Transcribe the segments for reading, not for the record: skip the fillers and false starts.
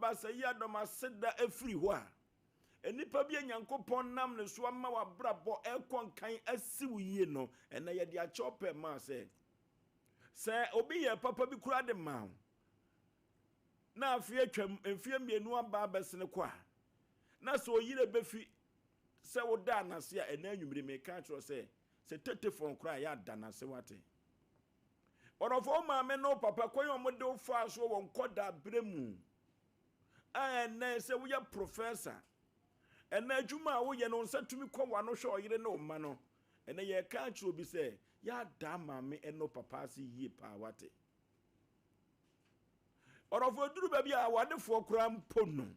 Ɔbasa yi adɔm aseda afiri hɔ a, nnipa bi a Nyankopɔn nam ne so ama w'abrabɔ ɛrekɔ nkan asi wo yie no, ɛnnɛ yɛde akyɛ ɔpɛ maa sɛ, sɛ obi yɛ papa bi koraa de ma wo, na afe atwam, mfeɛ mmienu aba abɛsene kɔ a, na sɛ oyere bɛfi sɛ wodaa n'ase a, ɛnnɛ anwummere meka akyerɛ wo sɛ, sɛ tetefon koraa a, yɛ ada n'ase wate. Ɔdɔfo, wo maame ne wo papa kwan a wɔde wo faa so wɔ nkɔdaa berɛ mu a ɛnnɛ sɛ woyɛ professor, ɛnnɛ adwuma a woyɛ no wo nsa tumi kɔ w'ano hwɛ ɔyere ne wo mma no, ɛnnɛ yɛreka akyerɛ obi sɛ yɛadaa maame ne wo papa ase yie paa wate. Ɔdɔfo, ɛduru baabi a awadefoɔ koraa mpo no,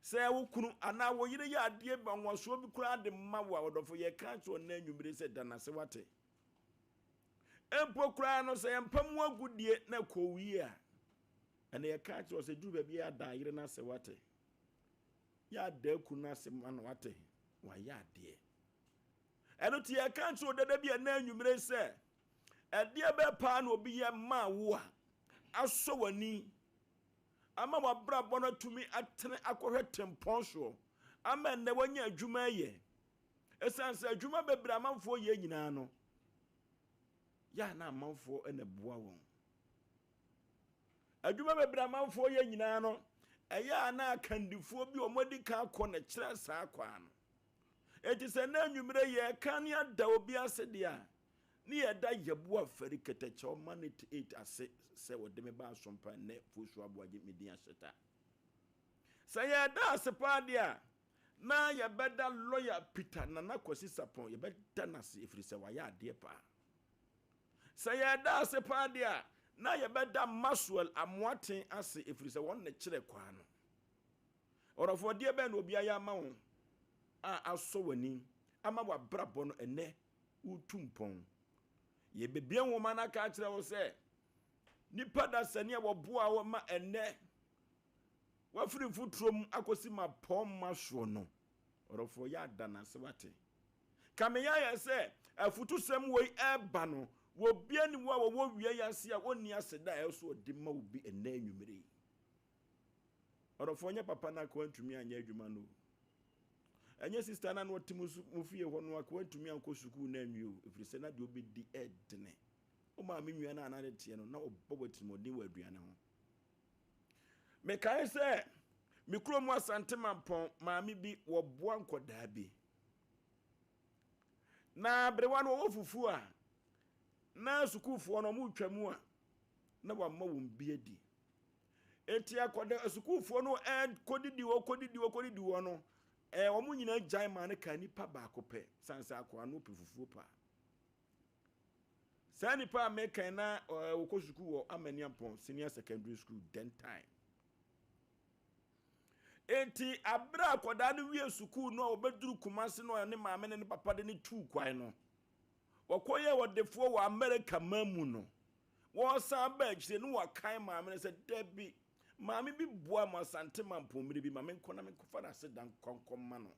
sɛ wo kunu anaa wo yere yɛ adeɛ nwanwasoɔ bi koraa de ma wo a, ɔdɔfo, yɛreka akyerɛ wo nnɛ anwummere sɛ da no ase wate. Mpo koraa no, sɛ yɛmpa mu agodie na ɛkɔ wie a, ɛna yɛka akyerɛ sɛ duru baabi yɛ ada yere no ase wate. Yɛ ada kunu no ase ma no wate. Wayɛ adeɛ. Ɛno ti yɛka akyerɛ odada bi ɛna anwummere sɛ ɛdeɛ bɛɛ paa na obi yɛ maa wo a asɔ w'ani ama w'abrabɔ no atumi atene akɔhwɛ tempɔn soɔ ama ɛnnɛ wanya adwuma yɛ. Ɛsiane sɛ adwuma bebree amanfoɔ yɛ nyinaa no, yɛ a na amanfoɔ na ɛboa wɔn. Adwuma bebree amanfoɔ yɛ nyinaa no, ɛyɛ a na akandifoɔ bi wɔn adi kan akɔ na kyerɛ saa kwan no. Eti sɛ na anwummerɛ yɛreka ne ada obi ase deɛ a, ne yɛda yɛboa fari kɛtɛkyɛw ma ne eight ase sɛ wɔde me ba asompa nnɛ fosuo aboagye me din ahyeta. Sɛ yɛda ase paa deɛ a, Na yɛbɛda lɔya Peter Nana Kwasi Sarpong, yɛbɛda no ase ɛfiri sɛ wayɛ adeɛ paa. Sɛ yɛda ase paa deɛ a, na yɛbɛda Maxwell Amoaten ase ɛfiri sɛ wɔn na kyerɛ kwan no. Ɔdɔfoɔ, deɛ bɛn na obi ayɛ ama wo a asɔ w'ani ama w'abrabɔ no ɛnɛ wotu mpɔn? Yɛbɛbie nwoma no aka akyerɛ wo sɛ nipa dasani a wɔboa wo ma ɛnɛ Wafiri mfuturo mu akɔsi mapɔmma soɔ no, ɔdɔfoɔ yɛ ada no ase wate. Ka me yɛ sɛ afutusɛm wei ɛreba no, wɔbia ni wɔ a wɔwɔ wia yi ase a wɔnni aseda a ɛwɔ so ɔde ma obi ɛnnɛ anwummere yi. Ɔdɔfoɔ nyɛ papa no aka wantumi anyɛ adwuma no. Ɛnyɛ sista no a na ɔte mo fie hɔ no aka wantumi ankɔ sukuu no anwie o, ɛfiri sɛ na deɛ ɔbɛdi ɛdene. Wo maame nua no a na ne teɛ no, na ɔbɔ wɔ atirimuɔden wɔ aduane ho. Mekae sɛ me kurom Asante Mampɔn maame bi wɔboa nkɔdaa bi. Na berewa no wɔwɔ fufuo a na sukuufoɔ no wɔretwa mu a na wɔama wɔn bi adi. Eti akɔda sukuufoɔ no kɔdidi hɔ kɔdidi hɔ kɔdidi hɔ no ɛɛ wɔn nyinaa gyae maa no kaa nipa baako pɛ san sɛ akɔa no pɛ fufuo paa. Saa nipa a mekan na wɔkɔ sukuu wɔ Amaniampɔn Senior Secondary School den time. Enti abere a akwadaa no wie sukuu no a wɔbɛduru Kumasi no a ne maame ne ne papa de ne tuu kwan no, wɔkɔyɛ ɔdefoɔ wɔ Amerika man mu no, wɔsan ba akyire no wɔkan maame no sɛ dabi, maame bi boa mo Asante Mampɔn mmere bi ma menkɔ na menkɔfa no ase da nkɔnkɔma no.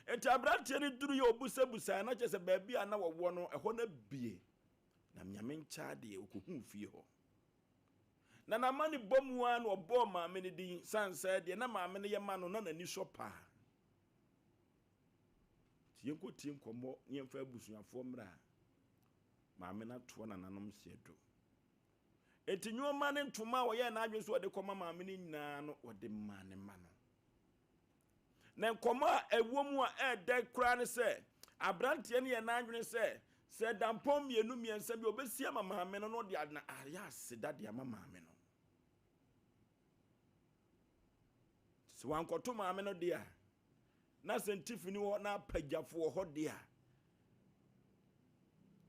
Enti aberanteɛ no duru yɛ ɔbusabusaeɛ na kyerɛ sɛ baabi a na wɔwɔ no ɛhɔ no abie. Na Nyame nkyɛ adeɛ ɔkɔhuu fie hɔ. Na n'amane bɔ mu ara na ɔbɔɔ maame no din sane sɛ deɛ na maame no yɛ ma no na n'ani sɔ paa. Nti yɛnkɔtie nkɔmmɔ ne yɛmfa abusuafoɔ mmra a maame no atoa nananom seɛ do. Enti nneɛma ne ntoma a ɔyɛɛ n'adwene sɛ ɔde kɔma maame no nyinaa no ɔde maa ne ma no. Na nkɔmmɔ a ɛwɔ mu a ɛɛdɛ koraa ne sɛ, aberanteɛ no yɛ n'adwene sɛ, sɛ dampɔn mmienu mmiɛnsa bi a ɔbɛsi ama maame no na ɔde ayɛ aseda de ama maame no. Sɛ wankɔto maame no deɛ a, na sɛ ntifini hɔ na apagyafo wɔ hɔ deɛ a,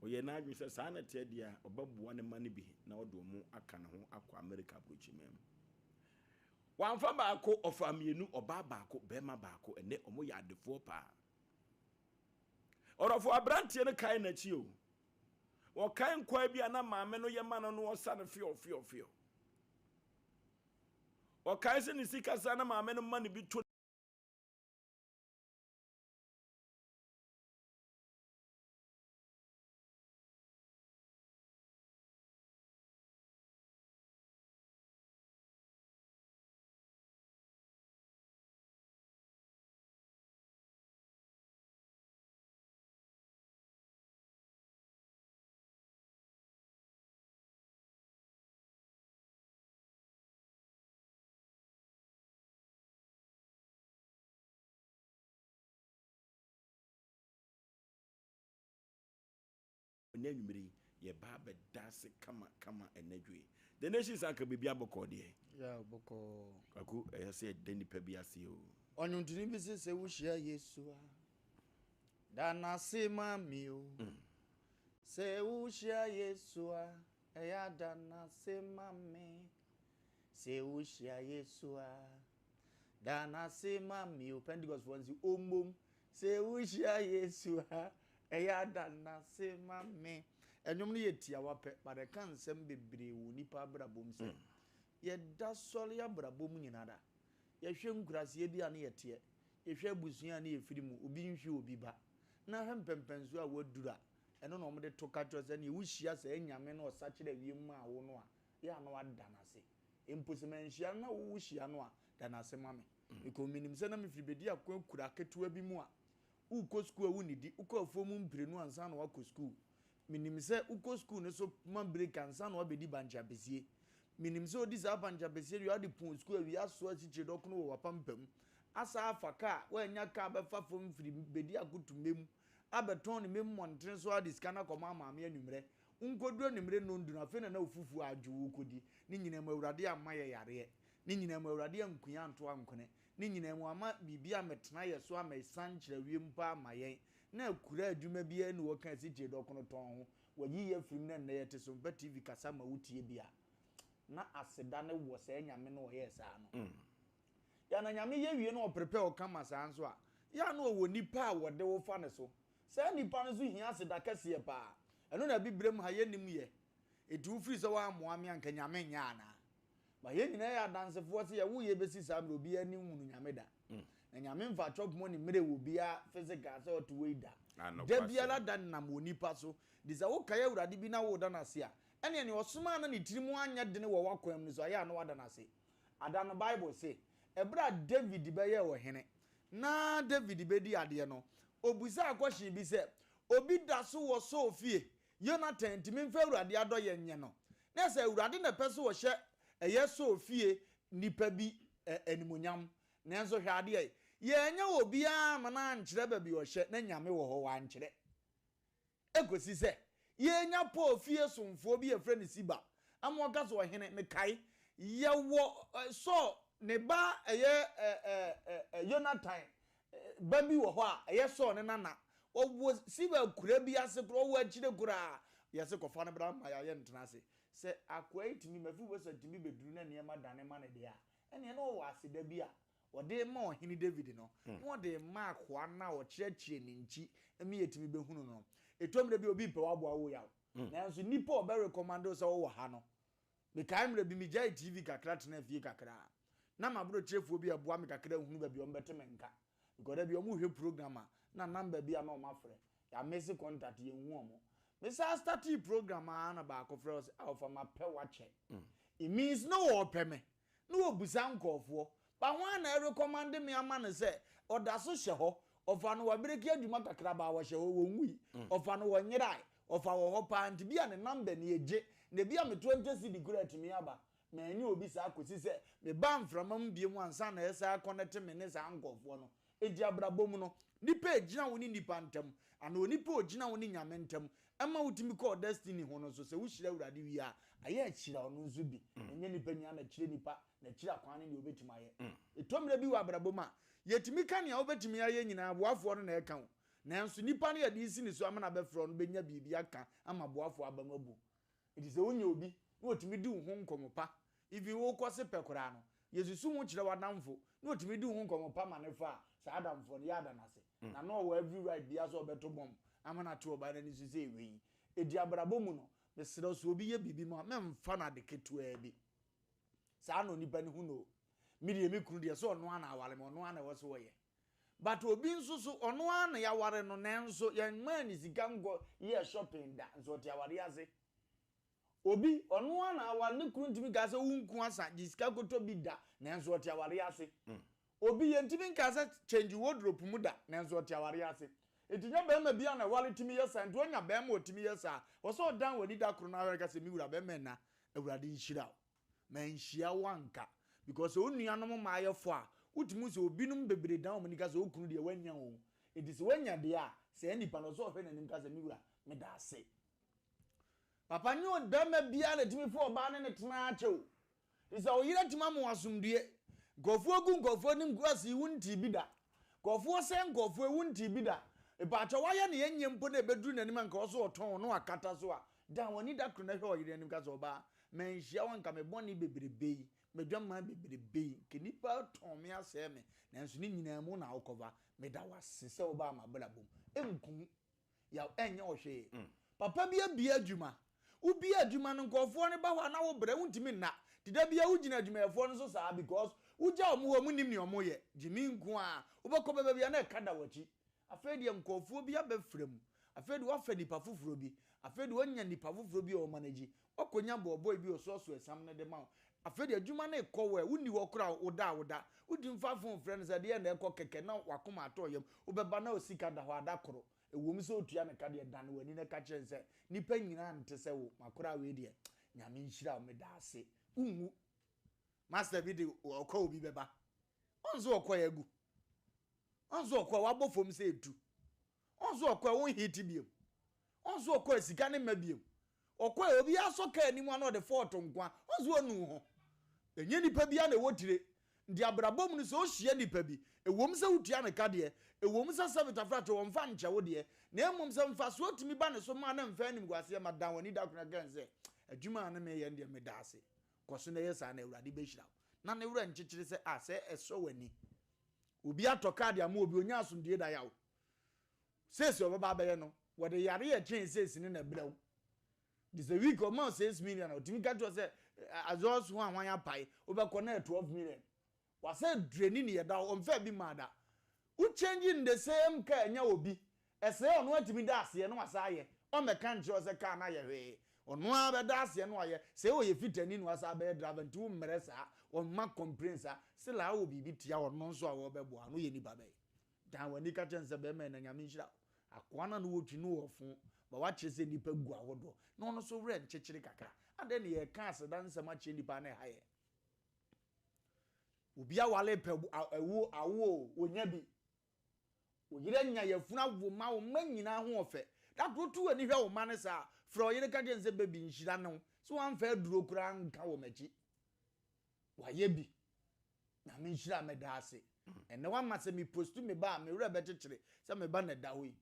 ɔyɛ n'adwene sɛ saa na ɛteɛ deɛ a, ɔbɛboa ne ma no bi na ɔde wɔn aka ne ho akɔ Amerika aburokyiman mu. Wamfa baako, ɔfaa mmienu, ɔbaa baako, bɛrima baako. Ɛnɛ wɔn yɛ adefoɔ paa. Ɔdɔfo aberanteɛ no kae n'akyi o. Wɔkae nkwae bi a na maame no yɛ ma no no ɔsa no feɔ feɔ feɔ. Ɔkae sɛ ne sika sa na maame no ma no bi to Ɛnɛ anwummere yi, yɛba abɛda ase kama kama ɛnɛ dwo yi. The Nation sɛ anka biribi abɔkɔɔ deɛ. Yeah, bɔkɔɔ. Kwaku, ɛyɛ sɛ yɛda nipa bi ase o. Ɔnwontoni bi sɛ sɛ wohyia Yesu a, da n'ase ma me o. Sɛ wohyia Yesu a, ɛyɛ ada n'ase ma me. Sɛ wohyia Yesu a, da n'ase ma me o. Pentecost foɔ nsi ommom. Sɛ wohyia Yesu a, ɛyɛ ada n'ase ma me. Ɛnwom no yɛ tiawa pɛ, but ɛka nsɛm bebree wɔ nipa abrabɔ mu sɛ yɛda sɔre abrabɔ mu nyinaa da. Yɛhwɛ nkuraseɛ bi a ne yɛteɛ. Yɛhwɛ abusua a ne yɛfiri mu, obi nhwɛ obi ba. Na hwɛ mpɛmpɛnsoɔ a waduru a, ɛno na wɔde to ka kyerɛ sɛ neɛ wohyia saa Nyame no ɔsakyera wiem maa wo no a, yɛ a na wada n'ase. Mpo sɛ manhyia no na wo wohyia no a, da n'ase ma me. Because menim sɛ na mefiri bɛdi ako akura ketewa bi mu a, wokɔ sukuu a wonnidi, wokɔ afuo mu mprenu ansa na woakɔ sukuu. Menim sɛ wokɔ sukuu no so ma break ansa na woabɛdi bankye apɛsie. Menim sɛ wodi saa bankye apɛsie wie a wode pɔn sukuu awie asoa asikyire dɔkono wɔ w'apampam. Asa afa kaa, woannya kaa bɛfa fam firi bɛdi akoto mmem abɛtɔn ne mmem mmɔntene so ara de sika no akɔma maame anwummerɛ. Wonkɔduru anwummerɛ nnɔndu no, afei na na wo fufuo adwo wokɔdi. Ne nyinaa mu Awurade amma yɛ yareɛ. Ne nyinaa mu Awurade anku yɛn anto ankone. Ne nyinaa mu wamma biribi ammɛtena yɛ so ammɛsan nkyerɛwee mpo amma yɛn. Na akura adwuma biara nni hɔ ka asikyire dɔkono tɔn ho. Wayi yɛn afiri mu na nnɛ yɛte so mpa TV kasa ma wotie bi a, na aseda no wɔ saa Nyame no a ɔyɛɛ saa no. Yɛ a na Nyame yɛ wie na ɔprepare wo kama saa nso a, yɛ a na ɔwɔ nipa a wɔde wo fa ne so. Saa nipa no nso hia aseda kɛseɛ paa. Ɛno na abibirem ha yɛnnim yɛ. Enti wofiri sɛ woammoa me a anka Nyame nyɛ anaa? But yɛn nyinaa yɛ adansefoɔ sɛ yɛwo yɛ bɛsi saa mmerɛ obiara ani nhunu Nyame da. Na Nyame mfa chop money mmerɛ wɔ obiara physical sɛ ɔte wei da. Da biara da nam wɔ nipa so. Nti sɛ wokae Awurade bi na woda no ase a, ɛneɛ nea ɔsomaa na ne tiri mu anyɛ dene wɔ w'akwan mu no so ayɛ a na wada no ase. Ada no Bible se, ɛberɛ a David bɛyɛɛ ɔhene, na David bɛdi adeɛ no, ɔbisaa question bi sɛ, Obi da so wɔ Saul fie? Yonatan ntumi mfa Awurade adɔeɛ nyɛ no. Na sɛ Awurade na ɛpɛ sɛ ɔhyɛ ɛyɛ Saul fie nnipa bi animuonyam. Nanso hwɛ adeɛ, yɛannya obiara amma no ankyerɛ baabi ɔhyɛ, na Nyame wɔ hɔ, wankyerɛ. Ɛkɔsi sɛ yɛnya Paul fie somfoɔ bi a yɛfrɛ no Siba ama ɔka sɛ, Ɔhene, mekae, yɛwɔ Saul ne ba ɛyɛ Yonatan ba bi wɔ hɔ a ɛyɛ Saul ne nana. Ɔwɔ Siba akuraa bi ase koraa, ɔwɔ akyire koraa. Yɛse kɔfa no bra ma yɛayɛ no tena ase. Sɛ akoa yi tumi, Mefiboset tumi bɛduru na nneɛma dane ma no deɛ a, ɛnneɛ na ɔwɔ aseda bi a ɔde rema Ɔhene David no, na ɔde rema akoa no a ɔkyerɛkyerɛ ne nkyi ma yɛtumi bɛhunu no no. Ɛtɔ mmerɛ bi a obi repɛ w'aboa wo yaw, nanso nnipa a ɔbɛrekɔmande wo sɛ wowɔ ha no, mekae mmerɛ bi megyaee TV kakra tenaa fie kakra a, na m'aborɔkyerɛfoɔ bi reboa me kakra hunu baabi a wɔbɛte me nka. Because da bi wɔrehwɛ program a, na number bi a na wɔafrɛ, yɛamese contact, yɛnhu wɔn. Mesan startee program ara na baako frɛ ɔse, ah ɔfa mapɛ wo akyɛ. It means na wɔrepɛ me. Na ɔbisa nkurɔfoɔ, Ba hwan na ɛrekɔmande me ama no sɛ ɔda so hyɛ hɔ? Ɔfa no wabreki adwuma kakraba a ɔhyɛ hɔ, wɔnwui. Ɔfa no wɔnyerae. Ɔfa wɔ hɔ paa nti bi a ne number ni egye na ebi a me 20 cedi koraa atumi aba. Manyɛ obi saa kɔsi sɛ mebaa mframa mu biom ansa na ɛsan akɔnɛte me ne saa nkurɔfoɔ no. Enti abrabɔ mu no, nipa a egyina wo ne nnipa ntam, anaa onipa a ogyina wo ne Nyame ntam ma wotumi kɔ wo destiny ho no nso, sɛ wohyira Awurade wie a, ayɛ a hyira ɔno nso bi. Ɛnyɛ nnipa nyinaa na kyerɛ nipa n'akyiri akwan ne nea obetumi ayɛ. Ɛtɔ mmerɛ bi wɔ abrabɔ mu a, yɛtumi ka nea wobetumi ayɛ nyinaa, boafoɔ no na ɛka o. Nanso nipa no yɛde resi ne so ama no abɛfrɛ wo no benya biribi aka ama boafoɔ aba mu abu. Enti sɛ wonya obi na otumi di wo ho nkɔmmɔ pa, even wokɔ se pɛ koraa no, yɛsusu ho kyerɛ w'adamfo na otumi di wo ho nkɔmmɔ pa ma no fa a, saa adamfoɔ no, yɛ ada no ase. Na na ɔwɔ every right biara sɛ ɔbɛto bomb ama no ato ɔbaa no ani so sɛ wei. Enti abrabɔ mu no, mesrɛ wo, sɛ obi yɛ biribi ma wo a, mɛmfa no ade ketewaa bi. Saa na onipa no hu no o. Me deɛ me kunu deɛ, sɛ ɔno ara na aware me, ɔno ara na ɛwɔ sɛ ɔyɛ. But obi nso so ɔno ara na yɛaware no nanso yɛnmaa no sika nkɔ yɛɛ shopping da nso ɔte awareɛ ase. Obi ɔno ara na aware ne kunu ntumi nkaa sɛ wo nku asa gye sika kɔtɔ bi da nanso ɔte awareɛ ase. Obi yɛntumi nkaa sɛ change wardrobe mu da nanso ɔte awareɛ ase. Nti nyɛ barima biara na ɛware tumi yɛ saa nti wonya barima a ɔtumi yɛ saa a wɔ sɛ ɔdan w'ani da koro no ara ka sɛ me wura barima nna Awurade nhyira wo. Manhyia wo anka. Because sɛ wo nuanom mmaa yɛ fɔ a, wotumi hu sɛ obinom bebree dan wɔn ani ka sɛ wo kunu deɛ wanya o. Enti sɛ wanya deɛ a, saa nipa no ɔsɛ ɔhwɛ n'anim ka sɛ me wura, meda ase. Papa nyɛ ɔbarima biara na ɛtumi fa ɔbaa ne no tena akyɛ o. Te sɛ wo yere atumi ama wo asomdue. Nkurɔfoɔ gu nkurɔfoɔ anim gu ase yi wontee bi da. Nkurɔfoɔ sɛe nkurɔfoɔ yi wontee bi da. Mepaakyɛw wayɛ nea ɛnyɛ mpo na ɛbɛduru n'anim a nka ɔso ɔtɔn wo na wakata so a, dan w'ani da koro na hwɛ ɔyere anim ka sɛ ɔbaa manhyia wo anka me bɔne bebrebe yi, m'adwaman bebrebe yi, nka nnipa retɔn me asɛe me nanso ne nyinaa mu wo na wokɔva. Meda wo ase sɛ wobaa m'abrabɔ mu. Ɛnku wo. Yaw ɛnyɛ wo hwee. Papa bi abue adwuma. Wobue adwuma no nkurɔfoɔ no ba hɔ a na wo brɛ wontumi nna. Nti da biara wogyina adwumayɛfoɔ no so saa because wogya wɔn hɔ a wɔnnim nea wɔyɛ. Gyimi nko ara. Wobɛkɔ bɛba biara na ɛka da w'akyi. Afei deɛ nkurɔfoɔ bi abɛfra mu. Afei deɛ woafa nipa foforɔ bi. Afei deɛ woanya nipa foforɔ bi a ɔmanage. Woakɔnya bɔɔbɔe bi a ɔsoasoa asiam no de ma wo. Afei deɛ adwuma no rekɔ well, wonni hɔ koraa a, woda a woda. Wotumi fa phone frɛ no sɛ ɛdeɛn na ɛrekɔ kɛkɛ na w'akoma atɔ yam. Wobɛba na wo sika da hɔ a, da koro. Ɛwom sɛ ɔtua no ka deɛ, dane w'ani na ka kyerɛ no sɛ, nnipa nyinaa nte sɛ wo, m'akoraa wei deɛ, Nyame nhyira wo, meda ase. Wonwu. Master bi de ɔkɔ obi bɛba. Ɔn sɛ ɔkɔɛ agu. Ɔn sɛ ɔkɔɛ wabɔ fam sɛ etu. Ɔn sɛ ɔkɔɛ wo nhete biom. Ɔn sɛ ɔkɔɛ sika ne mma biom. Ɔkɔɛ obi asɔ kaa anim a na ɔde fɔɔto nkoa. Ɔn sɛ ɔnu ho. Ɛnyɛ nipa biara na ɛwɔ tire. Nti abrabɔ mu no sɛ ohyia nipa bi, ɛwom sɛ wotua no ka deɛ, ɛwom sɛ sɛbe tafrakye wɔmfa nkyɛ wo deɛ, na mmom sɛ mfasoɔ tumi ba ne so ma na mfa animguaseɛ ma, dan w'ani da koro na ka sɛ, adwuma a na meyɛ no deɛ meda ase. Kɔ so na yɛ saa na Awurade bɛhyira wo. Na ne werɛ nkyekyere sɛ, ah, sɛ ɛsɔ w'ani. Obi atɔ kaa de ama obi, ɔnya asomdwoeɛ da yaw. Seesei ɔbɛba abɛyɛ no, wɔde yareɛ ɛkyɛn seesei no na ɛbrɛ wo. Nti sɛ week ɔma wo 6 million a, ɔtumi ka kyerɛ wo sɛ azɔs ho a hwan apae, wobɛkɔ na ɛyɛ 12 million. Wasɛ dreni ne yɛda hɔ, ɔmfaa bi mmaa da. Wo change in the same car nya obi, ɛsɛe ɔno atumi da aseɛ na wasa ayɛ, ɔmmɛka nkyerɛ wo sɛ car no ayɛ hwee. Ɔno ara bɛda aseɛ na wayɛ, sɛ ɔyɛ fitani na wasa abɛyɛ driver nti wo mmerɛ saa, ɔmma complain saa. Still a wowɔ biribi tia ɔno nso a wɔbɛboa no, woyɛ nipa bɛn? Dan w'ani ka kyerɛ no sɛ bɛrima yi na Nyame nhyira wo. Akoa no a na wɔtwi no wɔ fo, ma wakyerɛ sɛ nnipa gu ahodoɔ, na ɔno nso werɛ nkyekyere kakra. Adɛn na yɛreka aseda nsɛm akyerɛ nnipa a na ɛha yɛn? Obi aware pɛ awo awo o, wɔnya bi. Wo yere anya yafunu awo ma wo mma nyinaa ho ɔfɛ. Da koro to w'ani hwɛ wo mma no saa, frɛ ɔyere ka kyerɛ no sɛ baby nhyira ne wo sɛ wamfa aduro koraa anka wɔ m'akyi. Wayɛ bi. Nyame nhyira meda ase. Ɛnɛ wama sɛ me post me ba a me werɛ bɛkyekyere sɛ me ba na ɛda hɔ yi.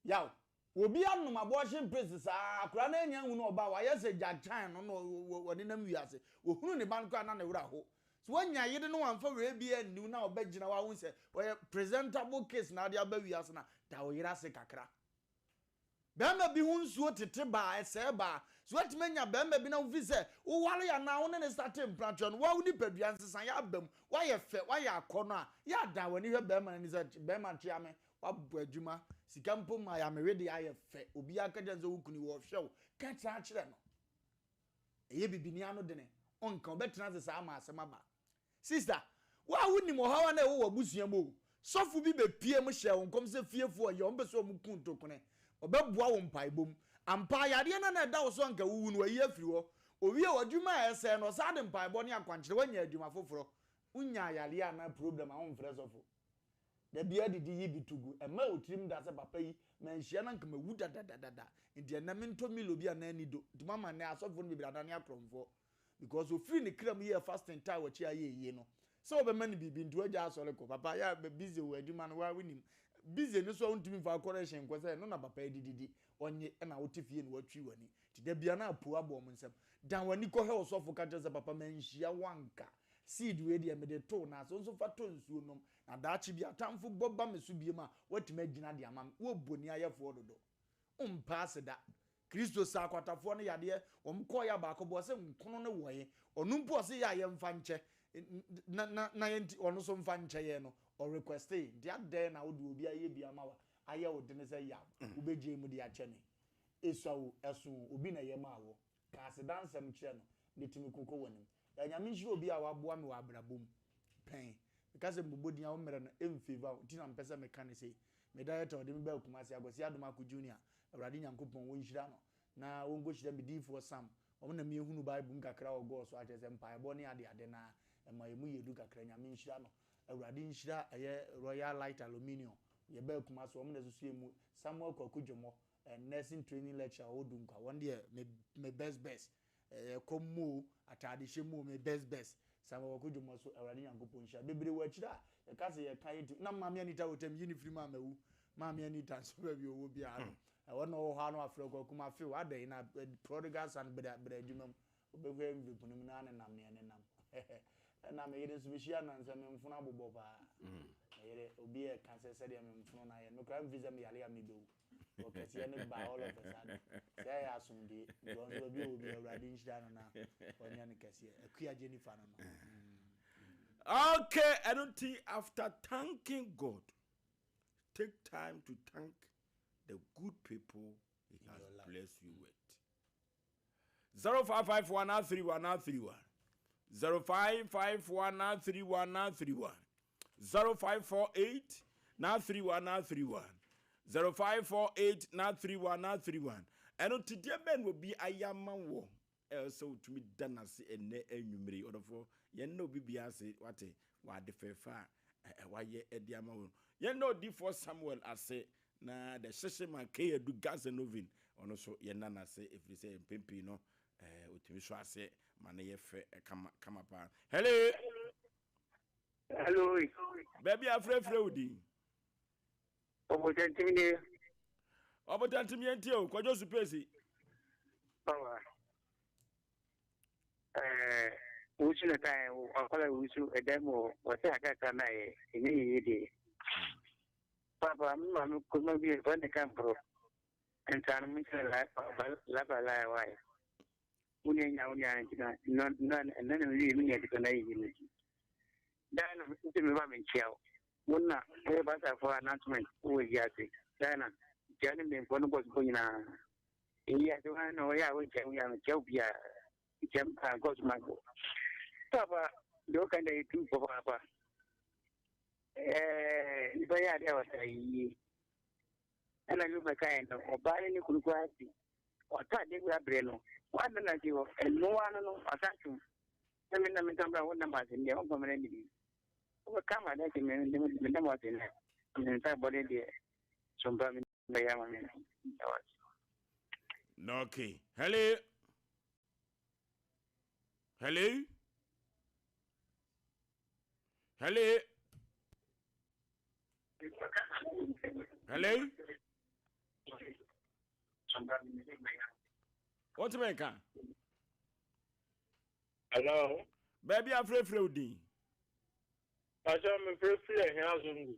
Yaw, obi anom abortion pills saa, akwadaa no anya anwu na ɔba a, wayɛ sɛ Jack Chan no na ɔnenam wiase. Ohunu ne ba no koraa na ne werɛ aho. So wanya yere na wamfa werɛ biara anni wo na ɔbɛgyina hɔ ahu sɛ ɔyɛ presentable case na ade aba wiase no a, da wo yere ase kakra. Barima bi ho nsuo tete baa, ɛsɛe baa. So woatumi anya barima bi na wofi sɛ woware anaa wo ne no sate mpratoɔ no, woa wo nipadua nsesaeɛ aba mu, woayɛ fɛ, woayɛ akɔnnɔ a, yɛ a dan w'ani hwɛ barima no ani sɛ, barima kyea me, woabɔ adwuma, sika mpo mmaeɛ a, me wedeɛ ayɛ fɛ. Obiara ka kyerɛ no sɛ wo kunu yi, ɔrehwɛ wo. Ka kyerɛ kyerɛ no. Ɛyɛ bibini ano dene, ɔnka, ɔbɛtena ase saa ama asɛm aba. Sister, wo a wonim ɔhaw a na ɛwɔ w'abusua mu o, sɔfo bi bepue mu hyɛɛ wo nkɔm sɛ fiefo ɔyɛ, wɔn pɛ sɛ wɔn ku ntokone, ɔbɛboa wo mpaebɔ mu. Ampa ara, yareɛ no a na ɛda wo so a anka wuwu no, wayi afiri hɔ. Owiee w'adwuma a ɛsɛe no, ɔsan de mpaebɔ ne akwankyerɛ, woanya adwuma foforɔ. Wonyaa yareɛ anaa problem a, womfrɛ sɔfo. Da biara didi yi bi to gu. Ɛmma wo tirim da sɛ papa yi, manhyia no anka mawu dadadadada. Nti ɛnnɛ mentɔ Milo bi anaa Nido. Nti moama nnɛ asɔfoɔ no bebree adane akorɔmfoɔ. Because ofiri ne kra mu yɛɛ fasting taa wakyi ayɛ yie no, sɛ wobɛma no biribi nti wagya asɔre kɔ. Papa yɛ a busy wɔ adwuma no, woa wonim. Busy no so a wontumi mfa correction nkɔ sɛ ɛno na papa yi de didi. Ɔnye ɛna wote fie na watwi w'ani. Nti da biara na apuo abɔ wɔn nsam. Dan w'ani kɔhwɛ ɔsɔfo ka kyerɛ sɛ papa manhyia wo anka. Seed wei deɛ mede too no ase, wo nso fa tɔ nsuo nom. Na daakye bi atamfo bɔ ba me so biom a, woatumi agyina de ama me. Wo boniayɛfoɔ dodo. Wompɛ aseda. Kristo saa akwatafoɔ no yadeɛ, wɔn kɔɔeɛ a baako bɔɔ sɛ nkono no wɔe. Ɔno mpo ɔse yɛ a yɛmfa nkyɛ na na na yɛnti ɔno nso mfa nkyɛ yɛn no, ɔrequestee. Nti adɛn na wode obi ayɛ bi ama wo a, ayɛ wo dene sɛ yaw, wobɛgyae mu de akyɛ me? Esua o, ɛso o, obi na ɛyɛ maa wo. Ka aseda nsɛm kyerɛ no na tumi ko kɔ w'anim. Daa Nyame nhyira obi a waboa me wɔ abrabɔ mu pɛn. Meka sɛ mebobɔ din a wo mmerɛ no ɛmfavour wo nti na mepɛ sɛ meka no sei. Me director a ɔde me baa Kumasi, Akwasi Adom Ako Junior, Awurade Nyankopɔn ɔnhyira no na ɔnkɔhyira me diyifoɔ Sam. Wɔn na mehunu Bible mu kakra wɔ gɔɔ so akyerɛ sɛ mpaebɔ ne ade ade no ara ɛma ɛmu yɛ du kakra. Nyame nhyira no. Awurade nhyira ɛyɛ Royal Light Aluminium. Yɛbaa Kumasi wɔn na ɛsoso yɛn mu. Samuel Kwaku Dwomoh. Nursing training lecturer ɔwɔ Dunkwa. Wɔn deɛ me me best best. Ɛyɛ kɔm mu o, ataadehyɛ mu o, me best best. Samuel Kwaku Dwuma so Awurade Nyankopɔn nhyira. Bebree wɔ akyire a yɛka sɛ yɛka yɛntumi. Na Maame Anita Otam yi ne firi mu a mawu. Maame Anita nso baabi ɔwɔ biara no. Ɛhɔ na ɔwɔ hɔ a na wafrɛ Kwaku mafe wo adɛn na prodigal son bra bra adwuma mu. Wobɛhwɛ envelope no mu na nenam nea nenam. Ɛna me yere nso mehyia no nsɛ me mfono abobɔ paa. Me yere obi ɛka sɛ sɛdeɛ me mfono no ayɛ no koraa mfiri sɛ meyare a mebɛwu. Ɔkɛseɛ no ba all of a sudden. Sɛ ɛyɛ asomdwoe. Nti ɔno nso baabi a ɔwɔ biara Awurade nhyira no na ɔnyɛ no kɛseɛ. Akua Jennifer no no. Okay, ɛno nti after thanking God, take time to thank the good people he has blessed you with. 0551 31 31 0551 31 31 0548 931 931 0548 931 931 ɛno nti deɛ bɛn na obi ayɛ ama wɔ ɛwɔ sɛ wotumi da n'ase ɛnɛ anwummere yi ɔdɔfoɔ yɛn na obi bia ase wate wɔ ade fɛɛfɛ a wayɛ ɛde ama wɔn yɛn na odifoɔ Samuel ase na the hyehye man K-Adu Gas and Oven ɔno nso yɛn na n'ase ɛfiri sɛ mpɛn pii no ɛɛ otumi so ase ma no yɛ fɛ kama kama paa. Hello. Hello. Baabi a afrɛfrɛ wo din. Ɔbotantim nie. Ɔbotantim yɛn tie o, Kwadwo Supesi. Bawa. Ɛɛ wusu na kan akɔla wusu ɛdan mu wɔsɛ akaka na yɛ ɛnyɛ yie deɛ. Papa mi maame kuruma bi yɛ ne ka mporo. Ntaano mu nkyɛn laba laa wae. Wo nua nya wo nua nti na na na na na mewie me nua de na yiyi no ti. Daa na nti me ba me nkyia wo. Wo na woyɛ basafoɔ announcement wɔ yi ase. Daa na nkyia ne mmɛnfoɔ no bɔsfoɔ nyinaa. Eyi ase wɔn na wɔyɛ a wɔnkyia wo yɛ a mekyia wo biara. Nkyia m gɔs ma go. Papa deɛ woka deɛ yɛ tu papaapa. Ɛɛ nipa yɛ adeɛ a wɔsɛ yie. Ɛna bi bɛkaeɛ no ɔbaa ne ne kunu koraa si ɔtɔ adeɛ bi abrɛ no wada na si hɔ ɛnoa no no ɔsa twom sɛ me na me ntɔmbra wo nam ase deɛ ɔmfa me no bi wobɛka ma dɛ sɛ me nam ase nɛ me nsa bɔde deɛ sompa me bɛyɛ ama me no. Okay. Hello. Hello. Hello. Hello. Wọ́n mi nka. Hello. Baabi afrɛfrɛ wo din. Pàṣẹ mi fẹ́rẹ́fẹ́rẹ́ ẹ̀hìn azongo.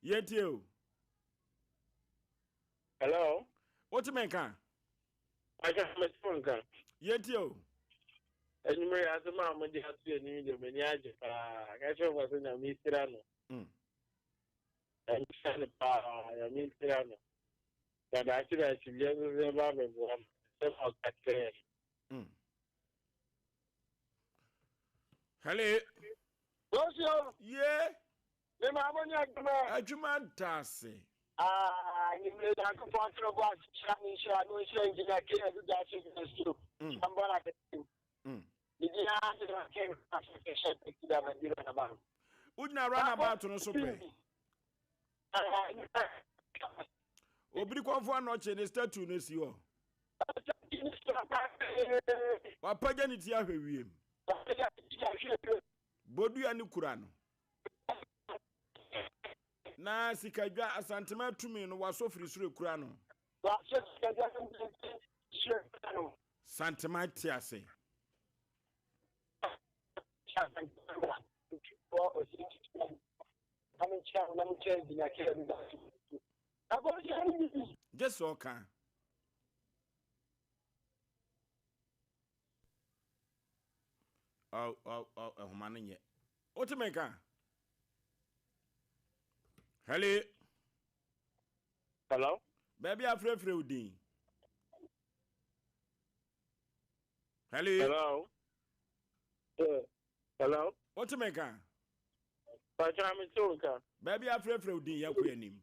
Yẹn tie o. Hello. Wọ́n mi nka. Pàṣẹ mi sọ nka. Yẹn tie o. Enyimire asɛm a mode ato anim deɛ m'ani agye paa. Ka kyerɛ mo sɛ Nyame nhyira no. Nhyira no paa, Nyame nhyira no. Na daakye daakye bia nso sɛ ɛba abɛboa no. Nsɛm a ɔka kyerɛ yɛn no. Hello. Lọ́sọ̀. Yeah. Me maa mo nyɛ adwuma. Adwuma da ase. Ah, nyimire Nyankopɔn toro bɔ ase hyira ne nhyira no nhyira ngyina ke na dudu ase gyina soro. Ambɔ na kɛse. Bibiara ne na ke na so ke hyɛ pɛti da ma dira na ba. Wogyina runabout no so pɛ. Obiri kɔnfo anɔkye ne statue no si hɔ. Wapagya ne ti ahwɛ wiem. Bodua ne kura no. Na sikadwa Asantema tumi no wasɔ firi soro kura no. Santema te ase. Gye sɛ ɔka. Nhoma no nyɛ. Wote me nka? Hello. Hello. Baabi afrɛfrɛ wo din. Hello. Hello. Hello. Wote me nka? Pàṣẹ mi tí o nka. Baabi afrɛfrɛ wo din yɛn kɔ anim.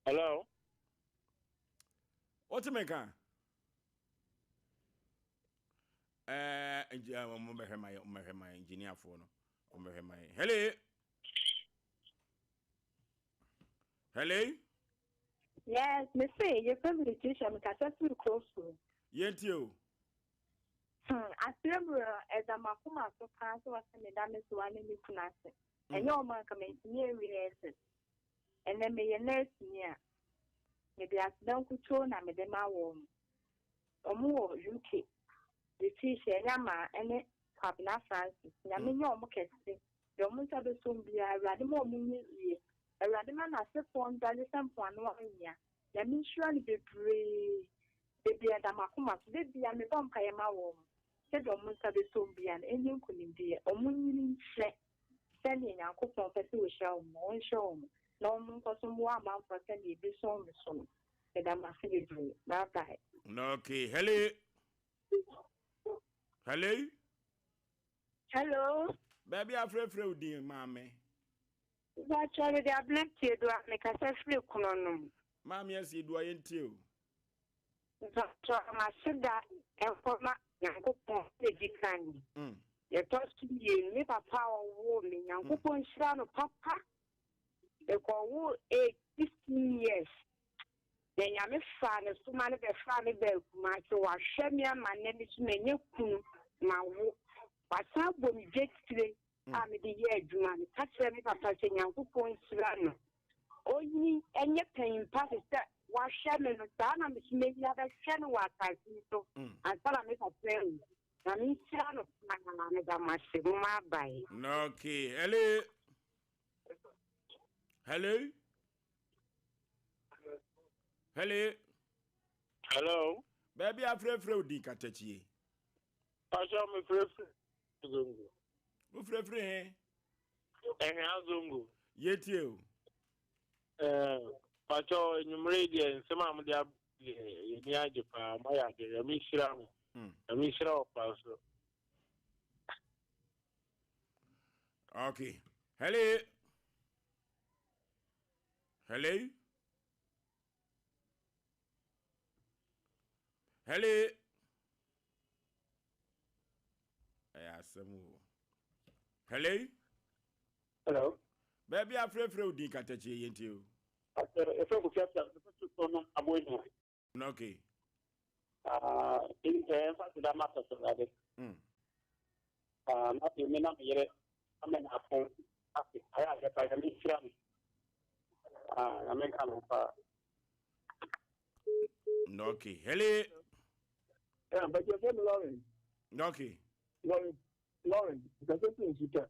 Hello. Wote me nka? Ɛɛ ɔmo bɛhwɛ ma yɛ ɔmo bɛhwɛ ma yɛ engineerfoɔ no ɔmo bɛhwɛ ma yɛ. Hello. Hello. Yes, me se yɛfrɛ me Letitia mekasa firi kuro so. Yɛntie o. Aseɛ mu no ɛda m'akoma so paa sɛ wɔsɛ meda me soa ne me kunu ase. Ɛnyɛ wɔn anka mantumi anwie SS. Ɛnɛ meyɛ nɛɛseni a, mede aseda nkutoo na mede ma wɔn. Wɔn wɔ UK. Letitia Nyamaa ne Kwabena Francis. Nyame nyɛ wɔn kɛse. Deɛ wɔn nsa bɛsɔ mu biara, Awurade ma wɔn nyɛ yie. Awurade ma n'asefoɔ ndane sɛ mpoano anwea. Nyame nhyira no bebree. Bebree ɛda m'akoma so. Da biara mebɔ mpaeɛ ma wɔn. Sɛdeɛ wɔn nsa bɛsɔ mu biara no, ɛnyɛ nkonimdie. Wɔn nyini nkyɛ sɛdeɛ Nyankopɔn pɛ sɛ wɔhyira wɔn no, ɔnhyira wɔn na wɔn nkɔ so mmoa amanfoɔ sɛdeɛ ebi sɔn me so no. Meda mo ase bebree. Bye bye. Okay, hello. Hello. Hello. Baabi afrɛfrɛ wo din maame. Bàtchɔ mi de abena tie do a mekasa firi kono no mu. Maame asie do a yɛntie o. Bàtchɔ m'ase da nkɔma Nyankopɔn na di kan. Yɛtɔ so mmienu, me papa a ɔwoo me, Nyankopɔn nhyira no papa. Mekɔwoo age 16 years. Na Nyame faa ne so ma ne bɛfaa me baa Kumase. Wahwɛ me ama nnɛ me so manya kunu ma wo. Wasan bɔ me dwetire a mede yɛ adwuma. Meka kyerɛ me papa sɛ Nyankopɔn nhyira no. Onyini ɛnyɛ panyin pa te sɛ wahwɛ me no, saa na me so m'ani abɛhwɛ no wɔ asase yi so. Ansa na me papa awu. Na menhyira no paa, meda mo ase, momma abae. Okay, hello. Hello. Hello. Hello. Baabi afrɛfrɛ wo din katakyie. Pastor me frɛfrɛ Zongo. Wo frɛfrɛ he? Ɛhwea Zongo. Yɛtie o. Pastor enyimire deɛ nsɛm a mode ab yɛni agye paa, moayɛ adeɛ, Nyame nhyira mo. Nyame nhyira wɔ paa so. Okay. Hello. Hello. Hello. Ɛyɛ asɛm o. Hello. Hello. Baabi afrɛfrɛ wo din katakyie yɛntie o. Ɛfɛ Kofi Appiah, mepɛ sɛ tɔ no aboa adwuma. Okay. Ɛmfa so da ma asafo Awurade. Na afei me na me yere ama no ako ase. Ayɛ adeɛ pa, Nyame nhyira no. Nyame nka no paa. Okay. Hello. Yeah, but you're from Lauren. Okay. Lauren, Lauren, because it's in Suta.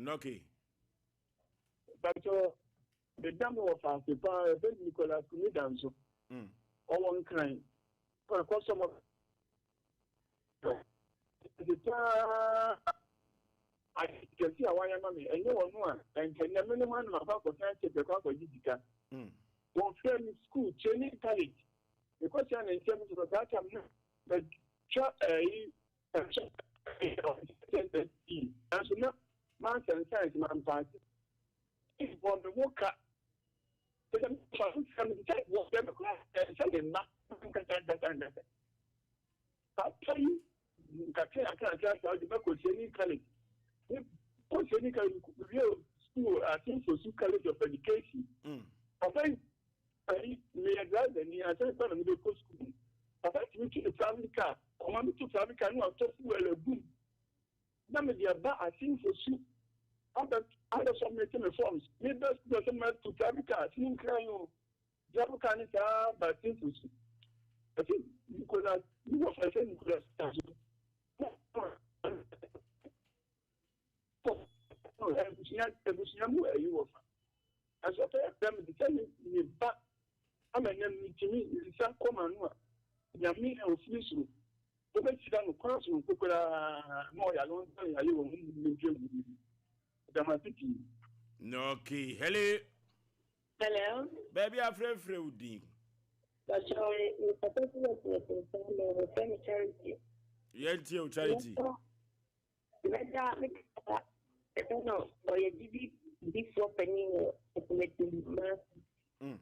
Okay. But the dam was fancy, pa, Nicholas Kumidanso. Or one crime. Or customer. The time I can see a wire money, and no one, and can never know one of our potential. One friend school, training college. Because I'm in terms of that, I'm not. But and so now, maths and science, man, pass. If one the worker, school, I think for College of Education. Papa, me drive ni I said me go school. Papa me to the family car. Come me to family car no to fuel boom. Na me dey ba I think for su. After submitting the forms, me best go some to family car, see cry o. Drive car ni sa ba think for su. I think Nicholas, you were first Nicholas. Ebusua mu ayi wɔ fa. Asɔfo ɛfɛ mi sɛ ne ba ama ne ntumi nsa kɔma no a Nyame a ofiri soro wobɛhyira no kwan so kokoraa na ɔyare wo nsa yare wɔ ho mu ntwa mu damase pii. Okay, hello. Hello. Baabi afrɛfrɛ wo din. Papa Charity. Yɛntie o Charity. Mɛda me papa ɛfɛ no ɔyɛ gyidi difoɔ panin wɔ ɛfumati ma.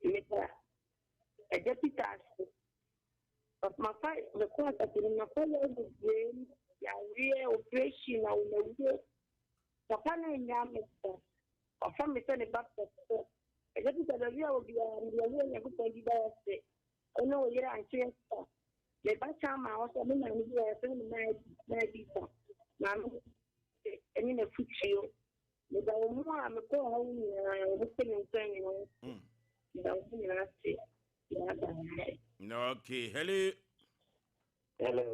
Meda ɛgya Peter ase. Mafa mekɔ asase no mafa yɛ bebree yareɛ operation na wɔmawuo. Papa no nya me sɛ ɔfa me sɛ ne ba pɛpɛ. Ɛgya Peter, baabi a wɔ biara, mede Yehowa Nyankopɔn din da wo ase. Wo ne wo yere Auntie Esther. Me ba san maa hɔ sɛ me maame bi a yɛfrɛ no Maadisa. Maame no ne n'afutuo. Meda wɔn mu a mekɔɔ hɔ no nyinaa, wɔn sɛ me nkwa nyinaa ase. Meda wɔn nyinaa ase. Yɛada Okay, hello. Hello.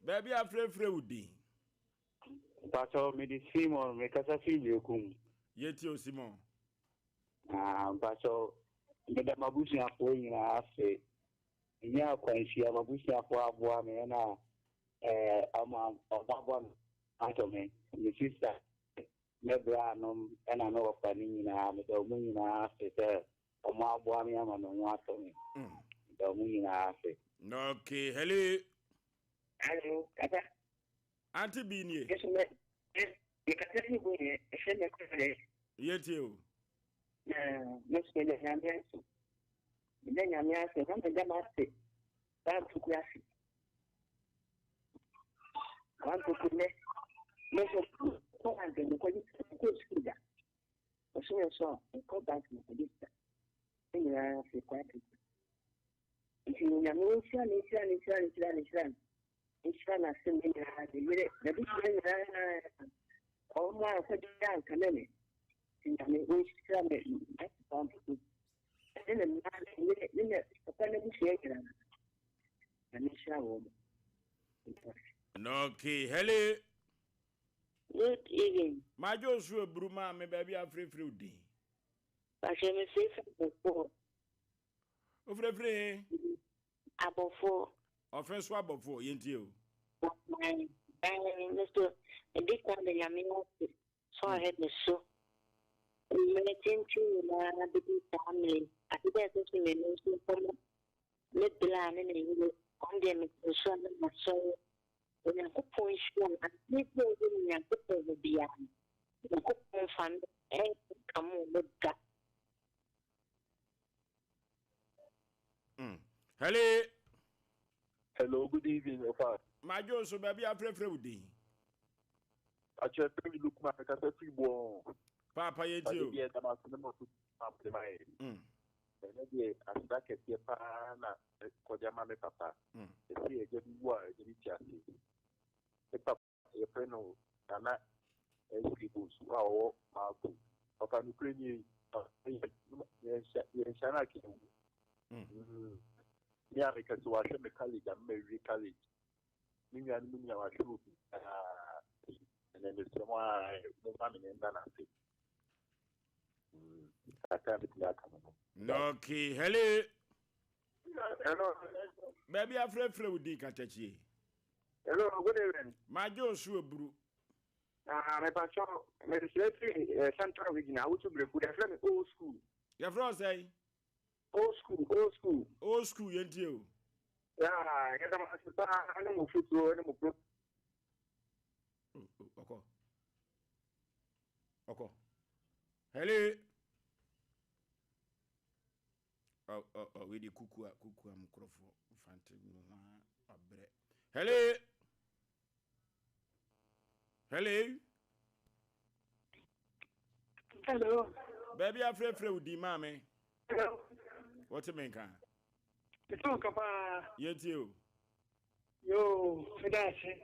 Baabi afrɛfrɛ wo din. Mpatsɔ mede Simon mekasa firi Berekum. Yɛtie o Simon. Ah, mpatsɔ meda m'abusuafoɔ nyinaa ase. Ɛnyɛ akwanhyia m'abusuafoɔ aboa me ɛna ɛɛ ɔmo ɔmo aboa me atɔ me. Me sister me bra nom ɛna me wɔfa ne nyinaa meda ɔmo nyinaa ase sɛ ɔmo aboa me ama me ho atɔ me. Meda ɔmo nyinaa ase. Okay, hello. Hello, papa. Auntie bi nie. Yesu me me kasa fi bo ne ɛhyɛ me kɔ dɛ. Yɛtie o. Na me so meda Nyame ase. Meda Nyame ase na meda m'ase. Baa ntoku ase. Baa ntoku nɛ. Me so kɔ bank me kɔ kɔ sukuu da. Ɔso yɛ so a mekɔ bank me kɔ sika. Ne nyinaa fi kɔ ate. Nti Nyame nhyira ne nhyira ne nhyira ne nhyira ne nhyira ne. Nhyira n'asɛm ne nyinaa ne yere n'abusua nyinaa ɔmo a ɔkɔgye anka ne me. Nyame nhyira me ase baa ntoku. Ɛne ne mma ne yere ne ne papa n'abusua nyinaa. Nyame nhyira wɔn mo. Okay, hello. Good evening. Madwo so eburu maame baabi afrɛfrɛ wo din. Pàṣẹ mi fi fún abɔfoɔ. Ofrɛfrɛ he? Abɔfoɔ. Ɔfɛn so abɔfoɔ yɛntie o. Me so ɛdi kan de Nyame ase so ahwɛ me so. Mmerɛ tenten nyinaa bɛdi saa mmerɛ yi. Ade dɛ ɛsɛ so mmienu nso nkɔmmɔ. Me bla ne ne yere, ɔno deɛ mete so a na masɔre. Onyankopɔn nhyira no. Adeɛ bi a ɛwɔ mu Onyankopɔn hɔ biara no, Onyankopɔn mfa no ɛnka mo mo da. Hello. Hello, good evening, Ofa. Madwo so baabi afrɛfrɛ wo din. Akyerɛ fɛ mi Lukman mekasa firi Boɔ. Paapa yɛtie o. Ade deɛ dam ase ne mo so amte ma yɛ. Ɛnɛ deɛ aseda kɛseɛ paa na kɔde ama me papa. Ɛsɛ agya bi wu a agya bi te ase. Me papa yɛfrɛ no Nana S.K. Bonsu a ɔwɔ Maako. Papa nokorɛ nie, yɛnhyia no aka wu. Me a meka sɛ wahwɛ me college a mema wie college. Me nuanom nyinaa wahwɛ obi biara. Ɛnɛ mesrɛ mo a momma me ne nda n'ase. Kakra metumi aka no no. Okay, hello. Hello. Baabi afrɛfrɛ wo din katakyie. Hello, good evening. Madwo so eburu. Ah, me pacho, me srɛ firi Central Region, Awutu Breku, yɛfrɛ me old school. Yɛfrɛ wo sɛn? Old school, old school. Old school yɛntie o. Yeah, yɛda mo ase paa ne mo fotuo ne mo pro. Ɔkɔ. Ɔkɔ. Hello. Oh, oh, oh, wei de kukua, kukua mu nkurɔfoɔ mfante mu ho abrɛ. Hello. Hello. Hello. Baabi afrɛfrɛ wo din maame. Hello. Wɔte me nka. Meto nka paa. Yɛntie o. Yoo, meda ase.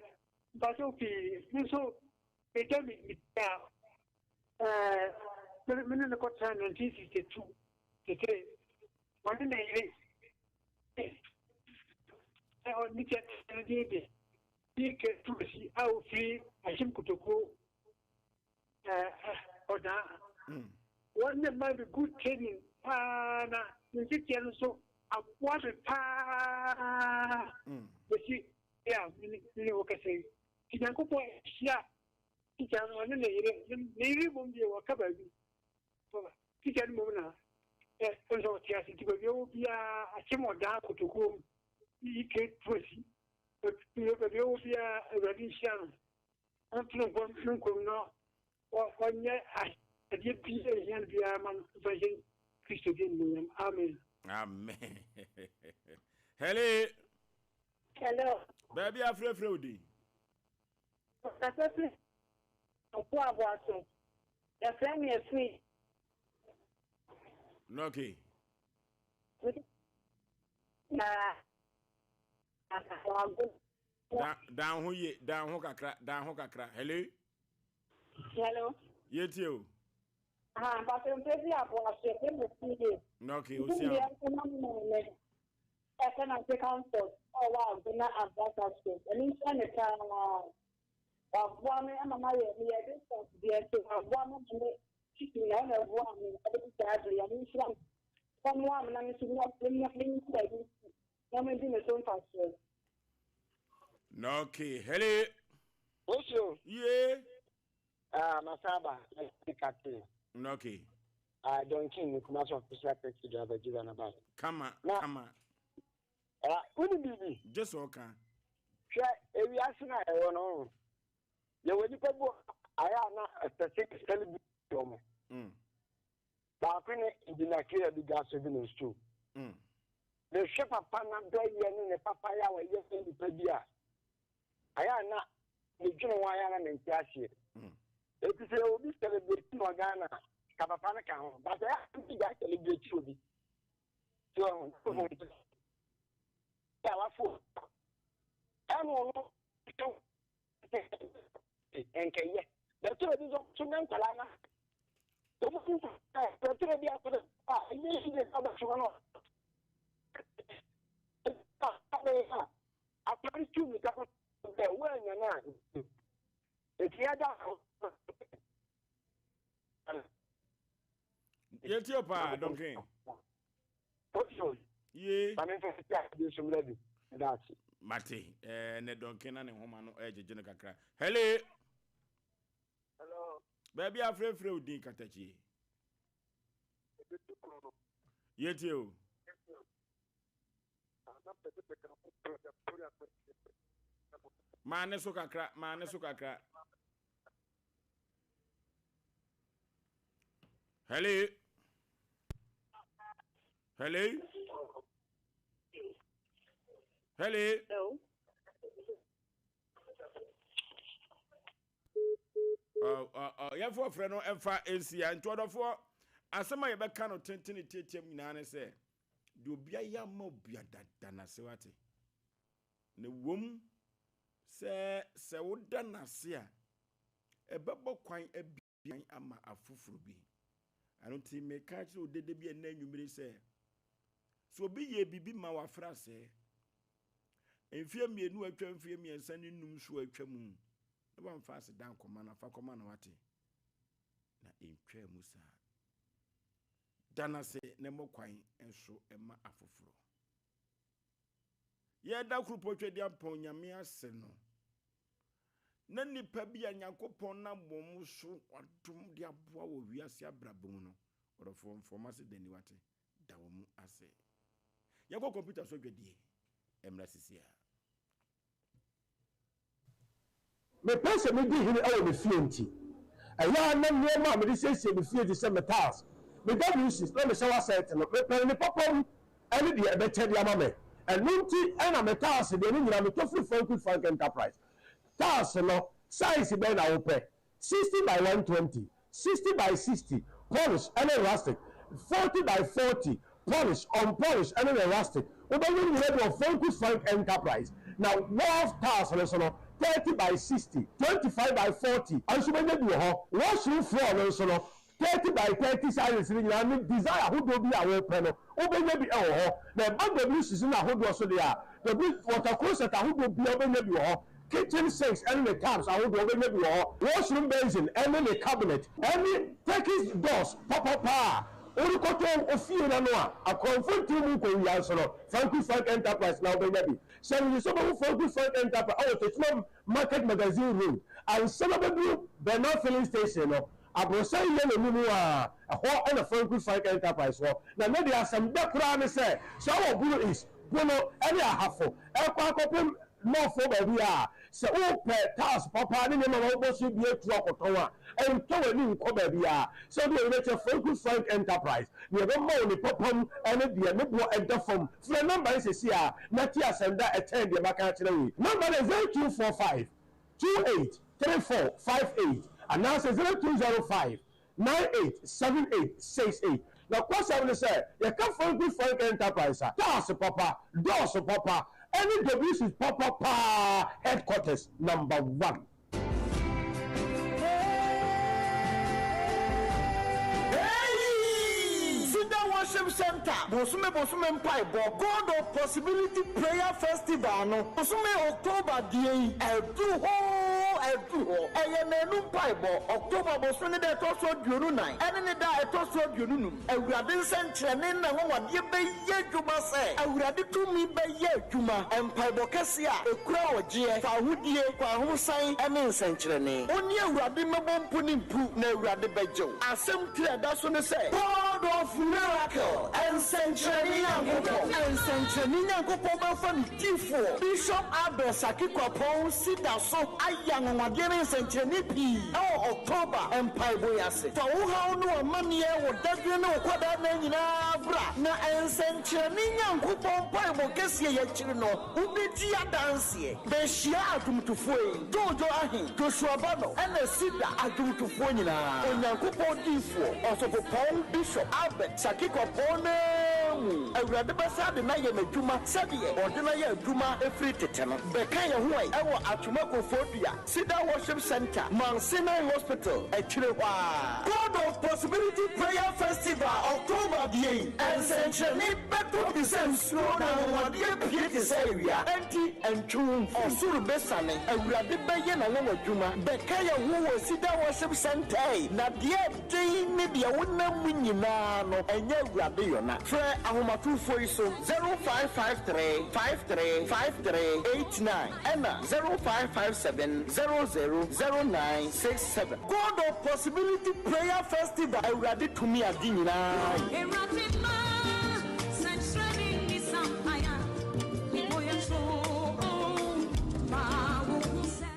Mpakyɛw pii, me nso meda me me a ɛɛ me ne no kɔtena 1962 tete ɔne ne yere ɛ ne kyɛ ne din de DK Tuosi a ofiri Ahyem Kotokuo ɛɛ ɔdaa. Wɔn ne mma me good training paa na ne nteteɛ no nso aboa me paa. Bɛsi a me ne wo kasa yi. Nti Nyankopɔn ahyia tikya no ɔne ne yere ne yere mmom deɛ wɔka baabi. Tikya no mmom na ɛ nso ɔte ase nti baabi a ɔwɔ biara akyem ɔdaa kotokuo mu yi ke tuosi. Baabi a ɔwɔ biara Awurade nhyira no. Ɔntene nkɔ ne nkɔm na ɔnyɛ adeɛ bi a ehia no biara ma no mfa nhyɛ Kristo din animuonyam. Amen. Amen. Hello. Hello. Baabi afrɛfrɛ wo din. Kasa firi ɔpo aboaso. Yɛfrɛ me Afiri. Okay. Dan ho ye, dan ho kakra, dan ho kakra. Hello. Hello. Yɛtie o. Ha, mpatro mpɛ bi aboa so ɛpɛ mo fie. Okay, osia. Ɛsɛ na ase comfort ɔwɔ agona abrasa so. Ɛno nhyɛ ne paa. Waboa me ama mayɛ meyɛ distance deɛ nso waboa me ma me titi na ɔna ɛboa me ɛbɛsi saa bere yi ɔno nhyira me ɔmmoa me na me nso menya menya baabi nsi na medi me so mfasoɔ. Na okay, hele. Osio. Ye. Ah, masaba, na captain. Na okay. Ah, Don King, Kumasi official taxi driver, Jiva na ba. Kama, kama. Ah, woni biribi? Gye sɛ ɔka. Hwɛ, ewiase no a ɛwɔ no, yɛwɔ nnipa bi wɔ ayɛ a na ɛsɛ sɛ celebrate wɔn. Mm. Baako ne Engineer Kea bi gas bi na stew. Mm. Mehwɛ papa na dɔyɛ ne ne papa yɛ a wɔyɛ ne nipa bi a ayɛ a na medwene ho ayɛ a na mente aseɛ. Mm. Eti sɛ obi celebrate wɔ Ghana ka papa no ka ho but ɛyɛ a obi gya celebrate obi. So ɛho a wafo ɛna ɔno nkɛyɛ bɛtɛ bi nso so ne nkwadaa na wɔn mu bɛtɛ bi akɔda a ɛnyɛ yi de ɔbɛ so no akɔre tu mi kakɔ bɛ wɔanya na eti ɛda Yɛtie o paa, Duncan. Ye. Mate, eh, ne Duncan na ne nhoma no ɛgyegye no kakra. Hello. Hello. Baabi afrɛfrɛ wo din katakyie. Yɛtie o. Maa ne so kakra, maa ne so kakra. Hello. Hello. Hello. Hello. Yɛmfa ɔfrɛ no ɛmfa nsia nti ɔdɔfoɔ asɛm a yɛbɛka no tentene tiatiam nyinaa ne sɛ deɛ obi ayɛ ama obi adada n'ase wate na wom sɛ sɛ woda n'ase a ɛbɛbɔ kwan abien ama afoforo bi. Ɛno nti meka kyerɛ wo dede bi ɛnnɛ anwummere sɛ, sɛ obi yɛ biribi ma wafra sɛɛ, mfeɛ mmienu atwa mfeɛ mmiɛnsa ne num so atwa mu, na wamfa aseda ankɔma no, afa kɔma no wate, na ɛntwaa mu saa. Da no ase na mmɔ kwan nso ma afoforo. Yɛda Kuropɔn Tweaduampɔn Nyame ase no, na nnipa bi a Nyankopɔn nam wɔn so adom de aboa wɔ wiase abrabɔ mu no, ɔdɔfoɔ mfa wɔn ase da ni wate, da wɔn ase. Yɛnkɔ kɔmputa so adwadie mmra sisi a. Mepɛ sɛ midi hene wɔ me fie nti, ɛyɛ a na nneɛma a mede siesie me fie te sɛ me tiles, me WCs, na me shower set no, mepɛ ne papa mu ne deɛ ɛbɛkyɛ de ama me. Ɛno nti na me tiles deɛ ne nyinaa metɔ firi Frank Frank Enterprise. Tiles no, size bɛn na wopɛ? 60 by 120, 60 by 60, polish ne rustic, 40 by 40, polish, unpolish ne ne rustic. Wobɛnya ne nyinaa bi wɔ Franku Frank Enterprise. Na wharf tiles no nso no, 30 by 60, 25 by 40 nso wobɛnya bi wɔ hɔ. Washroom floor no nso no, 30 by 30 sizes no nyinaa ne design ahodoɔ bi a wopɛ no, wobɛnya bi wɔ hɔ. Na ɛba WCs no ahodoɔ so deɛ a, W water closet ahodoɔ biara wobɛnya bi wɔ hɔ. Kitchen sinks ne ne taps ahodoɔ wobɛnya bi wɔ hɔ. Washroom basin ne ne cabinet ne Turkish doors papapa a worekɔtɔ wo fie no ano a akorɔmfo ntew mu nkɔwia nso no, Franku Frank Enterprise na wobɛnya bi. Hyɛ no nso wobɛhu Franku Frank Enterprise wɔ Techiman Market Magazine Road ansa na wobɛduru Bernard Filling Station no, Aborosan yellow no mu a, ɛhɔ na Franku Frank Enterprise wɔ. Na nnɛ deɛ asɛm dɛ koraa ne sɛ, sɛ wowɔ Bono East, Bono ne Ahafo rekɔ akɔpem North hɔ baabi a, sɛ wopɛ tiles papa ne nneɛma ma wobɔ so bi atu akɔtɔn a, ntɔ w'ani nkɔ baabiara. Sɛ wode w'ani bɛkyerɛ Franku Frank Enterprise, nea ɛbɛma wo ne papa mu ne deɛ ne boɔ da fam. Frɛ nɔmba yi seesei ara na tie asɛm da a ɛkyɛn deɛ maka akyerɛ wo yi. Nɔmba no yɛ 0245 28 34 58 anaasɛ 0205 98 78 68. Nokwasɛm ne sɛ, yɛka Frankie Frank Enterprise a, tiles papa, doors papa, ɛne WCs papa paa headquarters number one. Hey! Cedar Worship Center bosome bosome mpaebɔ God of Possibility Prayer Festival no bosome October deɛ yi aduru hɔ oo aduru hɔ. Ɛyɛ nnanu mpaebɔ, October bosome ne da ɛtɔ so 24 ɛne ne da a ɛtɔ so 25. Awurade nsɛnkyerɛnne ne n'anwanwadeɛ bɛyɛ adwuma sɛ Awurade tumi bɛyɛ adwuma, mpaebɔ kɛseɛ a ɛkura ɔgyeɛ, fawohodie, kwahosan ne nsɛnkyerɛnne. Wo ne Awurade mmɛbɔ mpo ne mpu na Awurade bɛgye wo. Asɛm tiri a ɛda so ne sɛ, God of Miracle, Nsɛnkyerɛnne Nyankopɔn. Nsɛnkyerɛnne Nyankopɔn bɛfa ne difoɔ, Bishop Abel Saki Kwapong si da so ayɛ anwanwadeɛ ne nsɛnkyerɛnne pii wɔ October mpaebɔ yi ase. Fa wo haw ne w'amanneɛ, wo dadwene ne wo kwadaa nna nyinaa bra, na nsɛnkyerɛnne Nyankopɔn mpaebɔ kɛseɛ yi akyiri no, wobɛdi adanseɛ. Bɛhyia adwomtofoɔ yi, Jojo Ahe, Joshua Bano, ɛna Cedar adwomtofoɔ nyinaa. Onyankopɔn diyifoɔ, Ɔsɔfopɔn Bishop Albert Saki Kwapɔn no ara mu, Awurade bɛsan de no ayɛ n'adwuma sɛdeɛ ɔde no ayɛ adwuma firi tete no. Bɛka yɛn ho ɛ wɔ Atwoma Kofoɔdua. Cedar Worship Centre, Mount Sinai Hospital akyire hɔ ara. God of Possibility Prayer Festival October deɛ yi, nsɛnkyerɛnne bɛtɔ te sɛ nsuo na anwanwadeɛ pue te sɛ awia, enti ntwe wo mfiri. Ɔsoro bɛsiane, Awurade bɛyɛ n'anwanwadwuma. Bɛka yɛn ho wɔ Cedar Worship Centre yi, na deɛ ɛden ne deɛ wonam mu nyinaa no, ɛnyɛ Awurade yɔna. Frɛ ahomatorofoɔ yi so, 0553 53 53 89. Ɛna 0557 00 09 67. God of Possibility Prayer Festival Awurade tumi ade nyinaa yɛ. Awurade ma sɛnkyerɛnne nni sampan a mebɔ yɛ too ma wo hu sɛ.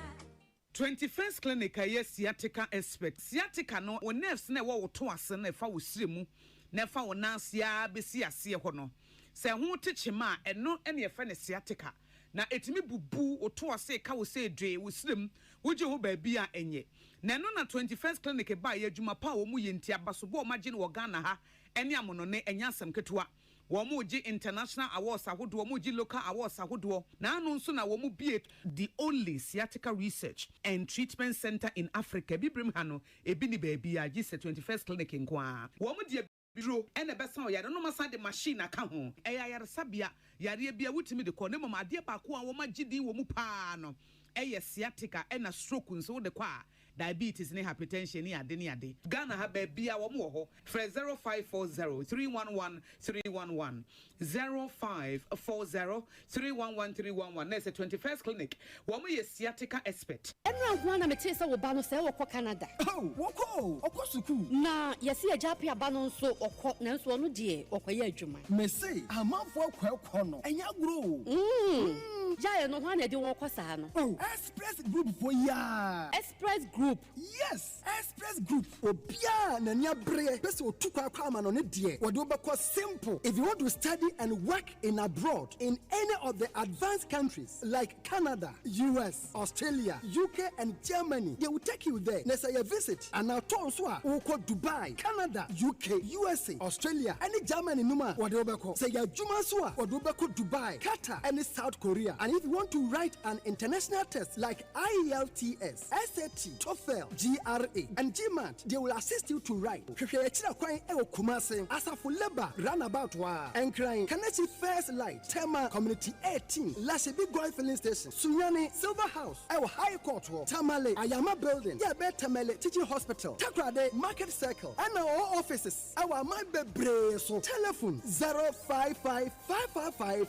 21st Clinic a ɛyɛ sciatica expert. Sciatica no, wo nerves no a ɛwɔ wo to ase no a ɛfa wo srɛ mu na ɛfa wo nan ase ara bɛsi aseɛ hɔ no, sɛ ɛho te kyema a, ɛno na yɛfrɛ no sciatica. Na ɛtumi bubu wo to ase, ka wo sɛ dwee, wo srɛ mu, wogye ho baabi a ɛnyɛ. Na ɛno na 21st Clinic baeɛ, adwuma pa a wɔyɛ nti, abasobɔ a wɔagye no wɔ Ghana ha ne amonɔne, ɛnyɛ asɛm ketewa. Wɔregye international awards ahodoɔ, wɔregye local awards ahodoɔ, na ano nso na wɔbue the only sciatica research and treatment centre in Africa, Abibirem ha no, ebi nni baabiara gye sɛ 21st Clinic nko ara. Wɔde aduro na ɛbɛsa wo yare, na wɔasan de machine aka ho. Ɛyɛ ayaresabea, yareɛ biara wotumi de kɔ, na mmom adeɛ baako a wɔagye din wɔ mu pa ara no yɛ sciatica, ɛna stroke nso wode kɔ a, diabetes ne hypertension ne ade ne ade. Ghana ha baabiaa wɔn wɔ hɔ. Frɛ 0540 311 311, 0540 311 311 na ɛsɛ 21st Clinic. Wɔn yɛ sciatica expert. Ɛnora nko ara na metee sɛ wo ba no sɛɛ ɔkɔ Canada. Oh, wɔkɔ o, ɔkɔ sukuu. Na yɛse agya Appiah ba no nso ɔkɔ nanso ɔno deɛ ɔkɔyɛ adwuma. Mese amanfoɔ akɔ ɛkɔ no, ɛnyɛ agorɔ o. Mm, gyae no, hwan na ɛde wɔn kɔ saa no? Oh, Express Group foɔ yi aa. Express Group. Yes! Express Group, obiara a n'ani abereɛ pɛ sɛ ɔtu kwan kɔ amanɔne deɛ, wɔde wo bɛkɔ simple. If you want to study and work in abroad in any of the advanced countries like Canada, US, Australia, UK and Germany, they will take you there. Na sɛ ɛyɛ visit anaa tour nso a, wokɔ Dubai, Canada, UK, USA, Australia ne Germany nom a, wɔde wo bɛkɔ. Sɛ ɛyɛ adwuma nso a, wɔde wo bɛkɔ Dubai, Qatar ne South Korea. And if you want to write an international test like IELTS, SAT, TOEFL, GRE, and GMAT, they will assist you to write. Hwehwɛ yɛn akyiri kwan wɔ Kumasi, Asafo Labour Runabout hɔ ara, Nkran, Kaneshie First Light, Tema Community 18, Lashibi Goil Filling Station, Sunyani, Silver House wɔ High Court hɔ, Tamale, Ayama Building, yɛ ɛbɛn Tamale Teaching Hospital, Takoradi, Market Circle, ɛna wɔwɔ offices wɔ aman bebree so. Telephone 055 555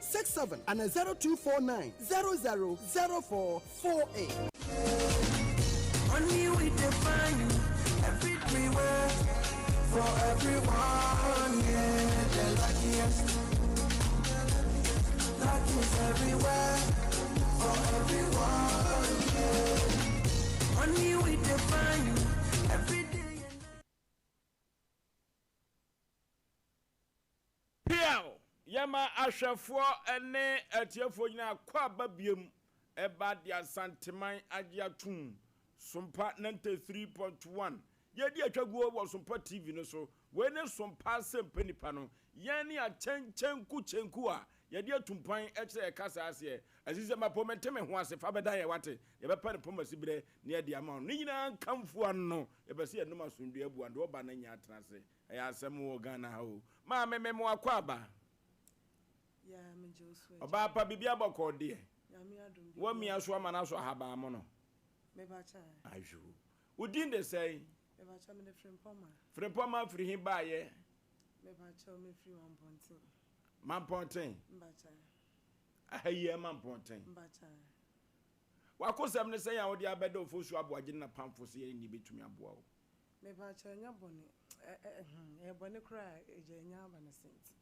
0067 ana 0249 00 0448. Money we define everywhere for everyone. Yeah, the luckiest. Luck is everywhere for everyone. Yeah, money we define every day. Peaw! Yɛma ahwɛfoɔ ne atiefoɔ nyinaa kɔ aba biom ɛba de Asanteman agye atom Sompa 93.1 Yɛredi atwa guo wɔ Sompa TV no so. Wei ne som paa sɛ mpɛ nipa no. Yɛn ne akyɛnkyɛnku kyɛnku a yɛde atumpan kyerɛ yɛ kasa aseɛ. Asi sɛ mapo mente me ho ase fa bɛda yɛ wate. Yɛbɛpɛ no poma siberɛ na yɛde ama wo. Ne nyinaa nkamfo ano. Yɛpɛ sɛ yɛnom asomdwoeɛ abua deɛ ɔba no nya atena ase. Ɛyɛ asɛm wɔ Ghana ha o. Maame me mo akwaaba. Ɔbaa pa biribi abɔkɔɔ deɛ. Woamia so ama no asɔ ahabammono. Ayoo. Wo din de sɛn? Mepakyɛw mede Frimpɔma. Frimpɔma firi he baayɛ? Mepakyɛw mefiri Mampɔnten. Mampɔnten? Mpakyɛw. Aha yi yɛ Mampɔnten? Mpakyɛw. W'akosɛm ne sɛn a wode abɛda Ofosu Aboagye ne n'apamfo sɛ yɛne nni bɛtumi aboa wo? Mepakyɛw ɛnyɛ bɔne, ɛ ɛ hmm ɛyɛ bɔne koraa a agya anya aba no se nti.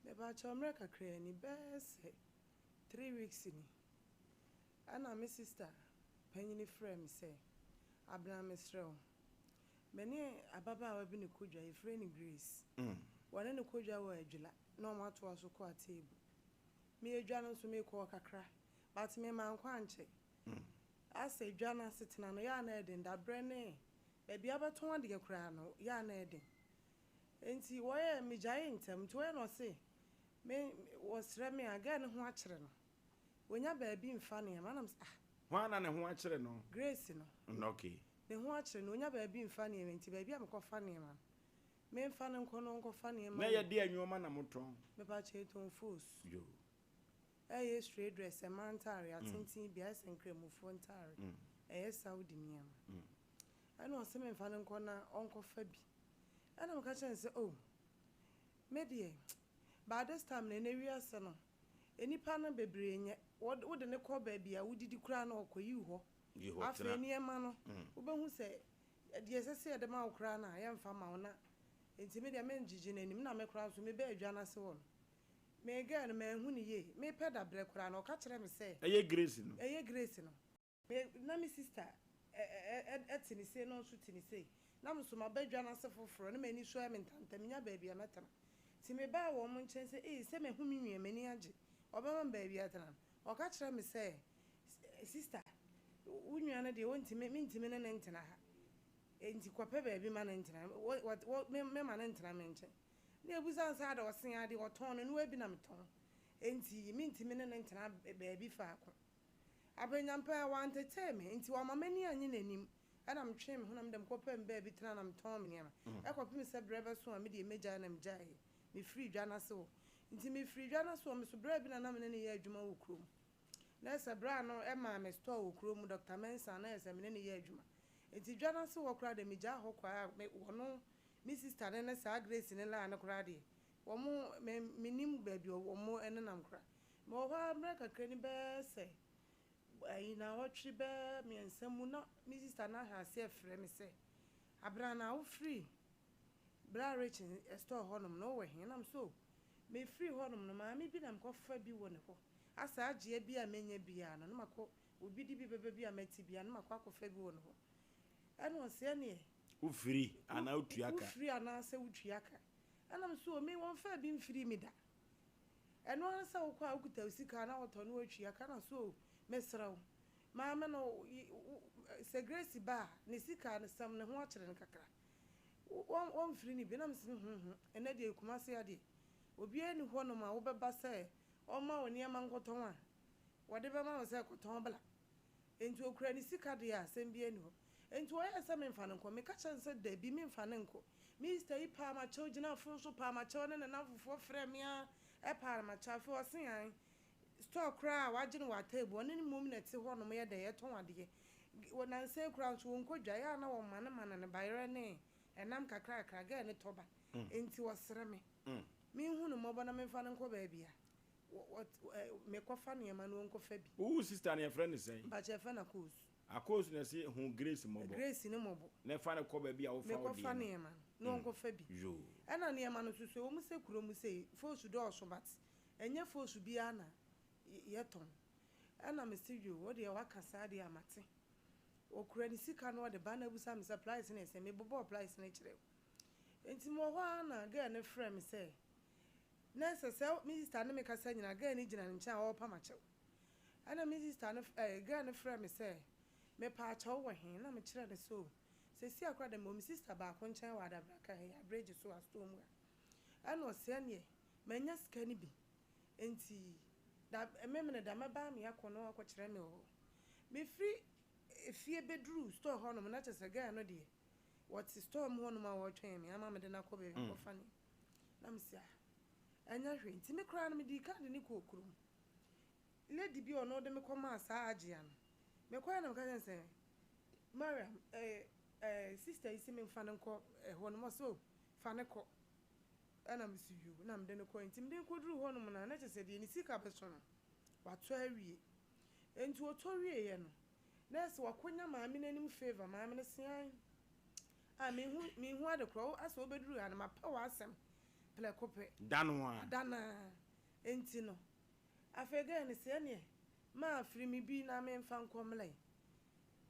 Mepakyɛw mmerɛ kakraa ni bɛyɛ sɛ three weeks ni Ɛna me sista panyini frɛɛ me sɛ, Abena mesrɛ wo, me ne ababaawa bi na ɛkɔ dwa, yɛfrɛ no Grace. Wɔne no kɔ dwa wɔ Adwila na wɔatoa so kɔ Ateebu. Me adwa no nso mekɔɔ kakra, but me mankɔ ankyɛ. Asɛ dwa no asetena no, yɛ a na ɛden, daberɛ ne baabi a wobɛtɔn adeɛ koraa no, yɛ a na ɛden. Enti wɔyɛɛ, megyaee ntɛm, nti wɔyɛ na ɔse, me, wɔsrɛ me a, girl no ho akyere no. Wanya baabi mfa nneɛma na mesɛ ah. Hwan na ne ho akyere no? Grace no. Mm okay. Ne ho akyere no, onya baabi mfa nneɛma nti baabi a mekɔfa nneɛma no, memfa no nkɔ na ɔnkɔfa nneɛma Na wɔ. ɛyɛ deɛn nnoɔma na motɔn? Mepakyɛ yɛtɔn fos. Yoo. Ɛyɛ straight dress, mmaa ntaare, atenten bi, ayɛ sɛ nkramofoɔ ntaare, ɛyɛ Saudi nneɛma. Ɛna ɔse memfa no nkɔ na ɔnkɔfa bi. Ɛna meka kyerɛɛ no sɛ oh, me deɛ by this time no ɛnɛ wiase no, Nnipa no bebree nyɛ. Wode no kɔ baabi a wodidi koraa na ɔkɔyi wo hɔ. Afei nneɛma no, wobɛhu sɛ deɛ ɛsɛ sɛ yɛde ma wo koraa no a, yɛmfa mma wo na nti me deɛ mengyegye n'anim. Na me koraa nso mebaa dwa no ase hɔ no, me girl no manhu no yie. Mepɛ dabrɛ koraa no, ɔka kyerɛɛ me sɛ. Ɛyɛ Grace no? Ɛyɛ Grace no. Me na me sista te ne sei na ɔnso te ne sei. Na me nso maba dwa no ase foforɔ na m'ani so ayɛ me ntanta, mennya baabi a mɛtena. Nti mebaa wɔn nkyɛn sɛ, Ei, sɛ mahu me nua, m'ani agye, ɔbɛma me baabi atena no. Ɔka kyerɛɛ me sɛ, Sista, wo nua no deɛ ɔntumi, mentumi ne no ntena ha, enti kɔpɛ baabi ma no ntena, mɛma no ntena me nkyɛn. Na yɛbisa no sɛ, Adɛn, ɔse adeɛ, ɔtɔn no, noa bi na metɔn, enti mentumi ne no ntena baabi faako. Aperenyampa, ɔanntetee me, ntsi ɔamma m'enyi annye n'enyim. Nna metwee moho na mede mokɔpɛɛ me beebi tsenaa na metɔɔn me nneɛma. Kɔpem sɛ berɛ bɛso a medeɛ mɛgyae na megyaeɛ. Mefirii dwa no ase hɔ. Nti mefirii dwa no ase hɔ, meso berɛ bi na na me ne no yɛ adwuma wɔ kurom. Na ɛsɛ berɛ a no ɛmaa me store wɔ kurom, Dɔkta Mensah, na ɛsɛ me ne no yɛ adwuma. Nti dwa no ase hɔ koraa deɛ megyaa hɔ kɔe a me wɔno, me sister no ne saa Grace ne Laa no koraa deɛ, wɔn, me mennim baabi a wɔn nenam koraa. Mewɔ hɔ ara mmerɛ kakra ni bɛyɛ sɛ ayi naawɔtwe bɛyɛ mmiɛnsa mu na me sista no ahwɛ aseɛ frɛ me sɛ, Abena na wofiri Bra Rich store hɔnom no wowɔ he? Na me sɛ oh mefiri hɔnom no maame bi na mekɔfa bi wɔ ne hɔ asɛ agyea bi a mɛnya biara no na makɔ obi de bi bɛba bi a mɛte biara no makɔ akɔfa bi wɔ ne hɔ. Ɛna ɔse ɛneɛ Wofiri anaa wotua ka? Wofiri anaasɛ wotua ka? Ɛna me sɛ oh me wɔmfaa bi mfirii me da. Ɛno ara ne sɛ wokɔ a wokuta wo sika na wotɔ na woatua ka na so o, mesrɛ wo, maame no sɛ Grace ba a ne sika no sɛm ne ho akyere no kakra, wɔmfiri no bi na mese huhu, ɛnnɛ deɛ Kumasi ha deɛ obiara nni hɔnom a wobɛba sɛ ɔmma wo nneɛma nkɔtɔn a wɔde bɛma wo sɛ kɔtɔn bla. Enti okura ne sika deɛ a, asɛm biara nni hɔ. Enti ɔyɛɛ sɛ memfa no nkɔ. Meka kyerɛɛ no sɛ, Dabi, memfa no nkɔ. Mister yi paa m'akyɛw gyinaa fon so paa m'akyɛw ne ne nnamfofoɔ frɛɛ me ara paa m'akyɛw. Afei ɔse ae, store koraa a wagye no wɔ Atebu, ɔne ne mmom na ɛte hɔnom yɛ dɛn, ɛtɔn adeɛ. Wɔ nansa yi koraa nso wɔnkɔ dwa, ɛyɛ a na wɔmanemane no bayerɛ ne ɛnam kakrakra, girl no tɔ ba. Enti ɔsrɛ me, menhu no mmɔbɔ na memfa no nkɔ baabi a mekɔfa nneɛma no ɔnkɔfa bi. Wo sister no yɛfrɛ no sɛn? Mpakyɛ yɛfrɛ no Akoosu. Akoosu na ɛse hu Grace mmɔbɔ. Grace no mmɔbɔ. Na fa no kɔ baabi a wofa wo deɛ no. Mekɔfa nneɛma no na ɔnkɔfa bi. Yoo. Ɛna nneɛma no nso so ɛwɔ mu sɛ kuro mu sei foosu dɔɔso but ɛnyɛ foosu biara na yɛtɔn. Ɛna mese yoo wo deɛ waka saa deɛ a mate. Ɔkura ne sika na ɔde ba na abisa me sɛ price no yɛ sɛn, mebobɔɔ price no kyerɛɛ wo. Nti mewɔ hɔ ara na girl no frɛɛ me sɛ Na ɛsɛ sɛ me sista ne me kasa nyinaa, girl no gyina ne nkyɛn a ɔrepa m'akyɛw. Ɛna me sista no ɛɛ girl no frɛɛ me sɛ, Mepaakyɛw wɔ he? Na mekyerɛɛ no sɛ oh, Seesei ara koraa deɛ mewɔ me sista baako nkyɛn wɔ Adabraka ha yi, Abiregye so wɔ store mu ha. Ɛna ɔse ɛneɛ manya sika no bi nti da Memeneda mɛba ama yɛakɔ na wakɔkyerɛ me wɔ hɔ. Mefiri efie bɛduruu store hɔnom na kyerɛ sɛ girl no deɛ wɔte store mu hɔnom a wɔretwɛn me ama mede no akɔ baabi akɔfa ne. Na mese ah ɛnyɛ hwee nti me koraa no medii kan de no kɔɔ kurom. Lady bi a ɔno ɔde me kɔmaa saa Agyea no, mekɔeɛ na meka kyerɛɛ no sɛ Mariam eh, eh, sister yi se memfa no nkɔ ɛhɔ nom, ɔse oh fa no kɔ. Ɛna mese yoo, na mede no kɔe. Nti mede no kɔduruu hɔ nom no a, na kyerɛ sɛ deɛ ne sika bɛso no, watɔ awie. Nti ɔtɔ wieeɛ no, na ɛsɛ wakɔnya maame no anim favour, maame no se ae, ah menhu, menhu ade korɔ, wo asɛ wobɛduru ha no mapɛ w'asɛm prɛko pɛ. Da no ara. Da no ara. Nti no, afei girl no se ɛneɛ maa firi me bi na memfa nkɔ mmra yi.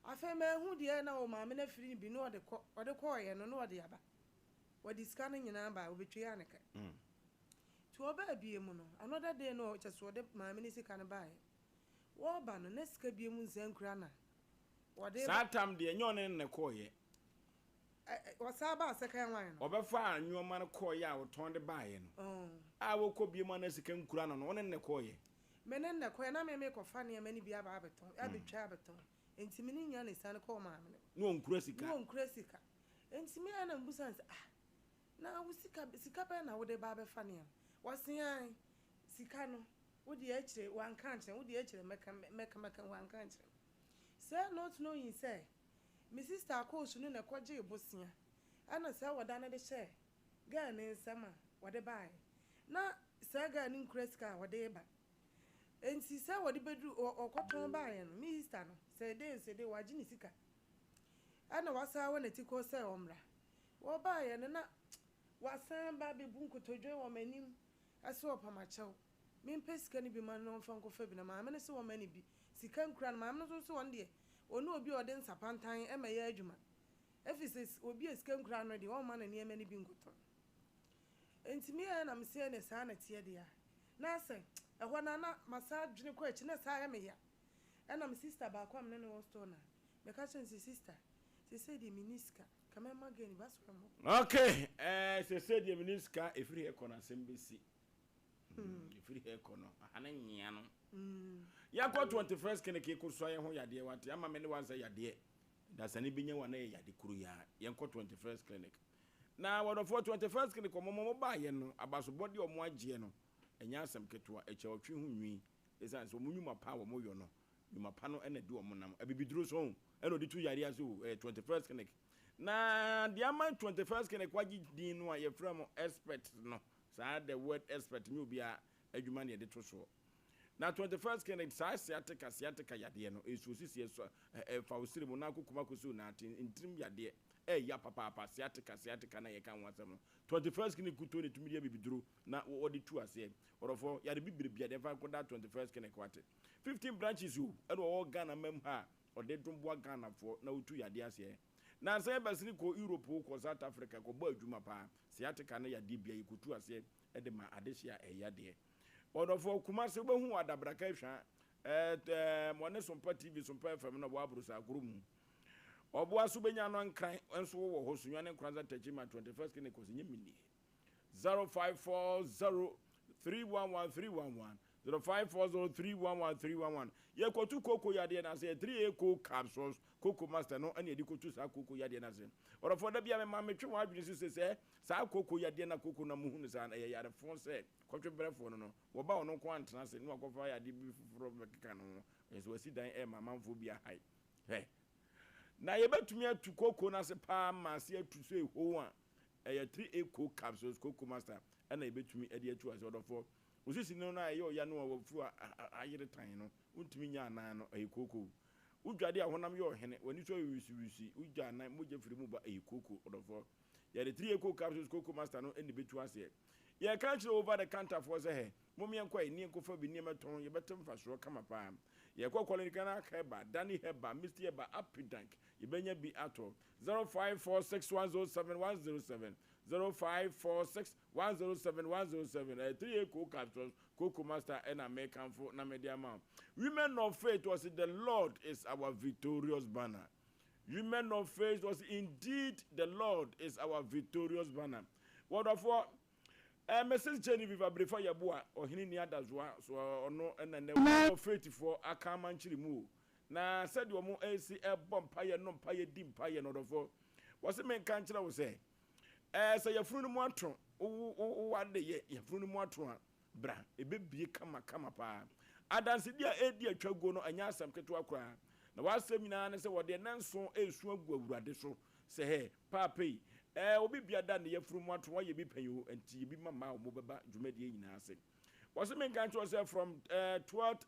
Afei manhu deɛ na ɔmaame no afiri no bi na ɔde kɔ, ɔde kɔeɛ no na ɔde aba. Wɔde sika no nyinaa bae, wɔbɛtuaa no ka. Nti ɔbaa bie mu no, another day no kyerɛ sɛ ɔde maame no sika no baeɛ. Wɔreba no, na sika bie mu nsa nkura na wɔde Saa ba. tam deɛ, ɛnyɛ ɔne no na ɛkɔeɛ. Ɛ, ɔsan baa second one no. Ɔbɛfaa nnoɔma no kɔeɛ a ɔtɔn de baeɛ no, a wɔkɔ bie mu a na sika nkura no no, wo ne no na ɛkɔeɛ? Me ne no na ɛkɔeɛ, na me merekɔfa nneɛma no bi aba abɛtɔn, abɛtwa abɛtɔn. Nti me ne nua no siane kɔɔ maame no hɔ. Na ɔnkura sika? Na ɔnkura sika. Enti me ara na mebisa no sɛ, Ah, na wo sika, sika bɛn na wode ba abɛfa nneɛma? Ɔse, Ae, sika no, wo deɛ akyire, wanka ankyerɛ me, wo deɛ akyire mɛka, mɛka, mɛka, wanka ankyerɛ me. Sɛ not knowing sɛ, me sister akɔɔsu no na ɛkɔgyee bosea, ɛna saa wɔda no de hyɛɛ girl no nsam a wɔde baeɛ. Na saa girl no nkura sika a ɔde reba. Enti sɛ wɔde bɛduru, ɔkɔtɔn baeɛ no, me sister no, sɛ dei sɛ dei, wagye ne sika. Ɛna wasan awɔ n'atikɔ sɛ ɔmmra. Wɔbaeɛ no na wasan aba abɛbu nkotodwe wɔ m'anim sɛ ɔpam akyɛw. Mempɛ sika no bi ma no na ɔmfa nkɔfa bi na maame no se wɔmma no bi. Sika nkura no. Maame no nso se ɔno deɛ ɔne obi a ɔde nsa pantan mmɛyɛ adwuma. Ɛfiri sɛ obi a sika nkura no deɛ ɔmma no nneɛma no bi nkɔtɔn. Enti meyɛɛ na mese ɛneɛ saa na ɛteɛ deɛ a. Na asɛ ɛhɔ no ara na masan adwene kɔ akyi na saa ayɛ me ya. Ɛna me sister baako a me ne no wɔ store no a, meka kyerɛɛ no sɛ, Sister, seesei deɛ menni sika, ka mɛma girl no bi asɔre mmɔ. Ok, eh, seesei deɛ menni sika, ɛfiri ha kɔ no asɛm bɛsi. Mm, ɛfiri ha kɔ no, aha no nyea no. Yɛakɔ 21st clinic yɛkɔsua yɛn ho yadeɛ, wate, ama me ne wansa yadeɛ. Dasani bi nyɛ wa na yɛ yade koro yi ara. Yɛnkɔ 21st clinic. Na wɔdɔfoɔ 21st clinic wɔn wɔn baayɛ no, abasobɔdeɛ wɔn agyeɛ no, ɛnyɛ asɛm ketewa, ɛkyɛ ɔtwe ho nwi. Esiane sɛ wɔn nnwuma pa a wɔyɔ no, nnwuma pa no na ɛde wɔn nam. Abibiduro so o, ɛna ɔde tu yareɛ ase o, ɛyɛ 21st Clinic. Na deɛ ama 21st Clinic wagye din no a yɛfrɛ mo expert no, saa the word expert nyɛ obiara adwuma na yɛde to soɔ. Na 21st Clinic saa sciatica sciatica yadeɛ no, ɛsuo sisiɛ so, ɛfa wo siri mu na akɔ kuma akɔsi wo nan ate, ntirim yadeɛ, ɛya papaapa, sciatica sciatica na yɛka ho asɛm no. 21st Clinic kutoo na ɛtumi de abibiduro na wɔde tu aseɛ. Ɔdɔfoɔ, yare bibire bia deɛ fa nkɔda 21st Clinic wate. 15 branches o, ɛna ɔwɔ Ghana mam ha a ɔde dom boa Ghanafoɔ na ɔtu yadeɛ aseɛ. Nansa yi bɛsene kɔɔ Europe o, kɔɔ South Africa kɔbɔ adwuma paa. Sciatica ne yadeɛ bia yɛkɔtu aseɛ de ma adehyeɛ a ɛyɛ yadeɛ. Ɔdɔfoɔ, Kumasi wobɛhu wɔ Adabraka Ahwa, ɛɛ wɔne Sompa TV, Sompa FM na wɔ Abrosa Agorɔ mu. Ɔboa so wobɛnya no Nkran nso wowɔ hɔ, Sunyani Nkoranza Techiman 21st Clinic ɔsɛ nyɛ menie. 0540 311 311 0540 311 311 Yɛkɔtu kooko yadeɛ no ase yɛ 3A coke capsules Coco Master no ɛna yɛde kɔtu saa kooko yadeɛ no ase. Ɔdɔfoɔ da biara mema metwe wɔn adwene si sɛ sɛ saa kooko yadeɛ no a kooko no a mohu no saa no ɛyɛ yarefoɔ sɛ kɔtwebrɛfoɔ no no wɔba ɔno nko antena ase na wakɔfa yadeɛ bi foforɔ bɛkeka ne ho ɛyɛ sɛ wasi dan ɛrema amanfoɔ bi ahae hwɛ na yɛbɛtumi atu kooko no ase paa ma ase atu so ehoo a Ɛyɛ 3A Coke Capsules, Coke Master, ɛna yɛbɛtumi de atu ase. Ɔdɔfoɔ, wo sisi no no a ɛyɛ ɔya no a wafuru a ayere tan no, wontumi nyɛ anan no, ɛyɛ kooko. Wodwade a honam yɛ ɔhene, w'ani so ayɛ wisiwisi, wogya anan, mogya firi mu ba, ɛyɛ kooko. Ɔdɔfoɔ, yɛde 3A Coke Capsules, Coke Master no na ɛbɛtu aseɛ. Yɛreka akyerɛ over the counter foɔ sɛ hɛ, mom yɛnkɔ ɛ, ne yɛnkɔfa bi ne yɛmmɛtɔn, yɛbɛte mfasoɔ kama paa. Yɛkɔ Kɔlenkana Herbal, Danny Herbal, Misty Herbal, Apidank, yɛbɛnya bi atɔ. 0546107107 0546107107 ɛyɛ 3A Co Capsules Coco Master ɛna mekamfo na mede ama wo. Women of Faith wɔse the Lord is our victorious banner. Women of Faith ɔse indeed the Lord is our victorious banner. Wɔdɔfoɔ, eh, Mrs. Genevieve Abrefa Yeboah, ɔhene ni adazoa, so ɔno na nnɛ Women of Faith foɔ aka amankyere mu o. Na sɛdeɛ wɔn ɛresi ɛbɔ mpaeɛ, nom mpaeɛ, di mpaeɛ no, ɔdɔfoɔ, wɔse menka nkyerɛ wo sɛ, eh, sɛ yafunu no mu ato, wo, wo, wo ade yɛ yafunu no mu ato a, Bra, ɛbɛbue kamakama paa. Adansedi a ɛredi atwa guo no, ɛnyɛ asɛm ketewa koraa. Na w'asɛm nyinaa ne sɛ wɔde nnanson resu agu Awurade so sɛ, Hɛ, paapa yi, ɛɛ, obi bia da ne yafunu mu ato, wayɛ bi pɛn o, ɛnti yɛ bi ma mmaa a wɔbɛba dwumadie nyinaa ase. Wɔse menka nkyerɛ wo sɛ from eh, 12th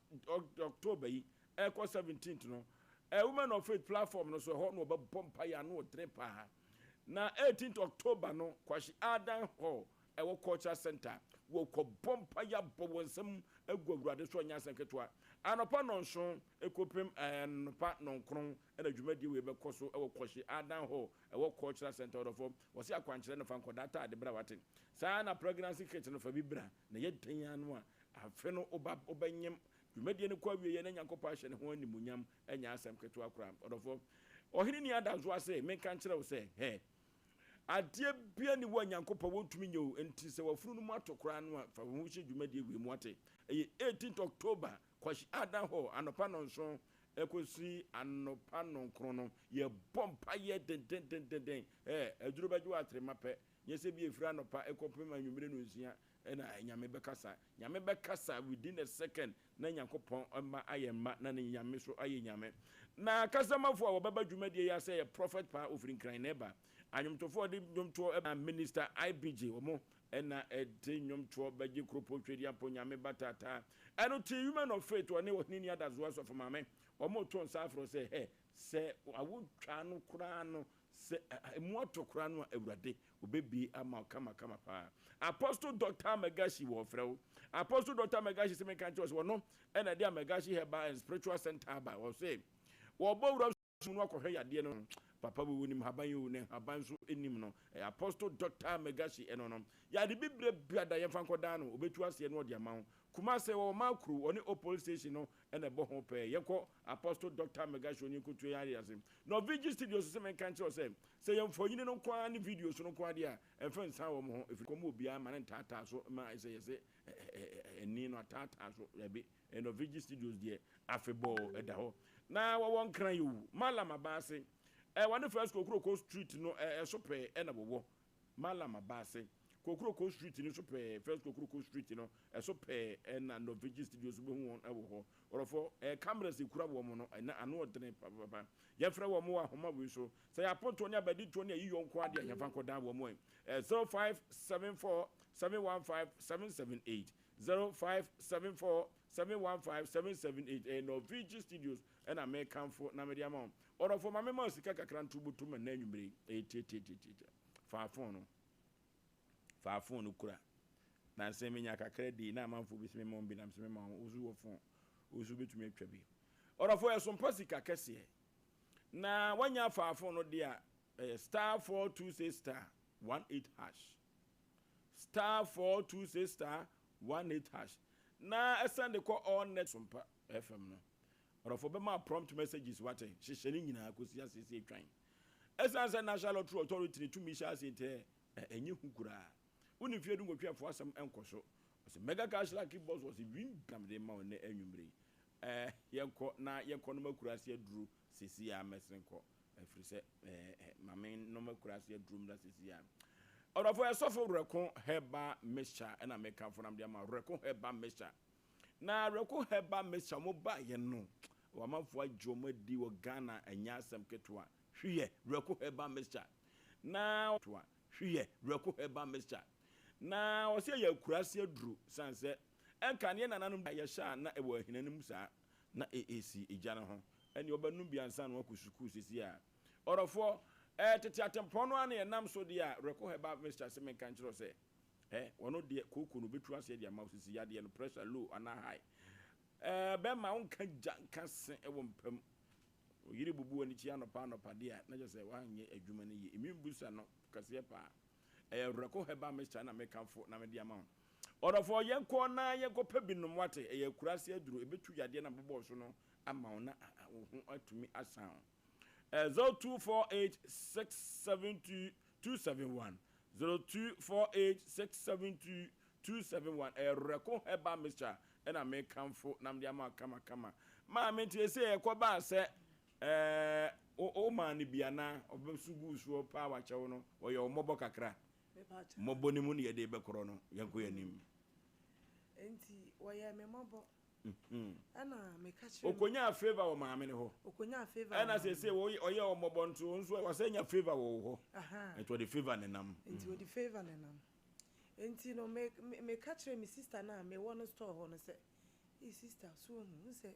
October yi ɛkɔ 17th no, eh, Women of Faith platform no so, ɛhɔ na wɔbɛbɔ mpaeɛ ano ɔdene paa. Na 18th October no, Kwahye Adan Hall, ɛwɔ Cultural Centre, wɔkɔbɔ mpaeɛ abɔ wɔn nsam agu Awurade so, ɛnyɛ asɛm ketewa. Anɔpa nnɔnson kɔpem anɔpa nnɔnkron na dwumadie wei bɛkɔ so wɔ Kɔhye Adan Hall ɛwɔ Cultural Centre. Ɔdɔfoɔ, wɔse akwankyerɛ no fa nkɔdaa ataade bra wate. Saa ara na pregnancy kit no fa bi bra na ɛyɛ dɛn ara no a afe no woba wobɛnyem. Dwumadie no kɔ awieɛ na Nyankopɔn ahyɛ ne ho animuonyam, ɛnyɛ asɛm ketewa koraa. Ɔdɔfoɔ, Ɔhene ni Adansoa se menka nkyerɛ wo sɛ, hɛ, Adeɛ biara nni hɔ a Nyankopɔn wɔntumi nyɛ o, enti sɛ wafunu no mu ato koraa no a, fa wo ho hyɛ dwumadie wei mu wate. Ɛyɛ 18th October, Kwashi Adan Hall, anɔpa nnɔnson kɔsi anɔpa nnɔnkron no, yɛbɔ mpaeɛ dendendendenden. Ɛɛ, aduro bɛgye wo atrema pɛ, nyɛ sɛ bi ɛfiri anɔpa kɔpem anwummere nnɔnsia na Nyame bɛkasa. Nyame bɛkasa within a second na Nyankopɔn mma ayɛ mma na ne Nyame so ayɛ Nyame. Na kasamafo a wɔbɛba dwumadie yi ase yɛ Prophet Paa ofiri Nkran na ɛba, anwomtofoɔ a wɔde nnwomtoɔ ba Minister IBJ wɔn na ɛde nnwomtoɔ bɛgye Kuropɔn Tweduampɔn Nyame ba taataa. Ɛno te Women of Faith wɔne Ɔhene Ni Adazoa Sɔfo Maame wɔn reto nsa afrɛ wo sɛ hɛ sɛ awotwaa no koraa no sɛ ɛmu atɔ koraa no a Awurade Obebue ama wo kama kama paa. Apostle Doctor Amagashi wɔɔfrɛ wo. Apostle Doctor Amagashi se menka nkyerɛ wo sɛ ɔno na ɛde Amagashi Herbal and Spiritual Center aba. Ɔse wɔɔbɔ wura sum no akɔhwɛ yadeɛ no. Papa wei onim haban yi o, ne nhaban nso nim no. Ɛyɛ Apostle Doctor Amagashi ɛno no. Yade bibire biada yɛmfa nkɔdan no, obetu aseɛ na ɔde ama wo. Kumase wɔwɔ Makru, ɔne Old Police Station no na ɛbɔ ho pɛɛ. Yɛnkɔ Apostle Doctor Amagashi hɔ na yɛnkɔtua yɛn ade ase. Norvigi Studios se menka nkyerɛ wo sɛ Sɛ ɛyɛ mfonini no nko ara ne videos no nko ara deɛ a, ɛmfa nsan wɔn ho, ɛfiri kɔm obiara ma no ntaataa so ma ayɛ sɛ yɛsɛ ɛni no ataataa so. Dabi, Norvigi Studios deɛ afebɔɔ ɛda hɔ. Na wɔwɔ Nkran yi o, Mallam Abaase, wɔne First Kokuroko Street no ɛso pɛɛ ɛna wɔwɔ. Mallam Abaase, Kokuroko Street no so pɛɛ, First Kokuroko Street no ɛso pɛɛ ɛna Norvigi Studios wobɛhu wɔn ɛwɔ hɔ. Ɔdɔfoɔ, ɛɛ cameras ekura wɔn no, ɛna ano ɔdene papapapa. Yɛmfrɛ wɔn wɔ ahoma wei so. Sɛ ɛyɛ apontoɔ ne abadintoɔ ne ayiyɔ nko ara deɛ a, yɛmfa nkɔdan wɔn ɛ. Ɛyɛ 0574 715 778. 0574 715 778. Ɛyɛ Norvigi Studios ɛna mekamfo na mede ama wo. Ɔdɔfoɔ, ma memma wo sika kakra nto wo bɔtɔ mu ɛnnɛ anwummere yi. Ɛyɛ tiatiatiatia. Fa phone no. Fa phone no kura. Nansa yi menya kakra dii na amanfoɔ bi se memma wɔn bi na mese memma wɔn. Wo nso wɔ phone, wo nso wobɛtumi atwa bi. Ɔdɔfoɔ, ɛso mpa sika kɛseɛ. Na wanya afaafo no deɛ a, ɛyɛ star 426 star 18 hash. Star 426 star 18 hash. Na ɛsan de kɔ all net sompa FM no. Ɔdɔfoɔ bɛma prompt messages wate, hyehyɛ ne nyinaa kɔsi aseɛ sɛ ɛtwan. Ɛsiane sɛ National Lottery Authority ne tumi hyɛ aseɛ nti ɛnyɛ hu koraa. Wo ne mfeɛ dunwɔtwe afoɔ asɛm nkɔ so. Ɔse mega cash lucky boss ɔse wim na mede ma wo nnɛ anwummere yi. Eh yɛnkɔ na yɛnkɔ nom akuraase aduro sesei ara mɛsene kɔ ɛfiri sɛ eh ma me nom akuraase aduro mmra sesei ara. Ɔdɔfoɔ yɛ sɔfo Werɛko herbal mixture ɛna mekamfo na mede ama wo Werɛko herbal mixture. Na Werɛko herbal mixture wɔn baeɛ no wɔn amanfoɔ agye wɔn adi wɔ Ghana ɛnyɛ asɛm ketewa. Hwiyɛ Werɛko herbal mixture na Hwiyɛ Werɛko herbal mixture na ɔsɛ ɛyɛ akuraase aduro sane sɛ Ɛnka ne yɛn nananom da yɛhyɛ a na ɛwɔ ahina no mu saa na ɛsi egya no ho ɛne ɔbɛnom bi ansa na wakɔ sukuu sɛsi a ɔdɔfoɔ ɛɛ tete atempɔn no ara na yɛnam so deɛ a Reko herbal mixture se menka nkyerɛ wo sɛ ɛ ɔno deɛ kooko no ɔbɛtu aseɛ de ama wo sisi yadeɛ no pressure low anaa high ɛɛ bɛma wonka gya nka se ɛwɔ mpam oyere bubu w'ani kyi anɔpa anɔpa deɛ a na kyerɛ sɛ woanyɛ adwuma no yie immune booster no kɛseɛ paa ɛyɛ Reko herbal mixture na mekamfo na mede ama wo. Ɔdɔfoɔ, yɛnkɔ na yɛnkɔpɛ bi nnom, woate? Ɛyɛ akuraase aduro, ɛbɛtu yadeɛ no a bobɔɔ so no ama wo na wo ho atumi asan wo. 0248 672 271, 0248 672 271. Ɛyɛ Reko Herbal Mixture ɛna mekamfo na mede ama wo kamakama. Maame nti ɛsɛ ɛkɔbaa sɛ ɛɛ wo maa no bi anaa ɔbɛso guu soɔ paa wakyɛw no ɔyɛ wo mmɔbɔ kakra. Mmɔbɔ no mu ne yɛde bɛkorɔ no yɛnkɔ yɛn anim. Nti wɔyɛɛ me mmɔbɔ. Ɛna meka kyerɛ. Okonyaa favour wɔ maame no hɔ. Okonyaa favour wɔ Ɛna seesei ɔyɛ wo mmɔbɔ nti wo nso wasɛ nya favour wɔ wo hɔ. Nti ɔde favour nenam. Nti ɔde favour nenam. Nti no me meka kyerɛ me sister no a mewɔ no store hɔ no sɛ, ei sister so wohu, wohu sɛ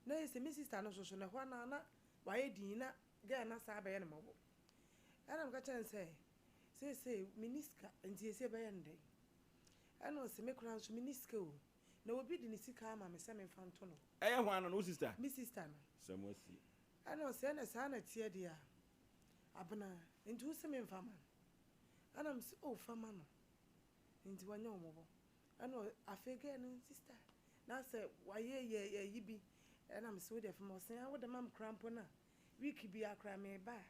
na ɛyɛ sɛ me sister no nso so no ɛhɔ no ara na wayɛ dinn na girl no asan abɛyɛ no mmɔbɔ. Ɛna meka kyerɛɛ no sɛ seesei menni sika nti seesei bɛyɛ no dɛn? Ɛna ɔse me koraa nso menni sika o. Na obi de ne sika ama me sɛ memfa nto no. Ɛyɛ hwan no? No wo sister? Me sister no. Sɛ mo asi. Ɛna ɔse ɛna saa na ɛteɛ deɛ a, Abena, nti wo se memfa ma no? Ɛna mese oh fa ma no. Nti wanya wo mmɔbɔ. Ɛna afei girl no sister, na sɛ wayɛ yɛ ayi bi, ɛna mese wo deɛ fa ma, ɔse ah wode ma me koraa mpo no a, week biara koraa meba a,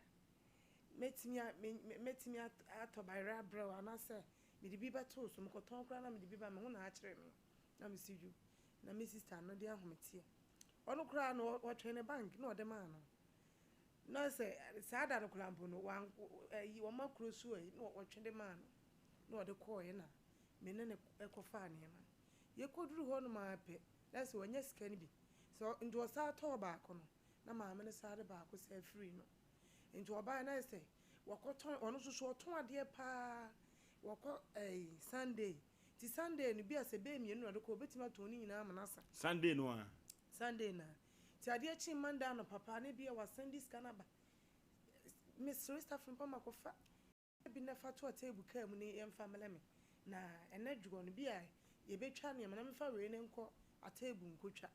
mɛtumi a, mɛtumi atɔ bayerɛ abrɛ wo anaasɛ Mede bi bɛto wo so, mekɔtɔn koraa na mede bi ba, me ho na akyere me. Na mese yo, na me sister no de ahometeɛ. Ɔno koraa no, ɔtwɛn ne bank na ɔde maa no. Na sɛ saa da no koraa mpo no, wan, ayi, wɔma kuro so ayi, na ɔtwe de maa no. Na ɔde kɔɔeɛ na me ne no kɔfaa nneɛma no. Yɛkɔduru hɔ nom ara pɛ, na sɛ wanya sika no bi. Sɛ, nti ɔsan tɔɔ baako no, na maame no san de baako san firii no. Nti ɔbaeɛ na ayɛ sɛ wakɔtɔn, ɔno nso so ɔtɔn adeɛ paa, wakɔ ɛyi Sunday. Nti Sunday no bi a sɛ bɛyɛ mmienu na ɔde kɔ a, ɔbɛtumi atɔn ne nyinaa ama no asa. Sunday no ara? Sunday no ara. Nti adeɛ kyee Monday anɔpa paa na ebia wasɛnde sika no aba. Mesrɛ staff no mpo ma kɔfa. Bi na fa to table kaa mu ne yɛmfa mmrɛ me na ɛnɛ dwoɔ no bi a yɛbɛtwa nneɛma na memfa wei no nkɔ atable nkɔtwa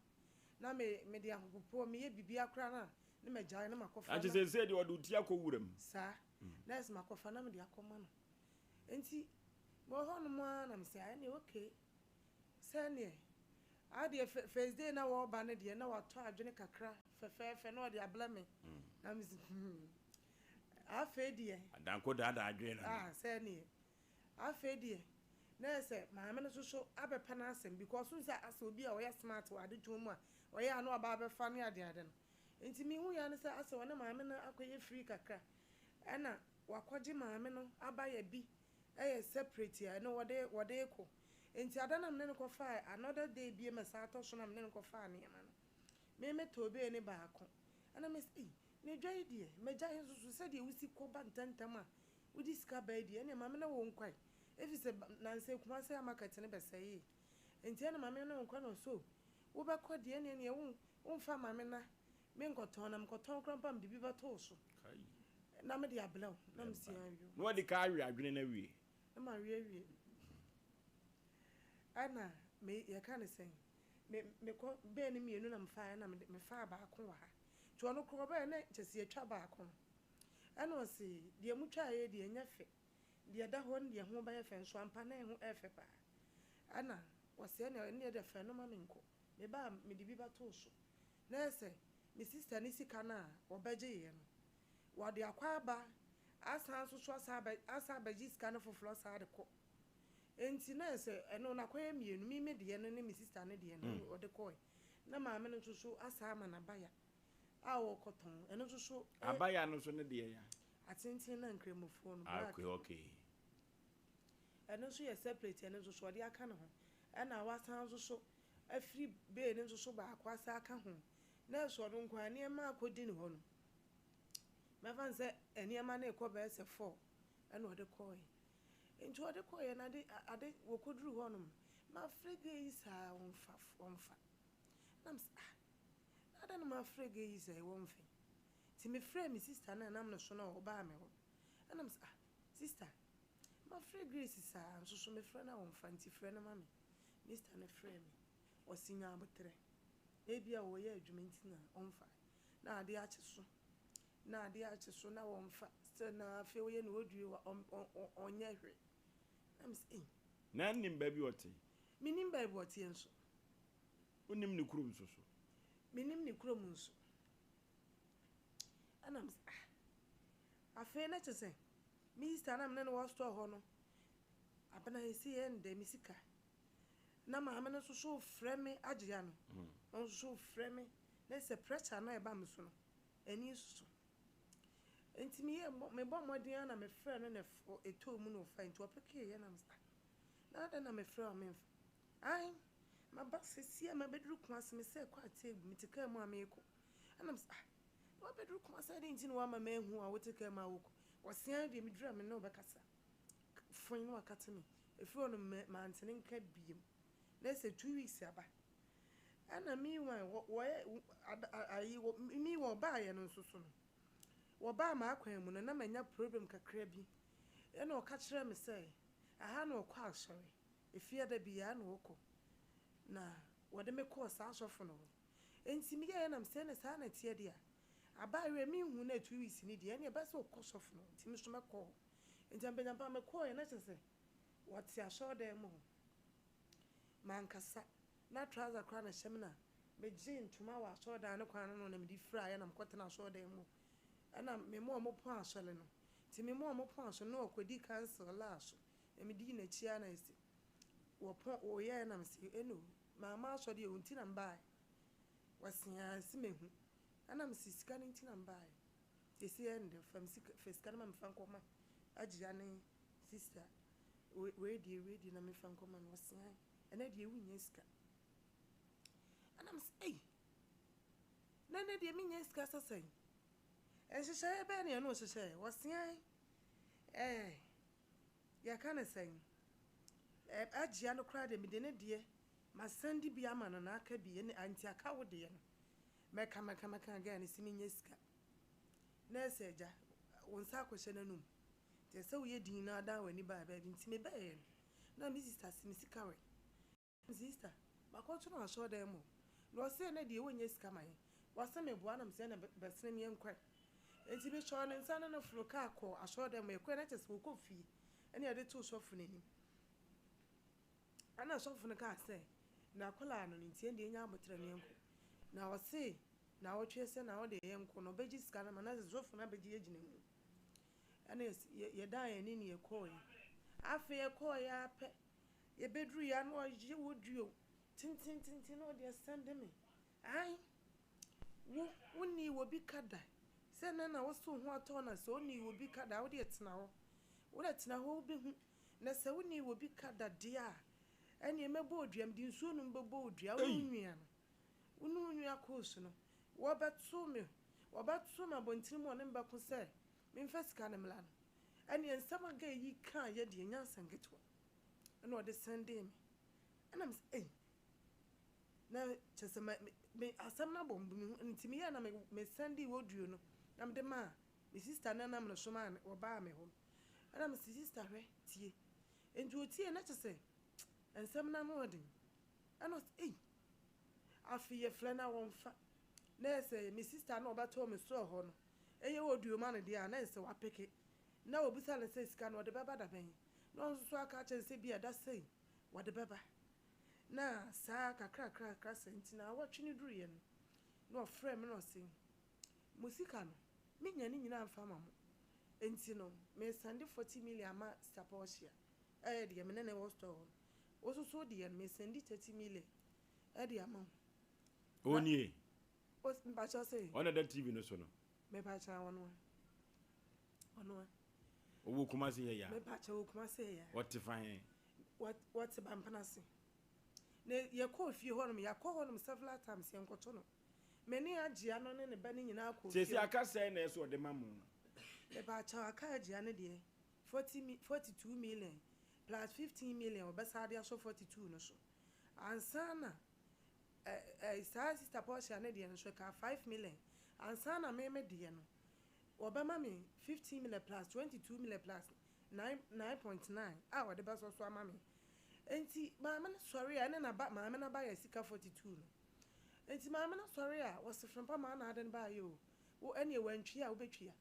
na me mede ahopopoɔ meyɛ biribiara koraa no a ne magyae na makɔfa na. Agye seesei deɛ ɔde wo ti akɔ wura mu. Saa na ɛsɛ makɔfa na mede akɔma no nti mewɔ hɔ nom ara na mesɛ ɛneɛ okay sɛneɛ adeɛ first day na wɔreba no deɛ na watɔ adwene kakra fɛfɛɛfɛ na ɔde abrɛ me na mese hmm Afei deɛ. Adanko daadaa adwene no. Ah, sɛ neɛ. Afei deɛ, na yɛ sɛ maame no soso abɛpɛ n'asɛm because wohu sɛ asɛ obi a ɔyɛ smart wɔ adetɔn mu a, ɔyɛ a na waba abɛfa ne adeade no. Nti mehu yɛ ne sɛ asɛ ɔne maame no akɔyɛ free kakra. Ɛna wakɔgye maame no abayɛ bi ɛyɛ separate a ɛno wɔde wɔde rekɔ. Nti ada na mene no kɔfaa another day biem a ɛsan atɔ so na mene no kɔfaa nneɛma no. Me metɔɔ bee ne baako. Ɛna mese ei, Na dwa yi deɛ, m'agya he nso so, sɛdeɛ wosi kɔ ba ntɛmntɛm a wode sika ba yi deɛ, ɛnneɛ ma me ne wo nkwae, efiri sɛ nansa yi Kumase ha market no bɛsɛee, nti ɛnneɛ ma me ne wo nkwae. Na ɔse, O, wobɛkɔ deɛ, ɛnneɛ neɛ wo, womfa mma me na menkɔtɔn, na mekɔtɔn koraa mpo a mede bi bɛto wo so na mede abrɛ wo. Na mese, Ayoo. Na wadi ka awe adwene no awie. Na mawe awie. Ɛna me, yɛka no sɛn, me, mekɔ, bɛɛ no mmienu na mefaeɛ, ɛna mede, mefaa baako wɔ ha. Nti ɔno koraa ɔbaeɛ na kyerɛ sɛ yɛatwa baako no ɛna ɔse deɛ motwaeɛ yi deɛ ɛnyɛ fɛ, deɛ ɛda hɔ no deɛ ɛho bɛyɛ fɛ nso ampa na ɛho ɛyɛ fɛ paa. Ɛna ɔse ɛneɛ ɛneɛ deɛ fɛ no ma menkɔ, meba a mede bi bɛto wo so. Na ɛyɛ sɛ me sister ne sika no a ɔbɛgyeeɛ no wɔde akɔ aba asan nso so asan abɛ asan abɛgye sika no foforɔ asan de kɔ. Nti na ɛyɛ sɛ ɛno no akɔyɛ mmienu, me me deɛ no ne me sister no deɛ no ɔde kɔe. Na maame no nso so asan ama no abaya a ɔrekɔtɔn. Ɛno nso so. Abaya no nso ne deɛ ya? Atenten na nkramofoɔ no, black. Okay, okay. Ɛno nso yɛ separate, ɛno nso so ɔde aka ne ho. Ɛna wasan nso so afiri bay no nso so baako asan aka ho. Na ɛso ɔno nko ara nneɛma akɔdi ne hɔ no, mɛfa no sɛ nneɛma no rekɔ bɛyɛ sɛ four ɛna ɔde kɔeɛ. Nti ɔde kɔeɛ no ade ade wɔkɔduruu hɔ nom no, mafrɛ girl yi saa ɔmfa ɔmfa. Na mese ah na adɛn na mafrɛ girl yi saa yi wɔmfa yi. Nti mefrɛɛ me sister no a ɛnam ne so no a ɔbaa me hɔ no. Ɛna mese ah sister mafrɛ Grace saa nso so mefrɛ no a ɔmfa nti frɛ no ma me. Me sister no frɛɛ me ɔse nya aboterɛ na ebia ɔreyɛ adwuma nti na ɔmfa. Na adeɛ akye so na adeɛ akye so na wɔmfa still na afei woyɛ no odwie wa ɔnyɛ hwee. Na mese ei. Na nnim baabi ɔte. Mennim baabi ɔteɛ nso. Wonnim ne kurom nso so? Mennim ne kurom nso. Ɛna me sɛ ah. Afei na kyerɛ sɛ me sister na me ne no wɔ store hɔ no, Abena yɛsi yɛ ndɛ me sika. Na maame no nso so frɛ me agyea no. Ɔno nso so frɛ me. Na sɛ pressure no a ɛba me so no, ani soso. Nti meyɛ mebɔ mmɔden ara na mefrɛ no na ɛtɔɔ mu na ɔfae. Nti ɔpekeeɛ na me sɛ ah, na adɛn na mefrɛ wo a memfa? Ae, maba seesei a mabɛduru Kumasi, mesɛ kɔ Ateagu, mete kaa mu a merekɔ. Ɛna mesɛ ah, na wabɛduru Kumasi adɛn nti na woama manhu a wote kaa mu a wokɔ? Ɔse ae deɛ meduru a me ne wo bɛkasa. Foin na wakate me. Ɛfiri hɔ no mante ne nka biom. Na ɛsɛ 2 weeks aba. Ɛna meanwhile, wɔyɛ ayi, meanwhile ɔbaeɛ no nso so no, wɔbaa m'akwan mu no na manya problem kakra bi. Ɛna ɔka kyerɛɛ me sɛ, aha na ɔkɔ asɔre. Efiada biara na ɔkɔ. Na wɔde me kɔɔ saa asɔfo no hɔ. Enti meyɛɛ nam sɛ ɛne saa na ɛteɛ deɛ a, abaayewa menhu na 2 weeks ni deɛ, ɛne ɛbɛyɛ sɛ ɔkɔ sɔfo no hɔ. Nti me nso mɛkɔ hɔ. Nti ampanyampa mekɔɔɛ na kyerɛ sɛ wɔte asɔredan mu hɔ. Mankasa. Na trouser koraa na ɛhyɛ me na megyee ntoma wɔ asɔredan no kwan no ano na mede firaeɛ na mekɔtena asɔredan mu. Ɛna me ma ɔmo pɔn asɔre no. Nti me ma ɔmo pɔn asɔre no na wɔkɔdi council laa so. Na medii n'akyi ara na ɛsi wɔpɔn wɔyɛɛ na mese ɛno mamma asɔre o nti na mbaeɛ. Wɔse aa se mehu. Ɛna mese sika no nti na mbaeɛ. Seesei ɛndɛ fa me sika fa sika no ma memfa nkɔma Agyia ne sister wei deɛ wei deɛ na memfa nkɔma no. Wɔse ae ɛnɛ deɛ wonnya sika. Ɛna mese ei na ɛnɛ deɛ mennya sika sɛ sɛn? Nhyehyɛeɛ bɛn na ɛne wo hyehyɛeɛ? Wɔse ae ɛɛ yɛka no sɛn? Agyia no koraa deɛ mede ne deɛ masɛnde bi ama no na aka bi ɛne nti aka wo deɛ no. Mɛka mɛka mɛka girl no se mennya sika. Na ɛsɛ agya wo nsa akɔhyɛ n'anum. Nti ɛsɛ woyɛ din na adan w'ani baa baabi. Nti mebɛɛyɛ no na me sister se me sika wɛ. Me sister makɔto no asɔredan mu. Na ɔse ɛnɛ deɛ wonnya sika ma yɛn. Wɔse meboa na mesɛ ɛna bɛsene me yɛnkɔe. Nti mesɔɔ ne nsa ne no foro kaa kɔɔ asɔredan mu. Yɛkɔe na kyerɛ sɛ wɔkɔ fie ɛna yɛde too sɔfo no anim. Ɛna sɔfo no kaa sɛ n'akwadaa no no nti ɛnde ɛnya aboterɛ no yɛnkɔ. Na ɔse naawɔtwe sɛ na ɔde yɛnkɔ no ɔbɛgye sika no ama na sɛ sɔfo no abɛgye agyina mu. Ɛna yɛdan yɛn ani ne yɛkɔɔeɛ. Afei yɛkɔɔeɛ ara pɛ yɛbɛduru yɛ na ɔgye audio tentententen na ɔde asɛnde me. Ae wo wonni obi ka da sɛ nɛ na wo so wo ho atɔ na sɛ onni obi ka da wode tena hɔ. Wode tena hɔ wobɛhu. Na sɛ wonni obi ka da deɛ a, ɛneɛ mɛbɔ wo dua, mede nsuo nom bɛbɔ wo dua, wo ne wo nua no, wo ne wo nua Kus no, wɔbɛto me, wɔbɛto me abɔntene mu wɔne me bɛko sɛ memfa sika no mmra no. Ɛneɛ nsɛm a guy yi kaeɛ deɛ ɛnyɛ asɛm ketewa. Ɛna ɔde sɛndee me. Ɛna mesɛ ei, na kyerɛ sɛ me, me, asɛm no abɔ me hu, nti meyɛɛ na me, me sɛndee audio no na mede maa me sister no a na me somaa no, ɔbaa me hɔ no. Ɛna mese sister hwɛ tie. Nti otie na kyerɛ sɛ nsɛm no ano ɔden. Ɛna ɔse ei afei yɛfrɛ no a wɔmfa. Na ɛyɛ sɛ me sister no a ɔbɛtoo me sɔɔ hɔ no ɛyɛ audio ma no deɛ a na ɛyɛ sɛ wapeke. Na obisa no sɛ sika no ɔde bɛba da bɛn. Na ɔno nso so aka akyerɛ no sɛ bi a da sei wɔde bɛba. Na saa kakrakrakra sɛ nti naawɔtwe no duruiɛ no na ɔfrɛɛ me na ɔse mo sika no menya ne nyinaa mfa ma mo. Enti no, meresɛnde 40 million ama Sister Portia, ɛyɛ deɛ me ne no wɔ store hɔ no. Wo nso so wo deɛ no, meresɛnde 30 million de ama wo. O nie. O, mpakyɛw sɛ. Ɔna da TV no so no. Mepakyɛw ɔno a. Ɔno a. Ɔwɔ Kumasi ha yi a. Mepakyɛw wɔ Kumasi ha yi a. Ɔte fa he? Wɔte Bampana ase. Na yɛkɔɔ fie hɔnom, yɛakɔ hɔnom several times, yɛnkɔto no. Me ne Agyea no ne ne ba no nyinaa kɔɔ fie Seesei hɔ. aka sɛn na ɛsɛ ɔde ma mo? Mepakyɛw, aka Agyea no deɛ, 40 mi, 42 million plus 15 million wɔbɛsan de asɔ 42 no so. Ansa na ɛ, ɛ, saa Sister Portia no deɛ no nso ɛkaa 5 million. Ansa na me me deɛ no, wɔbɛma me 15 million plus 22 million plus 9, 9.9 a wɔde bɛsɔ so ama me. Enti maame no sɔre a, ɛne n'aba, maame no aba yɛ sika 42 no. Enti maame no sɔre a, wɔse Frempah maa na ade no baeɛ o, wo ɛneɛ wantwi a wobɛtwi a.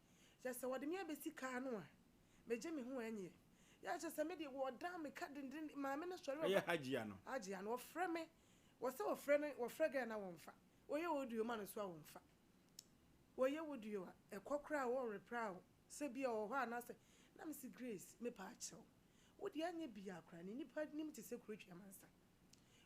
Kyerɛ sɛ wɔde me abɛsi kaa no a, megye me ho ɛnyeɛ. Yɛ kyerɛ sɛ me deɛ wɔdan me ka dendenden, maame no sɔre a Ɛyɛ Hajia no? Hajia no, wɔfrɛ me, wɔsɛ wɔfrɛ no, wɔfrɛ girl no a wɔmfa, wɔyɛ audio ma no nso a wɔmfa. Wɔyɛ audio a, ɛkɔ koraa a wɔnreply wo sɛ bi a ɔwɔ hɔ anaasɛ na mese Grace mepaakyɛw wo deɛ anyɛ biaa koraa no nnipa nim te sɛ kuro twea mansa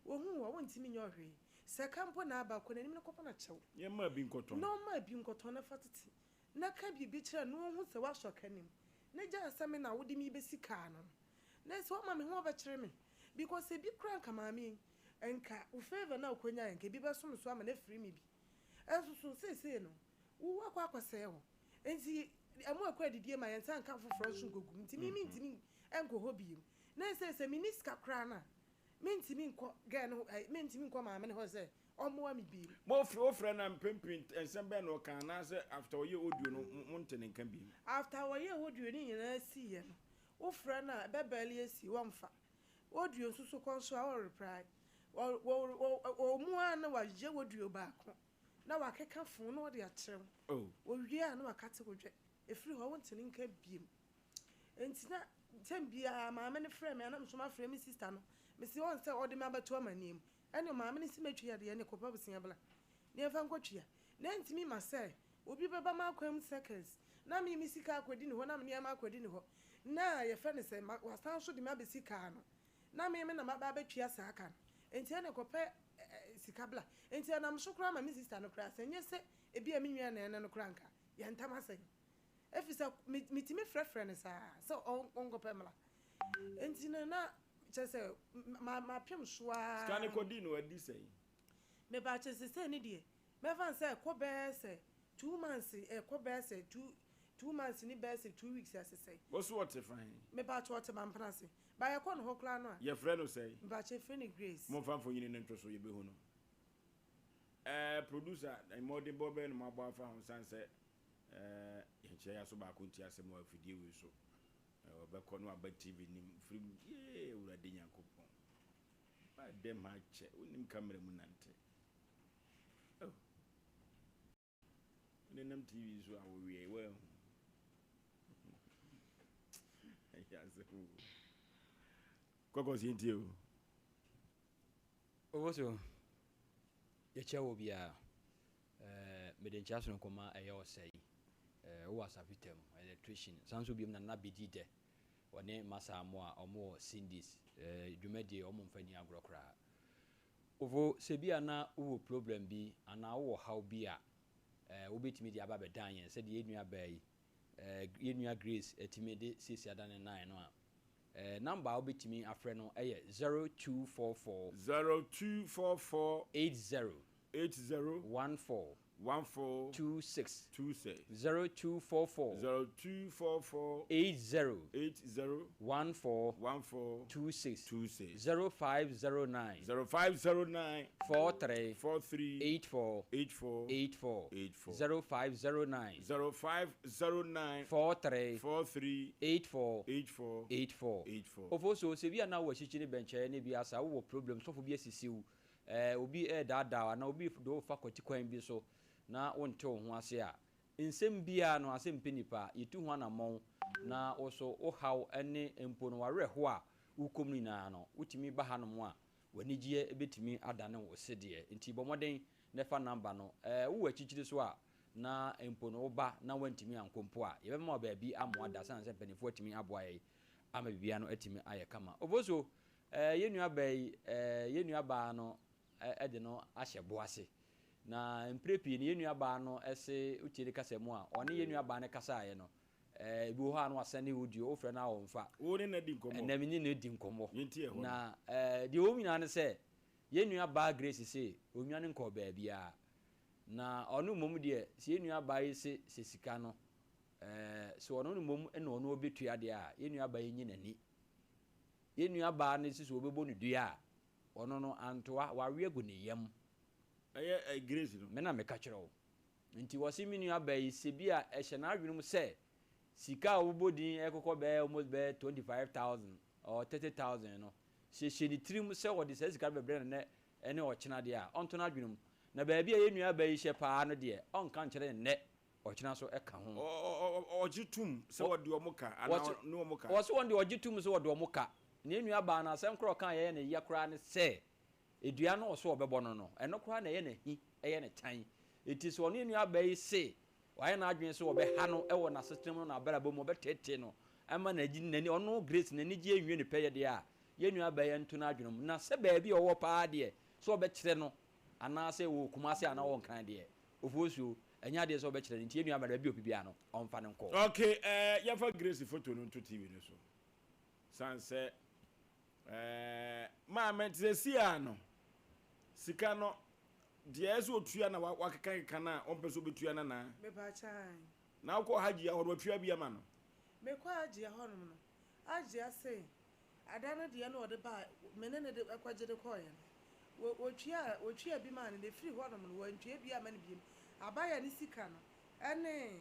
wɔhu wo a wontumi nyɛ wo hwee sɛ ka mpo na aba kɔ n'anim na kɔbɔ no kyɛw Yɛ mmaa bi nkɔtɔn. na ɔmmaa bi nkɔtɔn na fa tete na ka biribi kyerɛ no na ɔnhu sɛ woasɔ ka no mu na gyae sɛ me na wode me rebɛsi kaa no no na sɛ woama me ho ɔbɛkyere me because ebi koraa nka maame yi nka wo favour no a wokɔnyaeɛ nka ebi bɛso me so ama no afiri me bi Nso so seesei no, wo akɔ akɔsɛe hɔ. Enti ɛmo ɛkɔ adidie ma yɛn nsa nka foforɔ nso nkɔgu mu. Nti me mentumi nkɔ hɔ bio. Na ɛsei sɛ menni sika koraa no a, mentumi nkɔ girl no hɔ, mentumi nkɔ maame no hɔ sɛ ɔmmoa me bio. Mo frɛ wo frɛ no a mpɛn pii nsɛm bɛn na ɔka anaasɛ after ɔyɛɛ audio no mo nte ne nka bio? After ɔyɛɛ audio no nyinaa siiɛ no, wo frɛ no a ɛbɛ barely asi, wɔmfa. Audio nso so kɔ nso a ɔreply. Wɔ wɔ wɔ wɔ mu ara na wayɛ audio baako na wakeka phone na ɔde akyerɛ wo. Owie a na wakate wo dwɛ. Ɛfiri hɔ wonte ne nka biom. Enti na tɛm biara maame no frɛ me a na me nso mafrɛ me sister no. Mese ɔn sɛ ɔde me abɛto amaneɛ mu. Ɛne maame no se mɛtwi adeɛ ne kɔpɛ bosea bla na yɛmfa nkɔtwia. Na ɛntumi ma sɛ obi bɛba m'akwan mu seconds na me me sika akɔdi ne hɔ na me nneɛma akɔdi ne hɔ na yɛfrɛ no sɛ wasan nso de me abɛsi kaa no na me me na maba abɛtua saa ka no. Enti ɛne kɔpɛ sika bla. Enti ɛnam so koraa ma me sister no koraa sɛ ɛnyɛ sɛ ebia me nua na ɛne no koraa nka yɛn ntam asɛe. Efisɛ me metumi frɛfrɛ no saa sɛ ɔnkɔpɛ mmra. Enti no na kyerɛ sɛ ma mapem so ara. Sika no kɔdii no adi sɛn? Mepaakyɛ sesei no deɛ mɛfa no sɛ ɛkɔ bɛyɛ sɛ 2 months ɛkɔ bɛyɛ sɛ 2 months ne bɛyɛ sɛ 2 weeks asesɛe. Wo so ɔte fa he? Mepaakyɛ ɔte Mampena ase. Ba yɛkɔ ne hɔ koraa no a. Yɛfrɛ no sɛn? Mepaakyɛ yɛfrɛ no Grace. Momfa mfonyini no nto so yɛbɛhu no. Ɛɛ producer, mmɔdenbɔ bɛn na moabɔ afa ho sane sɛ ɛɛ yɛnkyerɛ yɛn aso baako nti asɛm wɔ afidie wei so. Ɛɛ ɔbɛkɔ na waba TV nim firi mu yee Awurade Nyankopɔn. Ba dɛm ha kyɛ wonim camera mu nante. Oh. Wonenam TV so a wowie woahu. Ɛyɛ asɛm o. Kɔkɔ si ntie o. Oboso, yɛkyia wɔ biara. Ɛɛ mede nkyia sononko ma ɛyɛ ɔsɛe. Ɛɛ wowɔ asafo tam, electrician. San so biom Nana Bedi Dɛ. Ɔne Masa Amoah a wɔn wɔ Cindy's. Ɛɛ dwumadie wɔn mfa nni agorɔ koraa. Ovo, sɛ bi a na wowɔ problem bi anaa wowɔ haw bi a, ɛɛ wobɛtumi de aba abɛdan yɛn sɛdeɛ yɛn nua baa yi, ɛɛ yɛn nua Grace atumi de siesie adane nan no a. Ɛɛ number a wobɛtumi afrɛ no yɛ 0244. 0244. 80. 80. 14. 14. 26. 26. 0244. 0244. 80. 80. 14. 14. 26. 26. 0509. 0509. 43. 43. 84. 84. 84. 84. 0509. 0509. 43. 43. 84. 84. 84. 84. Ofoso sɛ bi a na wɔ akyikyi ne bɛnkyɛɛ ne bi asa wowɔ problem sɔfo bi asisi wo ɛɛ obi ɛɛdaadaa anaa obi de wo fa kwati kwan bi so na wonte wo ho ase a nsɛm biara no asɛm pɛ nipa yɛtu ho anammɔn na wo so wo haw ne mpo no wawerɛho a wokɔm no nyinaa no wotumi ba hanom a w'anigyeɛ bɛtumi adane wo sedeɛ nti bɔ mmɔden na fa number no ɛɛ wowɔ akyikyiri so a na mpo no woba na wantumi ankɔ mpo a yɛbɛma wo baabi amoa da sane sɛ mpanimfoɔ atumi aboa yɛn ama biribiara no atumi ayɛ kama Ofoso ɛɛ yɛn nua baa yi ɛɛ yɛn nua baa no ɛde no ahyɛ bo ase na mpere pii no yɛn nua baa no ɛse wotie ne kasa mu a ɔne yɛn nua baa no kasaeɛ no ɛɛ ebi wɔ hɔ a no wasɛne audio wofrɛ no a ɔmfa Wo ne no di nkɔmmɔ. Ɛnna me ne no di nkɔmmɔ. Yɛntie ɛhɔ no. Na ɛɛ deɛ wɔn nyinaa ne sɛ yɛn nua baa Grace se onwane nkɔɔ baabiara na ɔno mmom deɛ sɛ yɛn nua baa yi se sɛ sika no ɛɛ sɛ ɔno mmom na ɔno ɔbɛtua deɛ a yɛn nua baa yi nye n'ani yɛn nua baa no si sɛ ɔbɛbɔ no dua a ɔno no antoa wawe agu ne yam. Ɛyɛ ɛ Grace no. Me na meka kyerɛ wo. Nti wɔse me nua baa yi sɛ bi a ɛhyɛ n'adwene mu sɛ sika a wɔbɛbɔ din ɛkokɔ bɛyɛ almost bɛyɛ 25,000 or 30,000 no sɛ hyɛ ne tirim sɛ wɔde saa sika no bɛbrɛ no nnɛ ɛne ɔkyena deɛ a ɔnto n'adwene mu na baabi a yɛn nua baa yi hyɛ paa no deɛ ɔnka nkyerɛ ne nnɛ ɔkyena so ɛka ho. Ɔgye tom sɛ wɔde ɔmo ka anaa ne ɔmo ka. Wɔse wɔn deɛ ɔgye tom sɛ wɔde ɔmo ka. Na yɛn nua baa no asɛm koraa ɔka a ɛyɛ ne ya koraa ne sɛ edua no ɔso ɔbɛbɔ no no ɛno koraa na ɛyɛ n'ahi ɛyɛ ne tan. Eti sɛ ɔne yɛn nua baa yi se Wayɛ n'adwene sɛ ɔbɛha no wɔ n'asetena mu ne n'abrabɔ mu, ɔbɛteetee no ama n'ani, ɔno Grace n'anigye anwie ne pɛyɛ deɛ a, yɛn nuabaa yi nto n'adwene mu. Na sɛ baabi a ɔwɔ paa deɛ, sɛ ɔbɛkyerɛ no anaasɛ wɔ Kumasi anaa ɔwɔ Nkran deɛ, Ofosuo, ɛnyɛ adeɛ sɛ ɔbɛkyerɛ no, nti yɛn nuabaa no baabi a ɔpɛ biara no, ɔmfa no nkɔ. Ok, eh, yɛmfa Grace photo no nto TV no so. San sɛ, eh, maame, te sɛ si a no, sika no, Deɛ ɛsɛ otua na wakeka keka no a ɔmpɛ sɛ ɔbɛtua no anaa? Mepaakyɛ ae. Na wokɔɔ Hajia hɔ no watua bi ama no? Mekɔɔ Hajia hɔ nom no, Hajia se ada no deɛ na ɔde baa me ne no de kɔgye de kɔeɛ no, wɔtuaa wɔtuaa bi maa no na ɛfiri hɔ nom no wantua bi amma no biom. Abaya ne sika no ɛne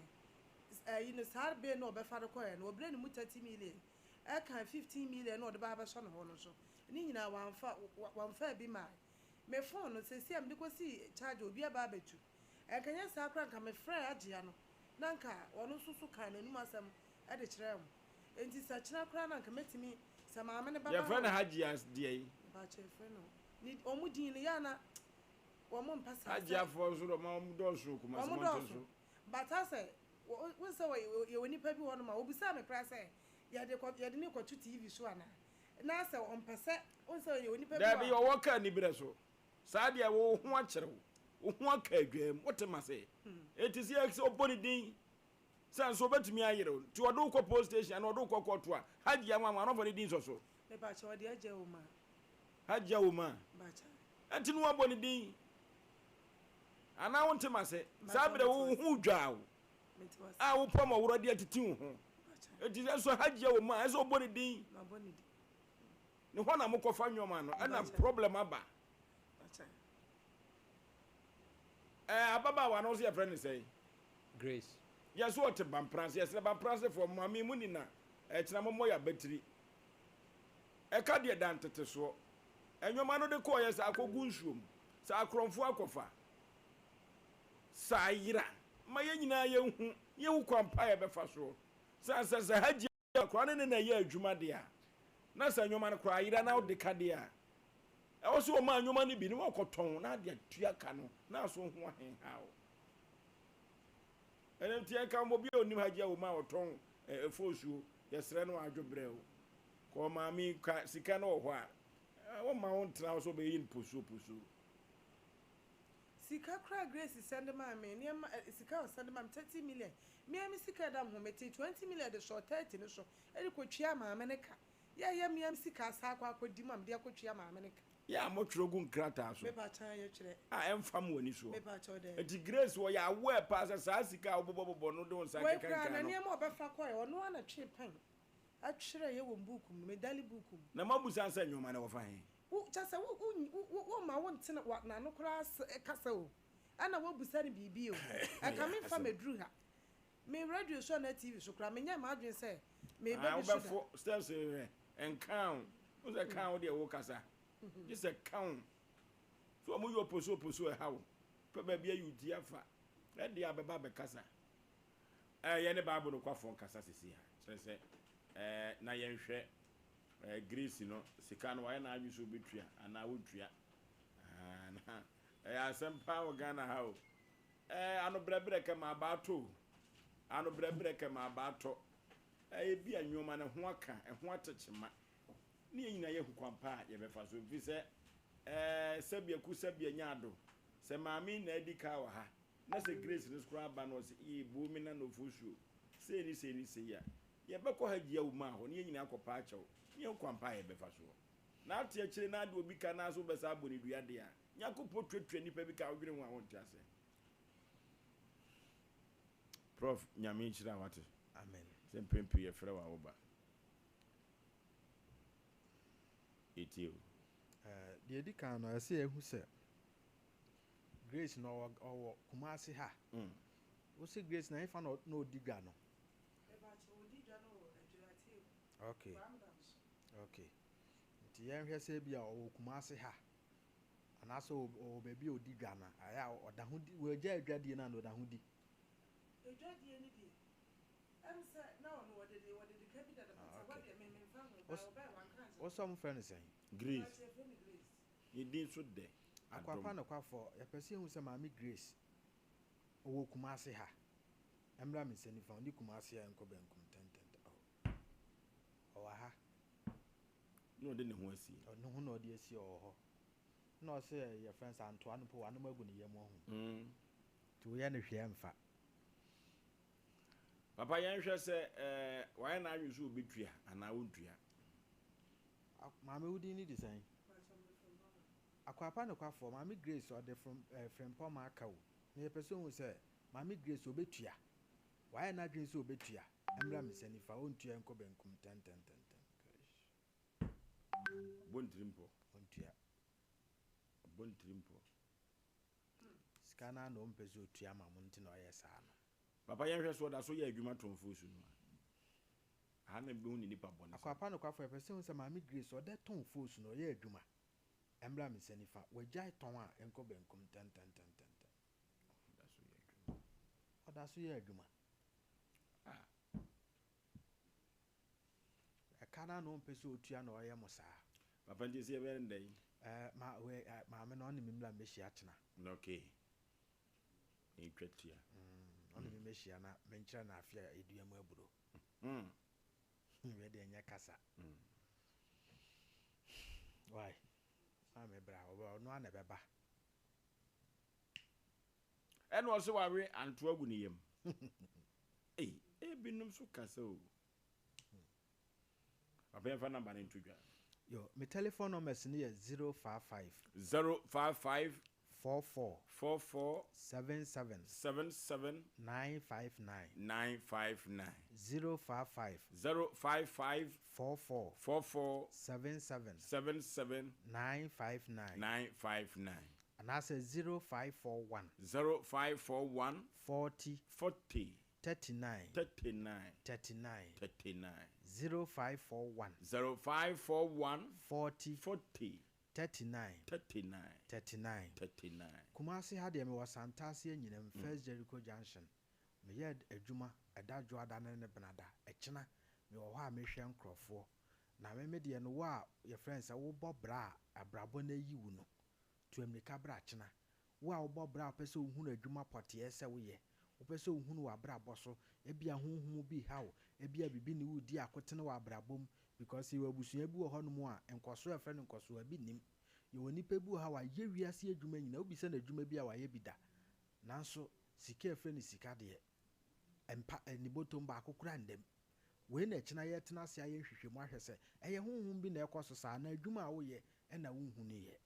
ayi no saa bee no a ɔbɛfa de kɔeɛ no wɔbrɛ ne mu 30 million ɛka 15 million na ɔde ba abɛsɔ ne hɔ no so ne nyinaa wamfa wamfaa bi maae. Me phone no seesei a mede kɔsii charge obi aba abɛtu. Ɛnka nyɛ saa koraa nka mefrɛɛ Agyea no na nka ɔno nso so kaa n'anum asɛm de kyerɛɛ mo. Enti sɛ kyena koraa no anka mɛtumi sɛ maame no bɛba Yɛfrɛ hɔ no a. Hajiya deɛn? Mpakyɛ yɛfrɛ no ne wɔn din no yɛ a na wɔn mpɛ saa sɛ. Hajiafoɔ nso deɛ wɔn dɔɔso wɔ Kumasi Wɔn mmɔnten dɔɔso so. but asɛ wohu sɛ yɛwɔ nipa bi wɔ hɔnom a wɔbisaa me koraa sɛ yɛde kɔ yɛde no rekɔto TV so anaa. Na sɛ ɔmpɛ sɛ, wohu sɛ ɔyɛ onipa bi Daabi, a. ɔwɔ ka aniberɛ so. Saa deɛ wo ho akyere wo, wo ho aka adwam, wote m'ase? Enti sɛ yɛ sɛ ɔbɔ ne din sɛ nso ɔbɛtumi ayere wo, nti ɔde wo kɔ police station anaa ɔde wo kɔ kɔɔto a, Hajia nwanwa na ɔmfa ne din nsɔ so. Mepakyɛ ɔde Hajia wɔ mu a. Hajia wɔ mu a. Mpakyɛ. Enti na wabɔ ne din. Anaa wonte m'ase? Saa berɛ wo ho dwaa wo a wopam ɔworɔ de atiti wo ho. Enti sɛ nso Hajia wɔ mu a, ɛsɛ ɔbɔ ne din. Ne hɔ na mokɔfa nneɛma no, ɛna problem aba. Ɛɛ ababaawa no nso yɛfrɛ no sɛn? Grace. Yɛ so ɔte Bamprase, yɛsrɛ Bamprasefoɔ maame mu ni na ɛkyena mommɔ yɛ abatiri. Ɛka deɛ da ntetesoɔ. Nneɛma no de kɔɔyɛ sɛ akɔgu nsuom, sɛ akorɔmfoɔ akɔfa. Saa yera ma yɛn nyinaa yɛnhu, yɛnhu kwan pa a yɛbɛfa soɔ. Sɛ sɛ sɛ Hajji akwadaa no ne na ɛyɛ adwuma deɛ a, na sɛ nneɛma no koraa yera na wode ka deɛ a, ɛwɔ sɛ wɔma nneɛma no bi na wɔakɔtɔn na ade atua ka no na aso ho ahenha wo. Ɛno nti ɛnka wɔn obi a onim Hajji a wɔn a wɔtɔn ɛfoosuo yɛsrɛ no adwo brɛ o. Kɔ maame ka sika no wɔ hɔ a, wɔmma wo ntena hɔ sɛ wɔbɛyɛ no posuo posuo. Sika koraa Grace sɛnde maa me nneɛma eh sika a ɔsɛnde maa me 30 million me ara me sika ɛda me ho metee 20 million de sɔɔ 30 no so de kɔtuaa maame no ka yɛ ɛyɛ me ara me sika asan akɔ akɔdi mu a mede akɔtua maame no ka. Yɛ a motwerɛ gu nkrataa so Mepa kyɛw yɛtwerɛ. a ɛmfa mo ani soɔ. Mepa kyɛw daabi. Enti Grace ɔyɛ aware paa sɛ saa sika a wobobɔbobɔ no de wo nsa Wei keka koraa nkaa na no. nneɛma a ɔbɛfa kɔeɛ ɔno ara na twee pɛn twerɛeɛ wɔ me book mu me daily book mu. Na moabusa no sɛ nnoɔma no wɔfa he? Wo, kyerɛ sɛ wo, wo, wo, womma wontene wa, n'ano koraa s, kasa o, ɛna woabisa no biribi o. Ɛnka memfa mmɛduru ha. Me radio so anaa TV so koraa, menyɛɛ m'adwene sɛ mereba Ah, bi so da. wobɛfo steps hwɛ, ɛnka wo. Wo sɛ ka wo deɛ wokasa. Gye sɛ ka wo. So wɔn yɛ oposo oposo ɛha wo. Pɛ baabi ayi wo ti afa. Ɛdeɛ abɛba abɛkasa. Ɛɛ, yɛne Bible nokwafoɔ nkasa sisi ha. Kyerɛ sɛ, ɛɛ, na yɛnhwɛ. Ɛɛ Grace no sika no wayɛ n'adwene sɛ ɔbɛtua anaa ɔntua? Ahaa na ɛyɛ asɛm paa wɔ Ghana ha o. Ɛɛ ano brɛbrɛ kɛ ma abaa tɔ o. Ano brɛbrɛ kɛ ma abaa tɔ. Ɛɛ ebi a nneɛma no ɛho aka, ɛho atekyema. Ne yɛn nyinaa yɛahu kwan pa a yɛbɛfa so. Ɛfiri sɛ ɛɛ sɛbi aku sɛbi anya ado. Sɛ maame yi na adi kaa wɔ ha na sɛ Grace no koraa ba na ɔse ee boo me na nɔfosuo sei ne sei ne sei a, Yɛbɛkɔ Hajji Awumaa hɔ na yɛn nyinaa akɔpa akyɛw ne yɛn kwan pa a yɛbɛfa soɔ. Na ate akyire na ade obi ka anaasɛ wobɛsan abɔ no dua deɛ a, Nyankopɔn tuatua nnipa bi ka a wodwene ho a wonte aseɛ. Prof Nyame nhyira wo wate. Amen. Sɛ mpɛn pii yɛfrɛ wo a woba. Yɛtie wo. Eh, deɛ ɛdi kan no, ɛsɛ yɛhu sɛ Grace no ɔwɔ ɔwɔ Kumasi ha. Mm. Wose Grace na ɛfa na ɔdi dwa no? Okay. Okay. Nti yɛnhwɛ sɛ bi a ɔwɔ Kumasi ha anaasɛ ɔwɔ baabi a ɔdi dwa no ayɛ a ɔda ho di wɔagya adwadie no a na ɔda ho di. Adwadie no deɛ ɛm sɛ na ɔno wɔde de wɔde de ka bi dada but sɛ wɔdeɛ me memfa ho ba ɔbɛɛ wanka nkyerɛ. Wosɛ ɔmo frɛ no sɛn? Grace. Ne din so dɛ. Akwakwa nokwafoɔ yɛpɛ sɛ yɛhu sɛ maame Grace ɔwɔ Kumasi ha. Ɛmmra me nsa nifa, ɔne Kumasi a ɛnkɔ benkum ntɛntɛntɛ. Oh. Ɔwɔ ha. Na ɔde ne ho asie. Ne ho na ɔde asie ɔwɔ hɔ. Na ɔse yɛfrɛ no sɛ antoa no mpo wanom agu ne yam wahu. Nti woyɛ no hwee ɛmfa. Papa yɛnhwɛ sɛ ɛɛ wayɛ n'adwene sɛ ɔbɛtua anaa ɔntua. Maame wo din ne de sɛn? Akwaapa nokwafoɔ, Maame Grace ɔde from eh, Frempɔma aka o. Na yɛpɛ sɛ ohu sɛ Maame Grace ɔbɛtua. Wayɛ n'adwene sɛ ɔbɛtua. Ɛmmra me nsa nifa, ɔntua nkɔ benkum ntɛntɛntɛntɛm. Eish. Ɔbɔ ne tiri mpɔ. Ɔntua. Ɔbɔ ne tiri mpɔ. Sika no ara na ɔmpɛ sɛ ɔtua ma mo nti na ɔyɛ saa no. Papa yɛnhwɛ so ɔda so yɛ adwuma tɔn foosu no a. Aha na mebɛhu ne nipa bɔne sɛm. Akwaapa nokwafo yɛpɛ sɛ hu sɛ Maame Grace ɔdɛ tɔn foosu no ɔyɛ adwuma. Ɛmmra me nsa nifa. Wagyae tɔn a ɛnkɔ benkum ntɛntɛntɛntɛntɛm. Ɔda so yɛ adwuma. Ɔda so yɛ adwuma. Ah. Ɛka no ara na ɔmpɛ sɛ ɔtua na ɔyɛ mo saa. Papa nti sɛ yɛbɛyɛ no dɛn? Ɛɛ ma wei ɛ maame no ɔne me mmra mmɛhyia kyena. Okay. Metwa tia. Mm, ɔne me mmɛhyia na menkyerɛ no afe a yɛdua mu aburo. Wei deɛ ɛnyɛ kasa. Wai, maame bra, ɔno ara na ɛbɛba. Ɛna ɔse wawe anto agu ne yam. Ei, ebinom so kasa o. Papa yɛmfa number no nto dwa. Yo, me telephone numbers no yɛ 055. 055. 44. 44. 77. 77. 959. 959. 055. 055. 44. 44. 77. 77. 959. 959. Anaasɛ 0541. 0541. 40. 40. 39. 39. 39. 39. 0541. 0541. 40. 40. 39. 39. 39. 39. Kumasi ha deɛ mewɔ Santase Anyinam, First Jericho Junction. Meyɛ adwuma ɛda Dwoada ne ne Benada. Ɛkyena mewɔ hɔ a mehwɛ nkorɔfoɔ. Na me me deɛ no wo a yɛfrɛ no sɛ wobɔ bra a abrabɔ no ayi wo no, tu ammirika bra kyena. Wo a wobɔ bra a wopɛ sɛ wohunu adwuma pɔteɛ sɛ woyɛ, wopɛ sɛ wohunu w'abrabɔ so, ebia honhom bi reha wo, ebia biribi ne wo redi akotene wɔ abrabɔ mu, because yɛwɔ abusua bi wɔ hɔnom a nkɔsoɔ a yɛfrɛ no nkɔsoɔ ebi nnim. Yɛwɔ nipa bi wɔ ha a wayɛ wiase adwuma nyinaa, wobisa no adwuma bi a wayɛ bi da, nanso sika a yɛfrɛ no sika deɛ, ɛmpa, ne bɔtɔm baako koraa nna mu. Wei na ɛkyena yɛretena ase ayɛ nhwehwɛmu ahwɛ sɛ ɛyɛ honhom bi na ɛrekɔ so saa anaa adwuma a woyɛ na wonhunu yɛ.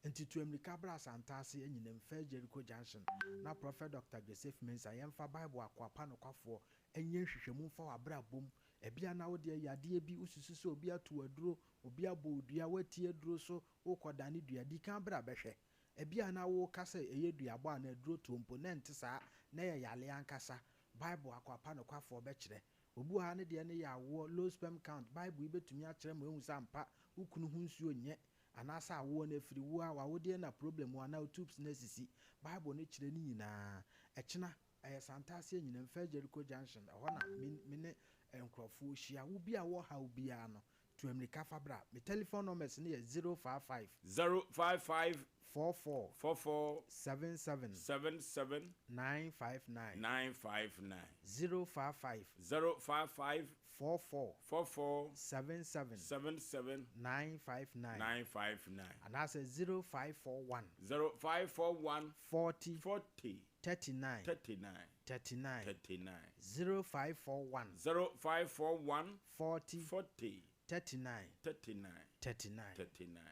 Nti tu ammirika bra Asantase anyinam First Jericho Junction na Prɔfɛt Dɔkta Joseph Mensah yɛmfa Bible akoa pa nokwafoɔ nyɛ nhwehwɛmu mfa w'abrabɔ mu. Ɛbia na wodeɛ yadeɛ bi, wosusu sɛ obi ato wo aduro, obi abɔ wo dua, woatie aduro so, worekɔdane dua, di kan bra bɛhwɛ. Ɛbia na woreka sɛ ɛyɛ duabɔ anaa aduro toɔ mpo, na ɛnte saa, na ɛyɛ yareɛ ankasa. Bible akoa pa nokwafoɔ bɛkyerɛ. Obi wɔ ha ne deɛ no yɛ awoɔ, low sperm count, Bible yi bɛtumi akyerɛ ma woahu sɛ ampa wo kunu ho nsuo nyɛ, Anaasɛ awoɔ no afiri wo a w'awodeɛ na problem wɔ anaa wo tubes no asisi. Bible no kyerɛ ne nyinaa. Ɛkyena, ɛyɛ Santase Anyinam, First Jericho Junction, ɛhɔ na me, me ne nkorɔfoɔ hyia. Wo bi a wɔ haw biara no, tu ammirika fa bra. Me telephone numbers no yɛ 055. 055. 44. 44. 77. 77. 959. 959. 055. 055. 44. 44. 77. 77. 959. 959. Anaasɛ 0541. 0541. 40. 40. 39. 39. 39. 39. 0541. 0541. 40. 40. 39. 39. 39. 39.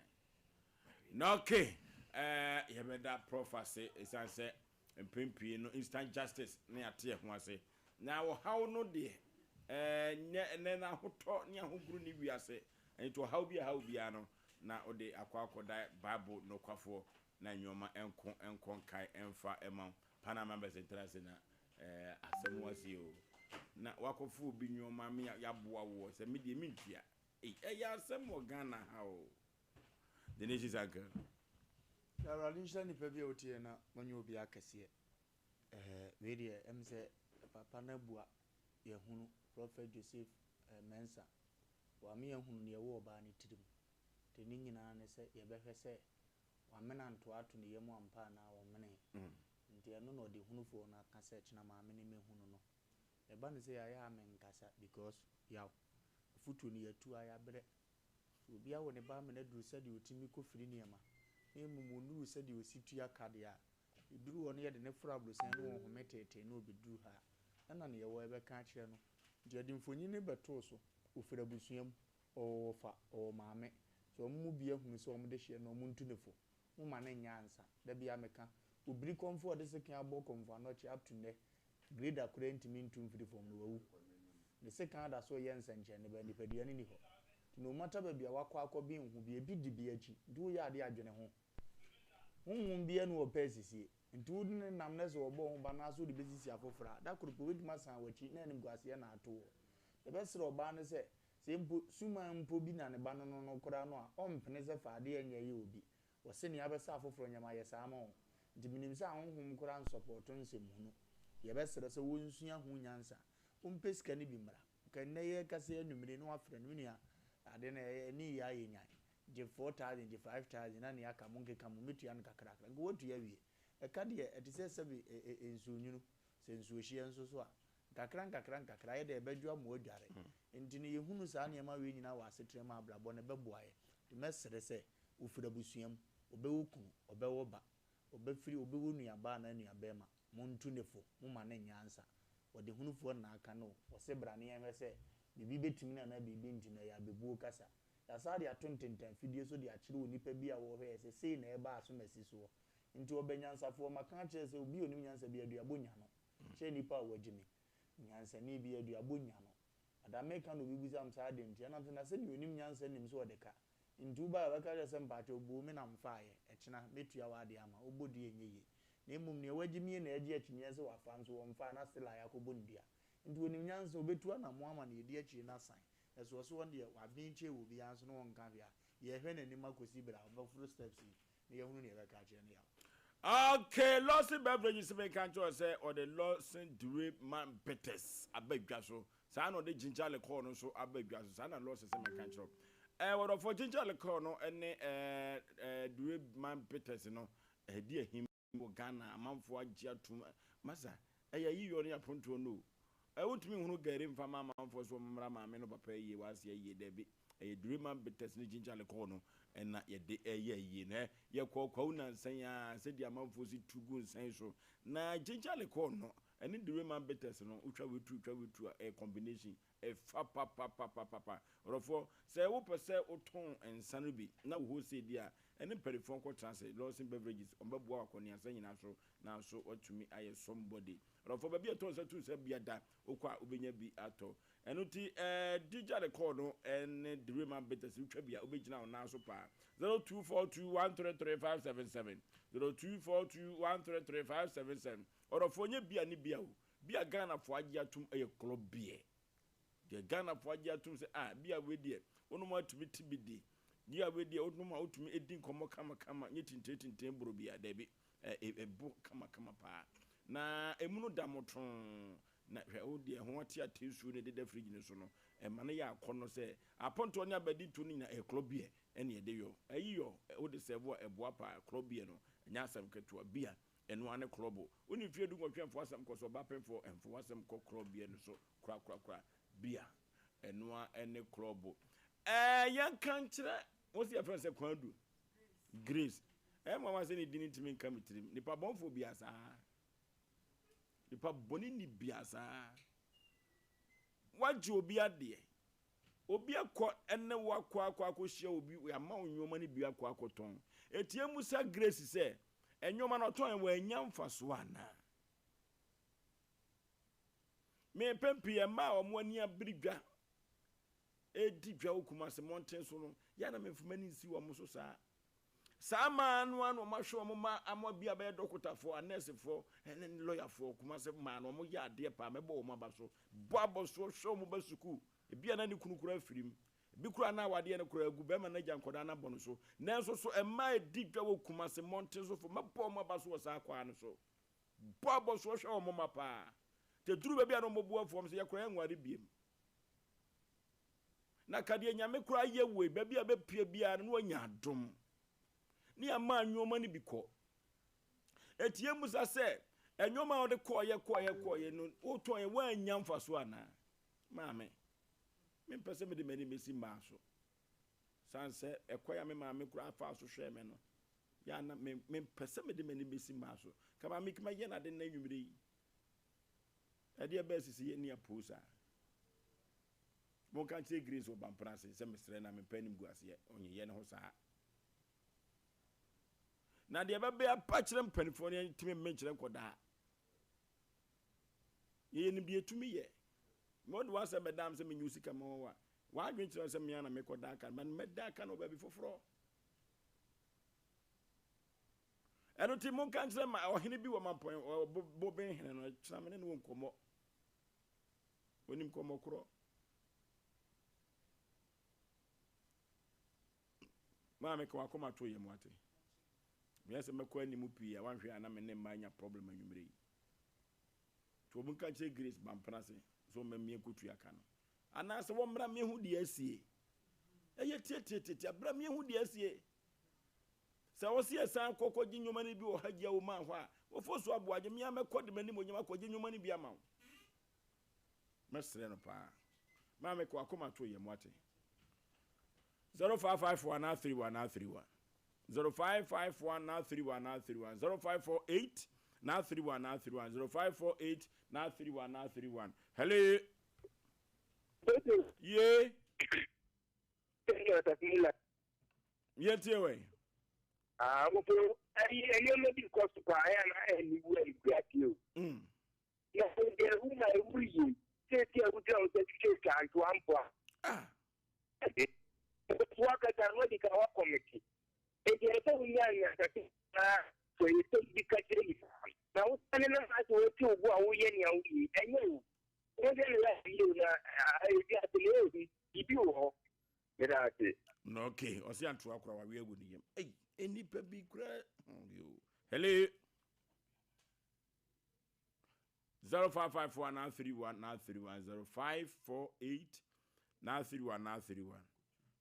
Na okay, eh, yɛbɛda Prof ase ɛsiane sɛ mpɛn pii no instant justice na yɛate yɛn ho ase. Na ɔhaw no deɛ, eh, nyɛ ɛnɛ no ahotɔ ne ahogoro ne wiase. Nti ɔhaw bi a ɛhaw biara no, na wode akɔ akɔda Bible nokwafoɔ na nneɛma nko nkɔ nkae mfa mma wo. Panama bɛsɛ ase na eh, asɛm wasi o. Na wakɔfo obi nneɛma me yaboa woɔ sɛ me deɛ mentua. Ei, ɛyɛ asɛm wɔ Ghana ha o. The Nations Uncle. Awurade nhyira nipa bi a ɔtie na ɔnyɛ obi akɛseɛ. Ɛɛ wei deɛ ɛm sɛ papa no abua yɛhunu Prophet Joseph eh, Mensah. Wame yɛhunu deɛ ɛwɔ ɔbaa ne tirim. Nti ne nyinaa ne sɛ yɛbɛhwɛ sɛ wamena ntoa ato ne yam ampa anaa ɔmene. Nti ɛno na ɔde hunufoɔ no aka sɛ kyena maame ne mɛhunu no. Ɛba no sei a ɛyɛ a menkasa because yaw, afotuo no yɛatu a yɛabrɛ. Sɛ obi awo ne ba ama no aduru sɛdeɛ ɔtumi kɔ firi nneɛma na mmom ɔnnuruu sɛdeɛ ɔsi tua ka deɛ a, ɛduru hɔ no yɛde no foro aborosan mu ɔhome teetee na ɔbɛduru ha a, ɛna neɛ ɛwɔ yɛbɛka akyerɛ no. Nti yɛde mfonin no bɛtoo so, ɔfiri abusua mu, ɔwɔ wɔfa, ɔwɔ maame. Sɛ wɔn mu bi ahunu sɛ wɔde hyeɛ no a, wɔntu no fo. Momma no nyɛ ansa. Da biara meka, obiri kɔmfoɔ a ɔde sekan abɔ kɔmfoɔ anɔkye up to nnɛ, grader koraa ntumi ntu mfiri fam no, wawu. Ne sekan da so reyɛ nsɛnkyerɛnne but nipadua no nni hɔ. Nti no matter baabi a wakɔ akɔben ho bi, ebi di bi akyi. Nti woyɛ adeɛ a dwene ho. Honhom biara nni hɔ a ɔpɛ asisie. Nti wo ne no nam na sɛ ɔbɔ wo ho ban anaasɛ wode bɛsisi afoforɔ a, da koro pɛ ɔbɛtumi asan w'akyi na animguaseɛ na ato woɔ. Yɛbɛsrɛ ɔbaa no sɛ, sɛ mpo suman mpo bi na ne ba no no no koraa no a, ɔmpene sɛ fa adeɛ nyɛ yɛ obi. Wɔse nea abɛsɛ afoforɔ nyɛ ma yɛ saa ma wɔn. Nti menim sɛ ahonhom koraa nsɔpɔɔto nsɛmhunu. Yɛbɛsrɛ sɛ wɔnsua ho nyansa. Wompɛ sika no bi mmra. Nka nnɛ yɛrekasa yi anwummere yi na wafrɛ no, me nua, ade no ɛyɛ ɛne yie ayɛ nyan. Gye 4000, gye 5000 na nea aka monkeka mo, mɛtua no kakrakra. Nka woatua awie. Ɛka deɛ ɛte sɛ sɛbe nsuonwunu, sɛ nsuohyeɛ nso so a, Nkakra nkakra nkakra, ayɛ dɛ ɛbɛdwo ama woadware. Enti no yɛhunu saa nneɛma wei nyinaa wɔ asetena mu a, abrabɔ no ɛbɛboa yɛn. Nti mɛsrɛ sɛ, wofiri abusua mu, ɔbɛwɔ kunu, ɔbɛwɔ ba, ɔbɛfiri, ɔbɛwɔ nuabaa anaa nuabɛrima, montu no fo, momma no nyɛ ansa. Ɔdehunufoɔ na aka no o, ɔse bra na yɛnhwɛ sɛ biribi bɛtumi no anaa biribi nti no, ɛyɛ abɛbuo kasa. Yɛasan de ato ntentan fidie so de akyerɛ onipa bi a ɔrehwɛ yɛ sɛ sei na ɛreba asomasi soɔ. Nti ɔbɛ nyansafoɔ, maka akyerɛ sɛ obi a ɔnim nyansa bi aduabɔ nya no. Kyerɛ nipa a wagye me. Nyansani bi aduabɔ nnya no. Ada meka na obi bisa me sɛ adɛn nti a, na mese na sɛdeɛ onim nyansa nim sɛ ɔde ka. Nti wobaeɛ a wobɛka kyerɛ sɛ mpakyɛw boo me na mfaeɛ, ɛkyena mɛtua w'adeɛ ama wo, wobɔ dua ɛnyɛ yie. Na mmom nea wagye me na agye akyinnyeɛ sɛ wafa nso wɔmfaa na still a yɛakɔbɔ no dua. Nti onim nyansa ɔbɛtu anammɔn ama nea ɛdi akyire no asan. Na sɛ ɔse ɔno deɛ waben kyɛɛ obiara nso na ɔnka hwee a, yɛhwɛ n'anim akɔsi berɛ a ɔbɛforo steps yi na yɛahunu nea yɛbɛka akyerɛ no yaw. Okay, Lawson Beverages meka nkyerɛ wo sɛ ɔde Lawson Dure Man Bitters aba dwa so. Saa na ɔde Ginger Liqueur no nso aba dwa so. Saa na Lawson sɛ meka nkyerɛ wo. Eh, wɔdɔfoɔ Ginger Liqueur no ne eh, eh, Dure Man Bitters no ɛdi ahim wɔ Ghana amanfoɔ agye atum. Masa, ɛyɛ ayiyɔ ne apontoɔ no o. Ɛ wontumi nhunu gari mfa mma amanfoɔ sɛ wɔmmra maame no papa ayie w'ase ayie dabi ɛyɛ Dureman bitters ne ginger liqueur no na yɛde ɛyɛ ayie no ɛ yɛkɔɔ kwawu nansa yi ara sɛdeɛ amanfoɔ si tu gu nsan so na ginger liqueur no ɛne Dureman bitters no wotwa wetu twa wetu a ɛyɛ combination ɛfa papapapapapa ɔdɔfoɔ sɛ wopɛ sɛ wotɔn nsa no bi na wo wholesale di a ɛne mpanifoɔ nkɔtena ase Lawson Beverages wɔbɛboa wo akɔneasa nyinaa so nanso watumi ayɛ somebody Ɔdɔfoɔ, baabi a ɛtɔ nsa tu nsa bia da, wokɔ a wobɛnya bi atɔ. Ɛno nti eh, Digya Rekɔɔ no ne Derema Bitters wotwa bi a wobɛgyina wo nan so paa. 0242133577 0242133577 Ɔdɔfoɔ, nyɛ bia ne bia o, bia Ghanafoɔ agye atom yɛ club beer. Deɛ Ghanafoɔ agye atom sɛ ah bia wei deɛ wonom a tumi te bi di, bia wei deɛ wonom a wotumi di nkɔmmɔ kamakama, nyɛ tintintintin boro bia, daabi. Ɛbo kamakama paa. Na emu no da motoo. Na hwɛ wo deɛ ho ate ate nsuo no ɛdeda fridge no so no, ɛma no yɛ akɔnnɔ sɛ apontoɔ ne abadintoɔ no nyinaa ɛyɛ klɔ beer ɛne ɛde yɔ. Ɛyi yɔ, wode sɛvo a ɛboa paa. Klɔ beer no ɛnyɛ asɛm ketewa. Beer ɛno ara ne klɔbo. Wo ne mfeɛ dunwɔtwe ɛmfa w'asɛm kɔ so, ɔbaa pemfoɔ ɛmfa w'asɛm kɔ klɔ beer no so korakorakora. Beer ɛno ara ne klɔbo. Ɛɛ yɛnka nkyerɛ, wo se yɛfrɛ no sɛ Kwadu? Grace. Ɛyɛ nwanwa sɛ ne din ntumi nka me tirim. Nipa bɔnfoɔ bia saa. Nipa bɔne ni bia saa. Wagye obi adeɛ. Obi akɔ ɛne wo akɔ akɔ akɔhyia obi, yɛama wo nneɛma no bi akɔ akɔtɔn. Eti emusa Grace sɛ, nneɛma no ɔtɔn wannya mfasoɔ anaa? Mepɛ pii mmaa a wɔn ani abere dwa redi dwa wɔ Kumasi mmɔnten so no, yɛ a na memfa m'ani nsi wɔn so saa. Saa mmaa no ara na wɔahwɛ wɔn mma ama bi abɛyɛ dɔkotafoɔ, anɛɛsefoɔ, ne lɔyafoɔ. Kumasi mmaa no, wɔyɛ adeɛ paa, mɛbɔ wɔn aba so. Bɔ abɔsoɔ, hwɛ wɔn ba sukuu. Ebi a na ne kunu koraa afiri mu. Ebi koraa na awadeɛ no koraa agu, bɛrima no agya nkwadaa no abɔ no so. Nanso so mmaa redi dwa wɔ Kumasi mmɔnten so fo, mɛbɔ wɔn aba so wɔ saa kwan no so. Bɔ abɔsoɔ hwɛ wɔn mma paa. Nti ɛduru baabi a na wɔn bo afu wɔn sɛ, yɛ koraa yɛnware biem. Na ka deɛ Nyame koraa yɛ wei, baabi a bɛpue biara no na wanya adom. Ne ama nnoɔma no bi kɔ. Enti yɛmmusa sɛ, Nneɛma a wode kɔɔyɛ kɔɔyɛ kɔɔyɛ no, wotɔn yɛ woannya mfaso anaa? Maame, mempɛ sɛ mede m'ani bɛsi mmaa so. San sɛ ɛkwan a me maame koraa faa so hwɛɛ me no, yɛ a na me mempɛ sɛ mede m'ani bɛsi mmaa so. Ka maame ki mɛyɛ no ade nnɛ anwummere yi. Ɛdeɛ bɛɛ sisi yɛ ni apoo saa. Monka nkyerɛ Grace wɔ Bampena ase sɛ mesrɛ na mempɛ animguaseɛ, ɔnyeyɛ ne ho saa. Na deɛ ɛbɛbɛ apa kyerɛ mpanimfoɔ no yɛntumi mme nkyerɛ nkɔdaa. Yɛyɛ nim deɛ yɛtumi yɛ. Ma wode w'asɛm bɛdaa me sɛ menyi wo sika ma wo a, w'adwene kyerɛ sɛ mmea na mekɔda aka no, mɛda aka no wɔ baabi foforɔ. Ɛno nti monka nkyerɛ ma ɔhene bi wɔ mampɔn boben hene no, kyerɛ me ne no wɔ nkɔmmɔ. Onim kɔmmɔ korɔ. Maame ka w'akoma to yam wate. Meyɛ sɛ mɛkɔ anim pii a wanhwɛ a na me ne mma anya problem anwummere yi. Nti wɔn nka nkyerɛ Grace Bampena se sɛ wɔn mmie nkotua ka no. Anaasɛ wɔmmra mmiehu deɛ asie. Ɛyɛ tiatiatiatia bra mmiehu deɛ asie. Sɛ wɔsi ɛsan kɔ kɔgye nnwoma no bi wɔ Hajia Omar hɔ a, wɔfo so aboagye mmea mɛkɔ de m'anim onyam akɔgye nnwoma no bi ama wo. Mɛsrɛ no paa. Maame kɔ akoma to yam wate. 0554 931 931 0554 931 931 0548 931 931 0548 931 931 Hello. Ye. Yɛntie wɛ. Ah, wofo, ɛyi nneɛma bi kɔ so paa, ɛyɛ na ɛni wu ɛni o. Na deɛ ewu na ewu yie. Seesei a wogyina hɔ sɛ twitwa ntoa mpo a. Ɛde wakasa no adi ka wakɔmete. Enti ɛsɛ sɛ wonya nyansasɛm na sɛ ɛyɛ sɛ bi ka kyerɛ nipa na wosane nam ase wɔte wo bo a woyɛ nea woyɛ yi ɛnyɛ o. Wohwɛ ne life yie o na ebi ase na ɛyɛ hu biribi wɔ hɔ. Meda ase. Na okay, ɔse antoa kora wawe agu ne yam. Ei, nnipa bi kora. Yo. Hello. 0554 931 931 0548 931 931.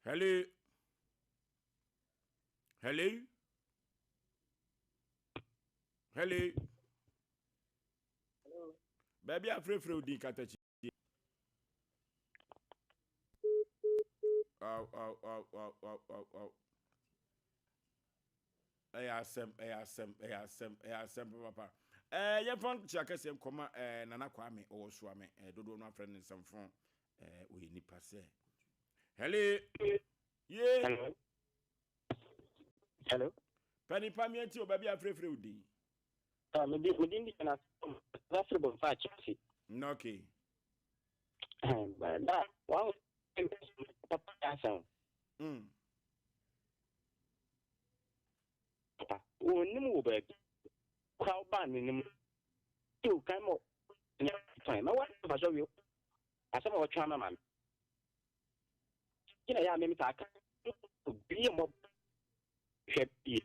Hello. Hello. Hello. Hello. Baabi a frɛfrɛ wo din katakyi. Aw aw aw aw aw aw aw. Ɛyɛ asɛm, ɛyɛ asɛm, ɛyɛ asɛm, ɛyɛ asɛm papapa. Ɛɛ yɛmfa nkyia kɛseɛ nkɔma ɛɛ Nana Kwame ɔwɔ Suame ɛɛ dodoɔ no afrɛ no nsɛmfo ɛɛ ɔyɛ nipa sɛ. Hello. Ye. Hello. Hello. Pɛ nipa miɛ ti o baabi afrɛfrɛ wo din. Ah, me din me din di na afrɛ bɔ mfa akyɛ. Okay. Da, wa papa asɛm. Papa, wɔnnim wo baabi kora wo baa n'anim o kan ma tɔn ma wɔn fa so wie asɛm a wɔtwe ama ma me gyina yɛ a mem saa ka obi yɛ mmɔ hwɛ bie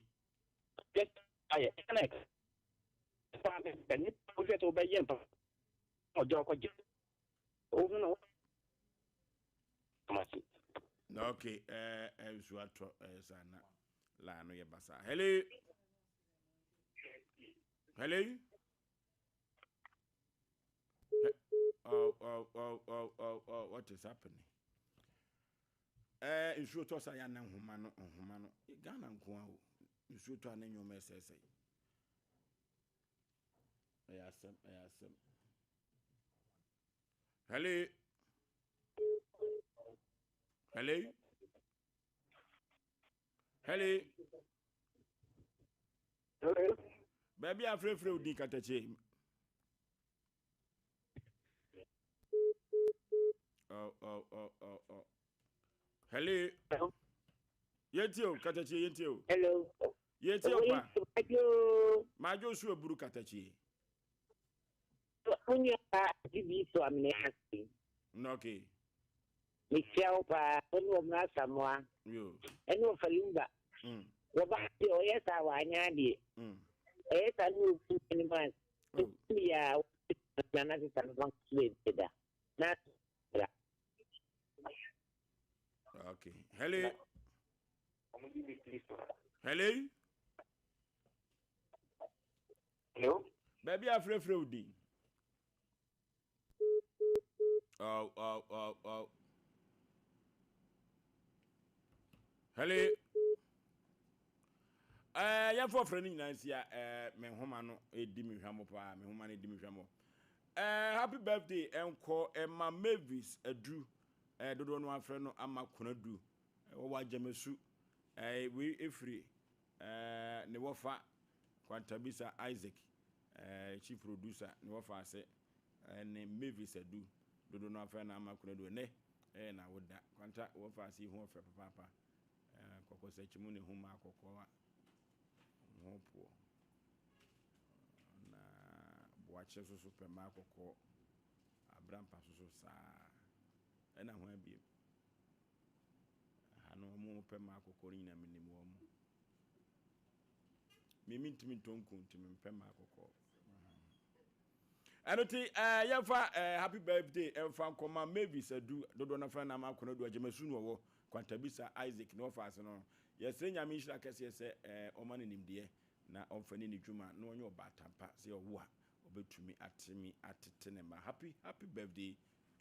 hwɛ ayɛ ɛna ɛka fa me bɛ nipa wohwɛ sɛ wobɛyɛ mpa ɔgya ɔkɔgye ohu na wɔmase. Na okay, eh, eh, nsuo atɔ eh, saa na laa no yɛ basaa. Hello. Hello. Oh, oh, oh, oh, oh, oh, what is happening? Eh, nsuo tɔ sa ya na nhoma no, nhoma no. Ghana nko a o. Nsuo tɔ a na nneɛma ɛsɛesɛe. Ɛyɛ asɛm, ɛyɛ asɛm. Hello. Hello. Hello. Hello. Baabi a frɛfrɛ wo din katakye. Oh, oh, oh, oh, oh. Hello. Hello. Yɛntie o, katakye yɛntie o. Hello. Yɛntie o pa. Madwo so aburu katakye. Wo nua baa ade bi so amene ase. Okay. Mekyia wo paa, wo ne Ɔmena Asamoah, ɛne Ɔfalimba. Wɔba deɛ ɔyɛ saa wanyɛ adeɛ. Ɛyɛ saa ne ɔgu anim ase. Ɛmu yɛ a nana sesa no fa nso baabi da. Na bra. Okay. Hello. Hello. Hello. Baabi a. afrɛfrɛ wo din. Oh, oh, oh, oh. Hello. Eh, yɛmfa ɔfrɛ no nyinaa nsia eh, me nhoma no ɛdi me hwamɔ paa me nhoma no ɛdi me hwamɔ eh, happy birthday ɛnkɔ ɛma Mavis adu eh, dodoɔ no afrɛ no ama konadu eh, wɔwɔ agyamasu eh, wei ɛfiri eh, ne wɔfa Kwantabisa Isaac eh, chief producer ne wɔfa ase eh, ne Mavis adu dodoɔ no afrɛ no ama konadu ɛnɛ eh, na woda Kwanta wɔfa ase yi ho ɔfɛ papaapa Kɔkɔsakyi mu ne homa kɔkɔɔ a ho poɔ. Na boakye nso so pɛ mmaa kɔkɔɔ. Abrampa nso so saa. Ɛna ho abiem. Ha no wɔn pɛ mmaa kɔkɔɔ no nyinaa menim wɔn. Me mentumi ntɔ nku nti mempɛ mmaa kɔkɔɔ. Ɛno ti ɛɛ yɛmfa ɛɛ happy birthday ɛmfa nkɔma Mavis Adu dodoɔ no afra nam akɔnɔ adu agyemasu no ɔwɔ Kwantabisa Isaac ne ɔfa ase no yɛsrɛ Nyame nhyira kɛseɛ sɛ ɛɛ ɔma no nimdeɛ na ɔmfa ni ne dwuma na ɔnyɛ ɔbaatampa sɛ ɔwo a ɔbɛtumi atemi atete ne mma happy happy birthday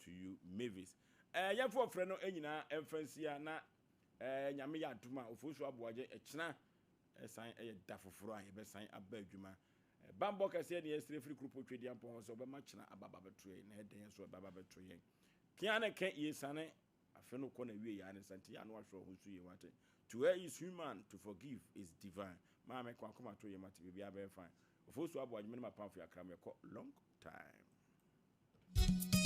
to you Mavis ɛɛ yɛmfa ɔfrɛ no nyinaa ɛmfa nsia na ɛɛ Nyame yɛ adom a Ofosu Aboagye ɛkyena ɛsan ɛyɛ da foforɔ a yɛbɛsan aba adwuma Bammɔ kɛseɛ ne yɛsrɛ firi Kuropɔn Twedeampɔn hɔ sɛ ɔbɛma kyena aba aba abɛto yɛn, na ɛdɛn nso ɛbɛba abɛto yɛn. Kea ne ke, yɛsiane, afe no kɔ n'awie yɛ ara ne sa nti yɛ a na wahwɛ wo ho so yie wate. To err is human, to forgive is divine. Maame, ka w'akoma to yam ate, biribiara bɛyɛ fine. Ofosu Aboagye, me ne m'apamfo yɛakra mo yɛkɔ long time.